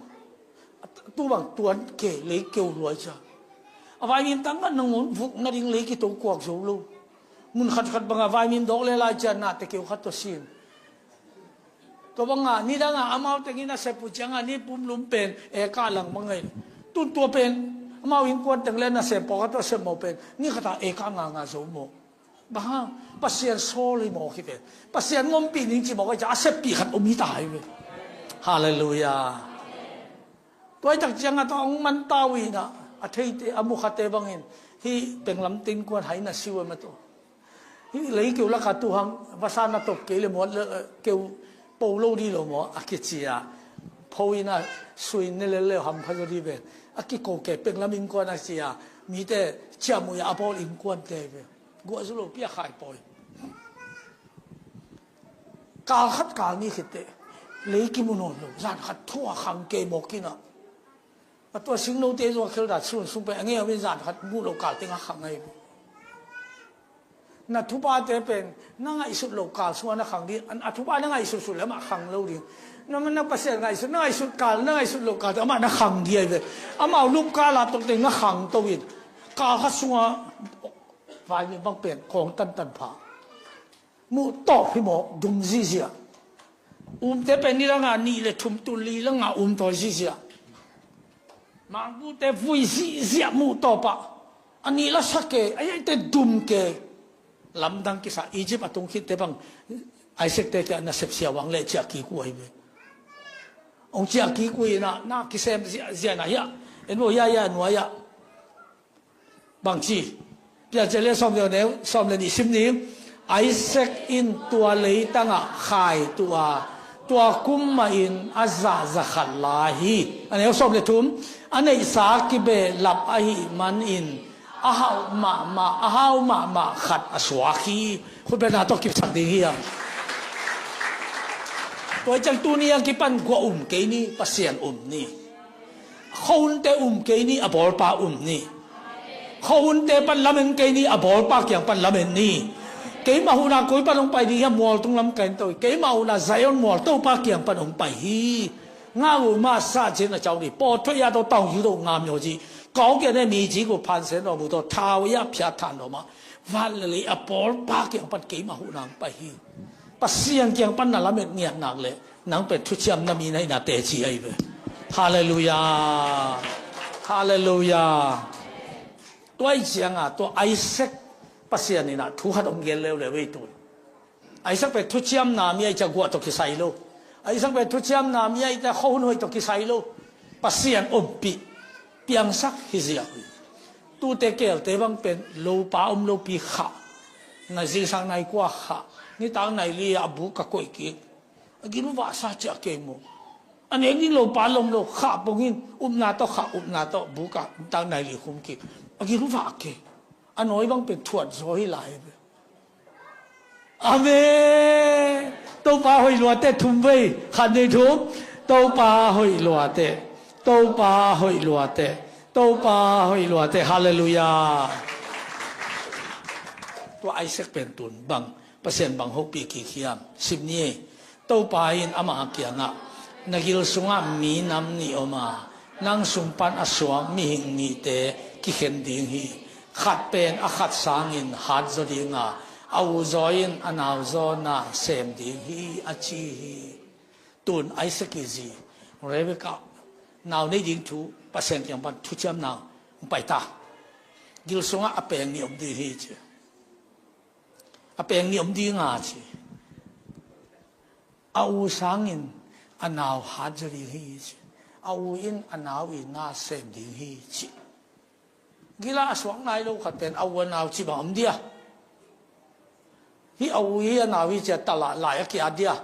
Tu bang tuan kei, lei keu luai cia. A vaimim tang ngat nangawn vuk nading lei kito kuak zo lo. Mun khatkhat bangah vaimim dawk le lai cia, nate keu khat tawh sin. Tua bangah nidangah amau tengin a sep uh ciangah ni pumlum pen eka lang bang ei. Tun tua pen amau innkuan teng le nasem pawlkhat tawh a sep mawh pen ni khatah eka nganga zo mawh. Bang hang? Pasian sawl hi mawk hi ve. Pasian ngompih ning ci mawk hi cia, a seppih khat om hi ta hi ve. Halleluiah. Tua hi tak ciangah tua hong manta uh hi nah, a theite, a mukhate bangin hih penglam te innkuan hai na si uh a ma tua. Hih lei keu lakah tu hang vasa na top kei le muat le, eh, keu po lo dih lo maw a kici a. Pho in a sui ne lel le hampha zaw dih ve. A kiko kei penglam innkuan a ci a. Mite ciamui a a bawl innkuante hi ve. Guah zu lo piak khai pawi. Kal khat kal ni khitteh lei kimu nawn lo, zan khat thua khang kei mawk in ah. A tua singnote zua khel dan sun sung pen a ngei om in zan khat muh lo kal teng a khang ahi. Na thupate pen na ngaihsut lo kal sungah na khang ding, a thupa na ngaihsut sut le amah khang lo ding. Na, na Pasian ngaihsut, na ngaihsut kal, na ngaihsut lo kal teng amah na khang ding ahi ve. Amau lup kal a tawk teng na khang to in. Kal khat sungah vaimim bang pen khawng tantan pha. Muh tawp hi maw, dum zihziah. Umte pen nidangah nih le thum, tun li langah um tawi zihziah. Mangbute vui zihziah muh tawpah. A nih la sa kei, a eite dum kei. Lamdang kisa, Egypt a tung khitte bang Isaac te kiang nasep siawang le ciah kik uh ahi ve. Hong ciah kik uh in ah, na kisem ziahziah na hiah. En bo hiah, hiah nuai ah. Bangci, Piancil le sawm le neu, sawm le nih sim ni. Isaac in tua leitangah khai tuh a, tua kum mahin a zah za khat la hi. A neu sawm le thum, a neihsa kibehlap ahih manin a hauh mahmah, a hau mahmah khat a suak hi. Khutbetna tawh kipsak ding hi a. Tua hi ciang tuni a kipan guah um kei ni, Pasian um ni. Khuahunte um kei ni, a bawlpa um ni. Khuahunte pan lamen kei ni, a bawlpa kiang pan lamen ni. Keimah huhna koi pan hong pai ding hiam? Mualtung lam ka en to hi. Keimah huhna Zion mual Topa kiang pan hong pai hi. Nga u ma sa cin a cau ni. Paw thuai a to tau yu to ngam yo ci. Kau kia ne mi ci ko phan sen lo mu to. Thau ya phia than lo ma. Van le lei a pawl pa kiang pan keimah huhna hong pai hi. Pasian kiang pan na lamet ngiat nak le. Nang pen thuciam na mi na ina te ci ai ve. Hallelujah. Hallelujah. Tua i cianga, tua Isaac Pasian ina thu khat om gel leuleu ei tun. Isaac pen thuciamna mi a i ca guah tawh kisai lo. Isaac pen thuciamna mi a i ca khohun hoih tawh kisai lo. Pasian ompih piangsak hi ziau hi. Tute kelte bang pen lopa om lopi khah. Na zingsang nai kua khah. Nitak nai li a bu ka koih kik. A gil vahsa ciah kei maw. A nek ding lopa lom lo khah pongin upna tawh khah upna tawh bu ka nitak nai li khum kik. A gil vah kei. A nawi bang pen thuat zaw hi lai ve. Amen. Topa hoih luate thum vei. Khat nei thum. Topa hoih luate. Topa hoih luate. Topa hoih luate. Hallelujah. Tua Isaac pen tun bang Pasian bang hopih kik hiam? Sim ni. Topa in ama kiangah, na gil sungah mi nam nih om a, nang sung pan a suak mihing nihte kikhen ding hi. Khat pen a khat sangin hat zaw dinga, a u zaw in a nau zaw na sem ding hi, a ci hi. Tun Isaac i zi Rebekah nau nei ding thu Pasian kiang pan thuciamna hong pai ta. Gil sungah a peng nih om ding hi ci. A peng nih om dinga ci. A u sangin a nau hat zaw ding hi ci. A u in a nau i na sem ding hi ci. Gila a suak nai lo khat pen a u a nau ci bang om dia. Hi a u hi a nau hi ci a tala lai a kia dia.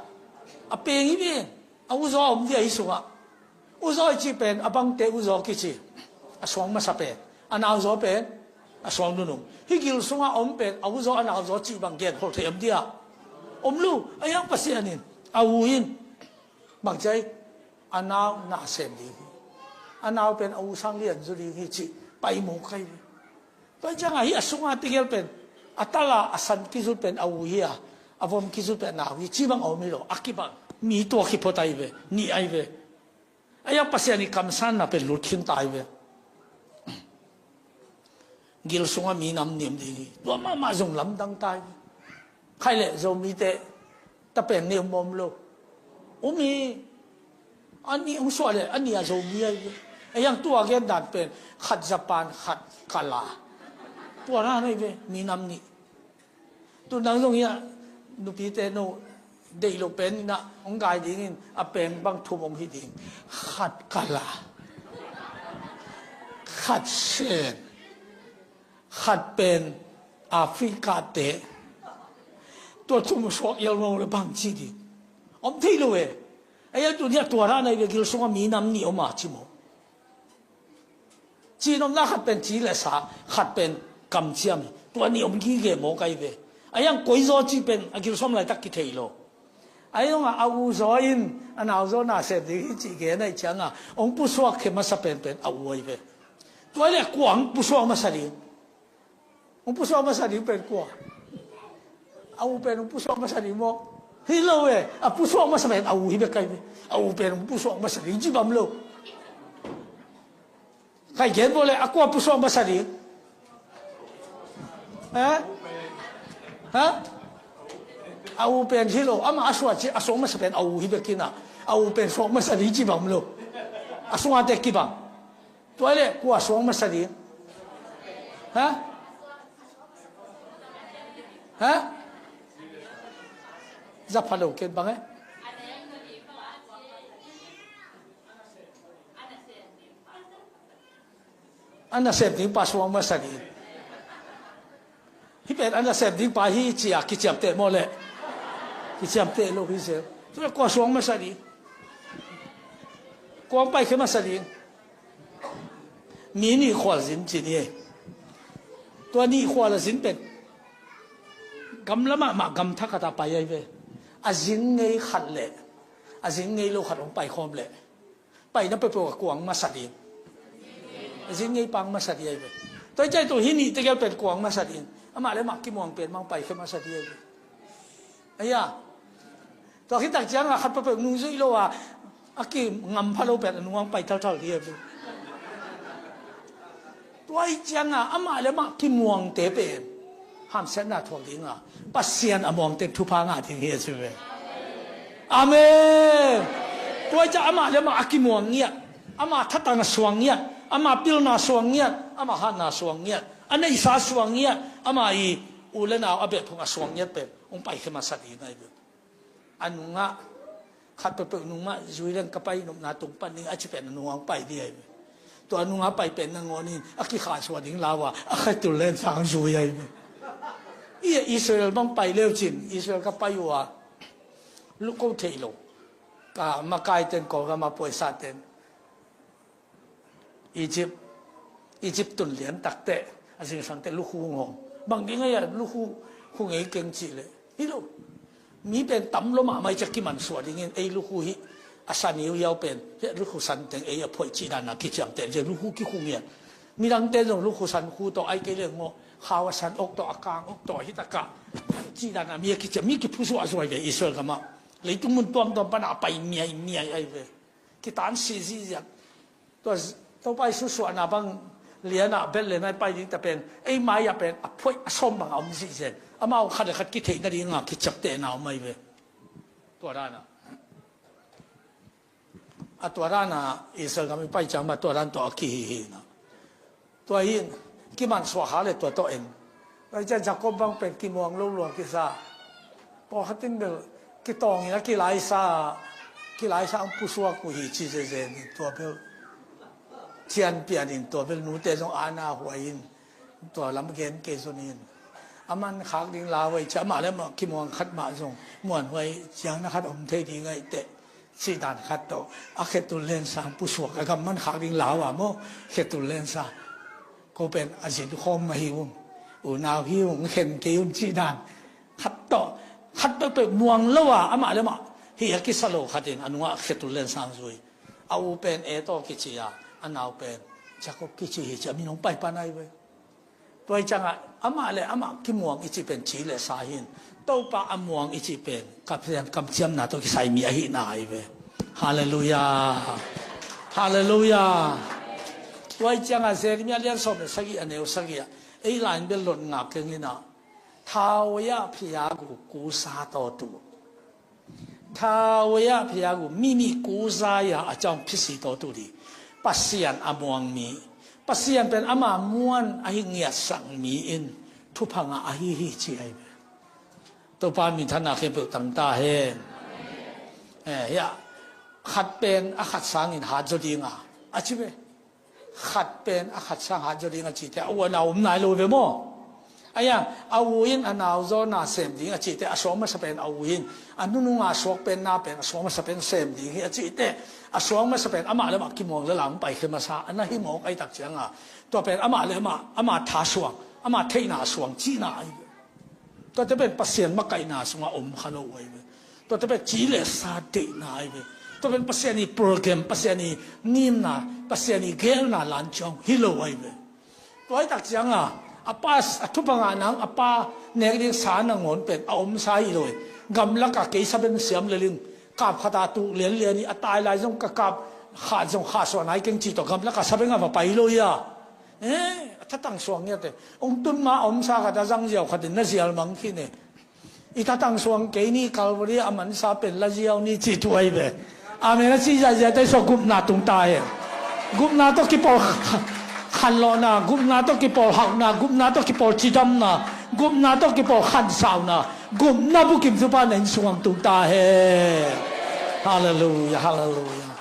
A peng hi pen a u zaw om dia hi sungah. U zaw i ci pen a bangte u zaw kici. A suak masa pen a nau zaw pen a suak nunung. Hi gil sungah om pen a u zaw a nau zaw ci bang gen hol thei om dia. Om lu a yang Pasian in a u in bang ci ai. A nau na sem ding hi. A nau pen a u sang lian zu ding hi ci. Pai mu kai. Tua ciangah hi a sunga tegel pen a tala a san kizut pen a u hi a, a vom kizut pen a nau hi ci bang a om hi lo a kibang. Mi tua kipho tai ve, nih ai ve. A iak Pasian i kamsanna pen lut khin tai ve. Gil sungah mi nam nih om ding hi. Tua mahmah zong lamdang tai ve. Khai le Zomite ta peng nih om om lo. Um hi. A nih hong suah le a nih a Zomi ai ve. A iang tua gen dan pen khat Japan khat Kala. Tua na nei ve mi nam nih. Tu nang zong hi a nupite no deih lo pen ina hong gai dingin a peng bang thum hong hi ding. Khat Kala. Khat Sen. Khat pen Africa te. Tua thum suak ial mong le bang ci ding. Om thei lo e. A ial tu nia tua ra nai ve gil sunga mi nam nih om a ci maw. Ci nomna khat pen ci le sa khat pen kamciam hi. Tua nih om gige maw kai ve. A iang koi zaw ci pen a gil sawm laitak kithei lo. A iang a u zaw in a nau zaw na sem ding hi ci gen a i cianga hong pusuak khe masa pen pen a u ai ve. Tua le kuang pusuak masa ding. Hong pusuak masa ding pen kua? A u pen hong pusuak masa ding maw? Hi lo e. A pusuak masa pen a u hi bek kai ve. A u pen hong pusuak masa ding ci bam lo. Kai gen bo le a kua pusuak masa ding? Ha? Ha? A u pen hi lo. Ama a suak ci a suak masa pen a u hi bek kina. A u pen suak masa ding ci bam lo. A sunga te kibang. Tua le kua suak masa ding? Ha? Ha? Za pha lo ken bang e. A nasem ding pa suak masa ding. Hi pen a nasem ding pa hi ci a kiciamteh maw le. Kiciamteh lo hi zel. Tua kua suak masa ding. Kua pai khe masa ding. Mi nih khual zin ci ni ei. Tua nih khual a zin pen gam lamah mah gam thak khat a pai ai ve. A zin ngei khat le a zin ngei lo khat hong pai khawm le. Paina peuhpeuh a kuang masa ding. A zin ngei pang masa ding ai ve. Tua i cai tu hi nih tegel pen kuang masa ding. Amah le amah kimuang pen bang paikhia masa ding hi. Aya. Tua khit tak ciangah khat peuhpeuh nungzui lo a, a kingam pha lo pen a nungah pai thalthal ding hi. Tua hi ciangah amah le amah kimuangte pen hamsiatna thuak ding a, Pasian a muangte thupha ngah ding hi a ci ve. Amen. Tua hi ciah amah le amah a kimuang ngiat, amah thatang a suang ngiat, amah pilna suang ngiat, amah hatna suang ngiat, a neihsa suang ngiat, amah i u le nau a behphung a suang ngiat pen hong paikhia masa ding ahi ve. A nungah khat peuhpeuh nungah zui leng ka pai nopna tung pan ding a ci pen a nungah hong pai ding ahi ve. Tua a nungah pai pen nangawn in a kikha suah ding lau a, a khetul len sang zui ahi ve. I Israel bang pai leu cin, Israel ka pai uh a, lukho thei lo. Ka makaiten, Kawlgam a puaisaten Egypt, Egypt tun lian takteh a zingsangteh lukhu hong hawm. Bang ding ahi a lukhu khu ngei keng cih leh hi lo. Mi pen tam lo mahmah i ciah kimansuah dingin ei lukhu hi a san hiauhiau pen hi lukhu san teng ei a phoih cih dan a kiciamteh, zia lukhu kikhu ngiat. Midangte zong lukhu san khu tawh ai kei leng maw, khau a san ok tawh a kang ok tawh hi takah cih dan a mi a kiciam, mi kiphusuah zuai ve Israel gamah. Leitung mun tuamtuam panah a pai miaimiai ahi ve. Kitan si ziziat. Tua Topa i susuahna bang lianah Bethlehem ai pai ding ta pen ei mai-ah pen a phoih a sawm bang a om zihzen. Amau khat le khat kitheih nadinga kiciaptehna om ahi ve. Tua dana a tua dana Israel gam i pai ciang mah tua dan tawh a kihihina. Tua hi in kimansuah kha le tua tawh en. Tua hi ciah Jacob bang pen kimuang lo lua kisa. Pawlkhat in bel kitawngin a kilaisa, kilaisa ang pusuak uh hi ci zezen in tua bel cianpian in tua bel nute zong ana huai in tua lam gen kei zon in. A man khak ding lau ahi ciah amah le amah kimuang khat mah zong muanhuai ciang na khat om thei ding ahi teh. Cih dan khat tawh a khetul lensang pusuak a gam man khak ding lau a maw, khetul lensang. Ko pen a zin khawm mah hi ung, unau hi ung, khen kei un cih dan khat tawh khat peuhpeuh muang lo a amah le amah hi a kisa lo khat in a nungah khetul lensang zui. A u pen Esau kici a, a nau pen Jacob kici hi ci a min hong paipan ahi ve. Tua hi ciangah amah le amah kimuang i cih pen ci le sa hi in, Topa a muang i cih pen kamciamna tawh kisai mi ahihna ahi ve. Halleluiah. Halleluiah. Tua hi ciangah Jeremiah lian sawm le sagih a neu sagih ah ei lain bel lot ngak keng inah, ထာဝရဘုရားကို ကိုးစားတော်သူ ထာဝရဘုရားကို မိမိကိုးစားရာအကြောင်း ဖြစ်စေသောသူသည် Pasian a muang mi, Pasian pen ama muan ahi ngiatsak mi in thupha ngah ahi hi ci ahi ve. Topa minthanna khempeuh tang ta hen. Eh, hiah khat pen a khat sangin hat zaw dinga a ci ve. Khat pen a khat sang hat zaw ding a cihte a u a nau om nai lo ve maw? Ahi a, a u in a nau zawna sem ding a cihte a suak masa pen a u in, a nununga a suak pen na pen a suak masa pen sem ding hi a cihte a suak masa pen amah le amah kimuang le lang paikhia masa a na hi mawk ahi tak cianga tua pen amah le amah, amah tha suang, amah theihna a suang cihna ahi. Tuate pen Pasian makaihna sungah om kha lo uh ahi ve. Tuate pen ci le sa deihna ahi ve. Tua pen Pasian i program, Pasian i ngimna, Pasian i gelna lan ciang hi lo ahi ve. Tua hi tak cianga a pa a thupha ngah nang a pa nek ding sa nangawn pen a omsa hi lo hi. Gamlaka kei saben siam leling kap khata tuk lianlian i a tai lai zong ka kap khat zong khah suah nai keng cih tawh gamlaka saben a va pai lo hi a. Eh, a thatang suang ngiate. Ong tun ma a omsa khat a zang ziau khatin na zial mang khin e. I thatang suang kei ni Calvary a mansa pen la ziau ni ci thu ahi ve. Amen a ci ziahziah te suak gupna tung ta hen. Gupna tawh kipawl khanlawhna, gupna tawh kipawl hauhna, gupna tawh kipawl cidamna, gupna tawh kipawl khansauna, gupna bukim zupa na inn sungah tung ta hen. Halleluiah, halleluiah.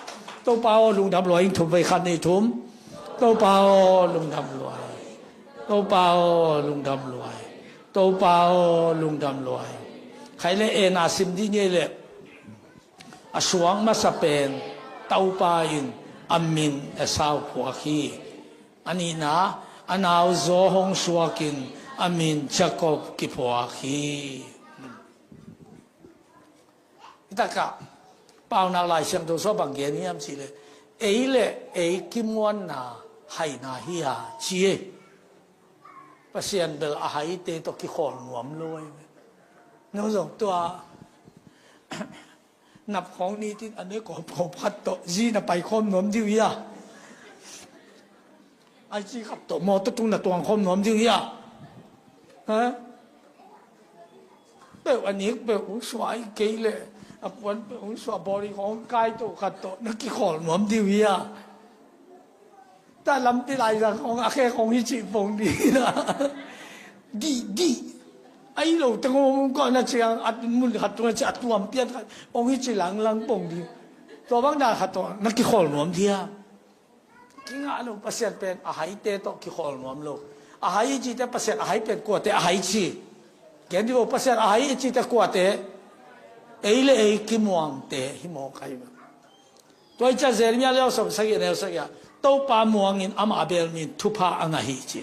Topa aw lungdam luai, ing thum vei khan ni thum. Topa aw lungdam luai. Topa aw lungdam luai. Topa aw lungdam luai. Khai le en a sim dih ngei le a suang masa pen Topa in a min Esau phuak hi. A nihna a nauzaw hong suakin a min Jacob kiphuak hi. Hitakah Paunak Lai Siangtho sua bang gen hiam cihleh ei le ei kimuanna haina hi a ci e. Pasian bel a haite tawh kikhawl nuam lo ahi ve. No zong tua nap khawng nitin a ne kawp kawp khat tawh zi na pai khawm nuam ding uh hi a. Ai ci khat tawh mawtaw tung na tuang khawm nuam ding uh hi a. Ha? Peuh a nik peuh ung suah ahi kei leh a puan peuh ung suah bawri khawng kai tawh khat tawh na kikhawl nuam ding uh hi a. Ta lampi lai zang khawng a khe khawng hi cih pong ding na. Dih dih. Ahi lo teng hong kawh na ciang a mun khat tung a ci a tuam pian khat hong hi ci langlang pong ding. Tua bang dan khat tawh na kikhawl nuam ding a. Kingah lo, Pasian pen a haite tawh kikhawl nuam lo. A hai i cite Pasian a hai pen kuate a hai ci. Ken dih lo, Pasian a hai i cite kuate ei le ei kimuangte hi mawk ahi ve. Tua i ciah Jeremiah liau sawm sagih neu sagih ah Topa muangin amah a bel min thupha a ngah hi ci.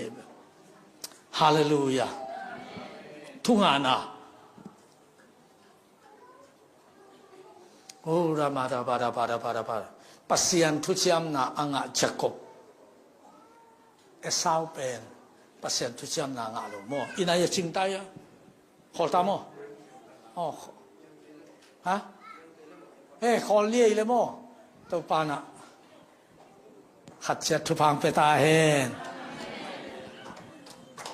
Halleluiah. Thungana. Oh, rama, rama, rama, rama, rama. Pasian thuciamna a ngah Jacob. Esau pen Pasian thuciamna a ngah lo maw? Ina ia cingtai a. Khawl ta maw? Oh, khaw- ha? Eh, khawl liai le maw? Topa na khat ciat thupha hong pia ta hen.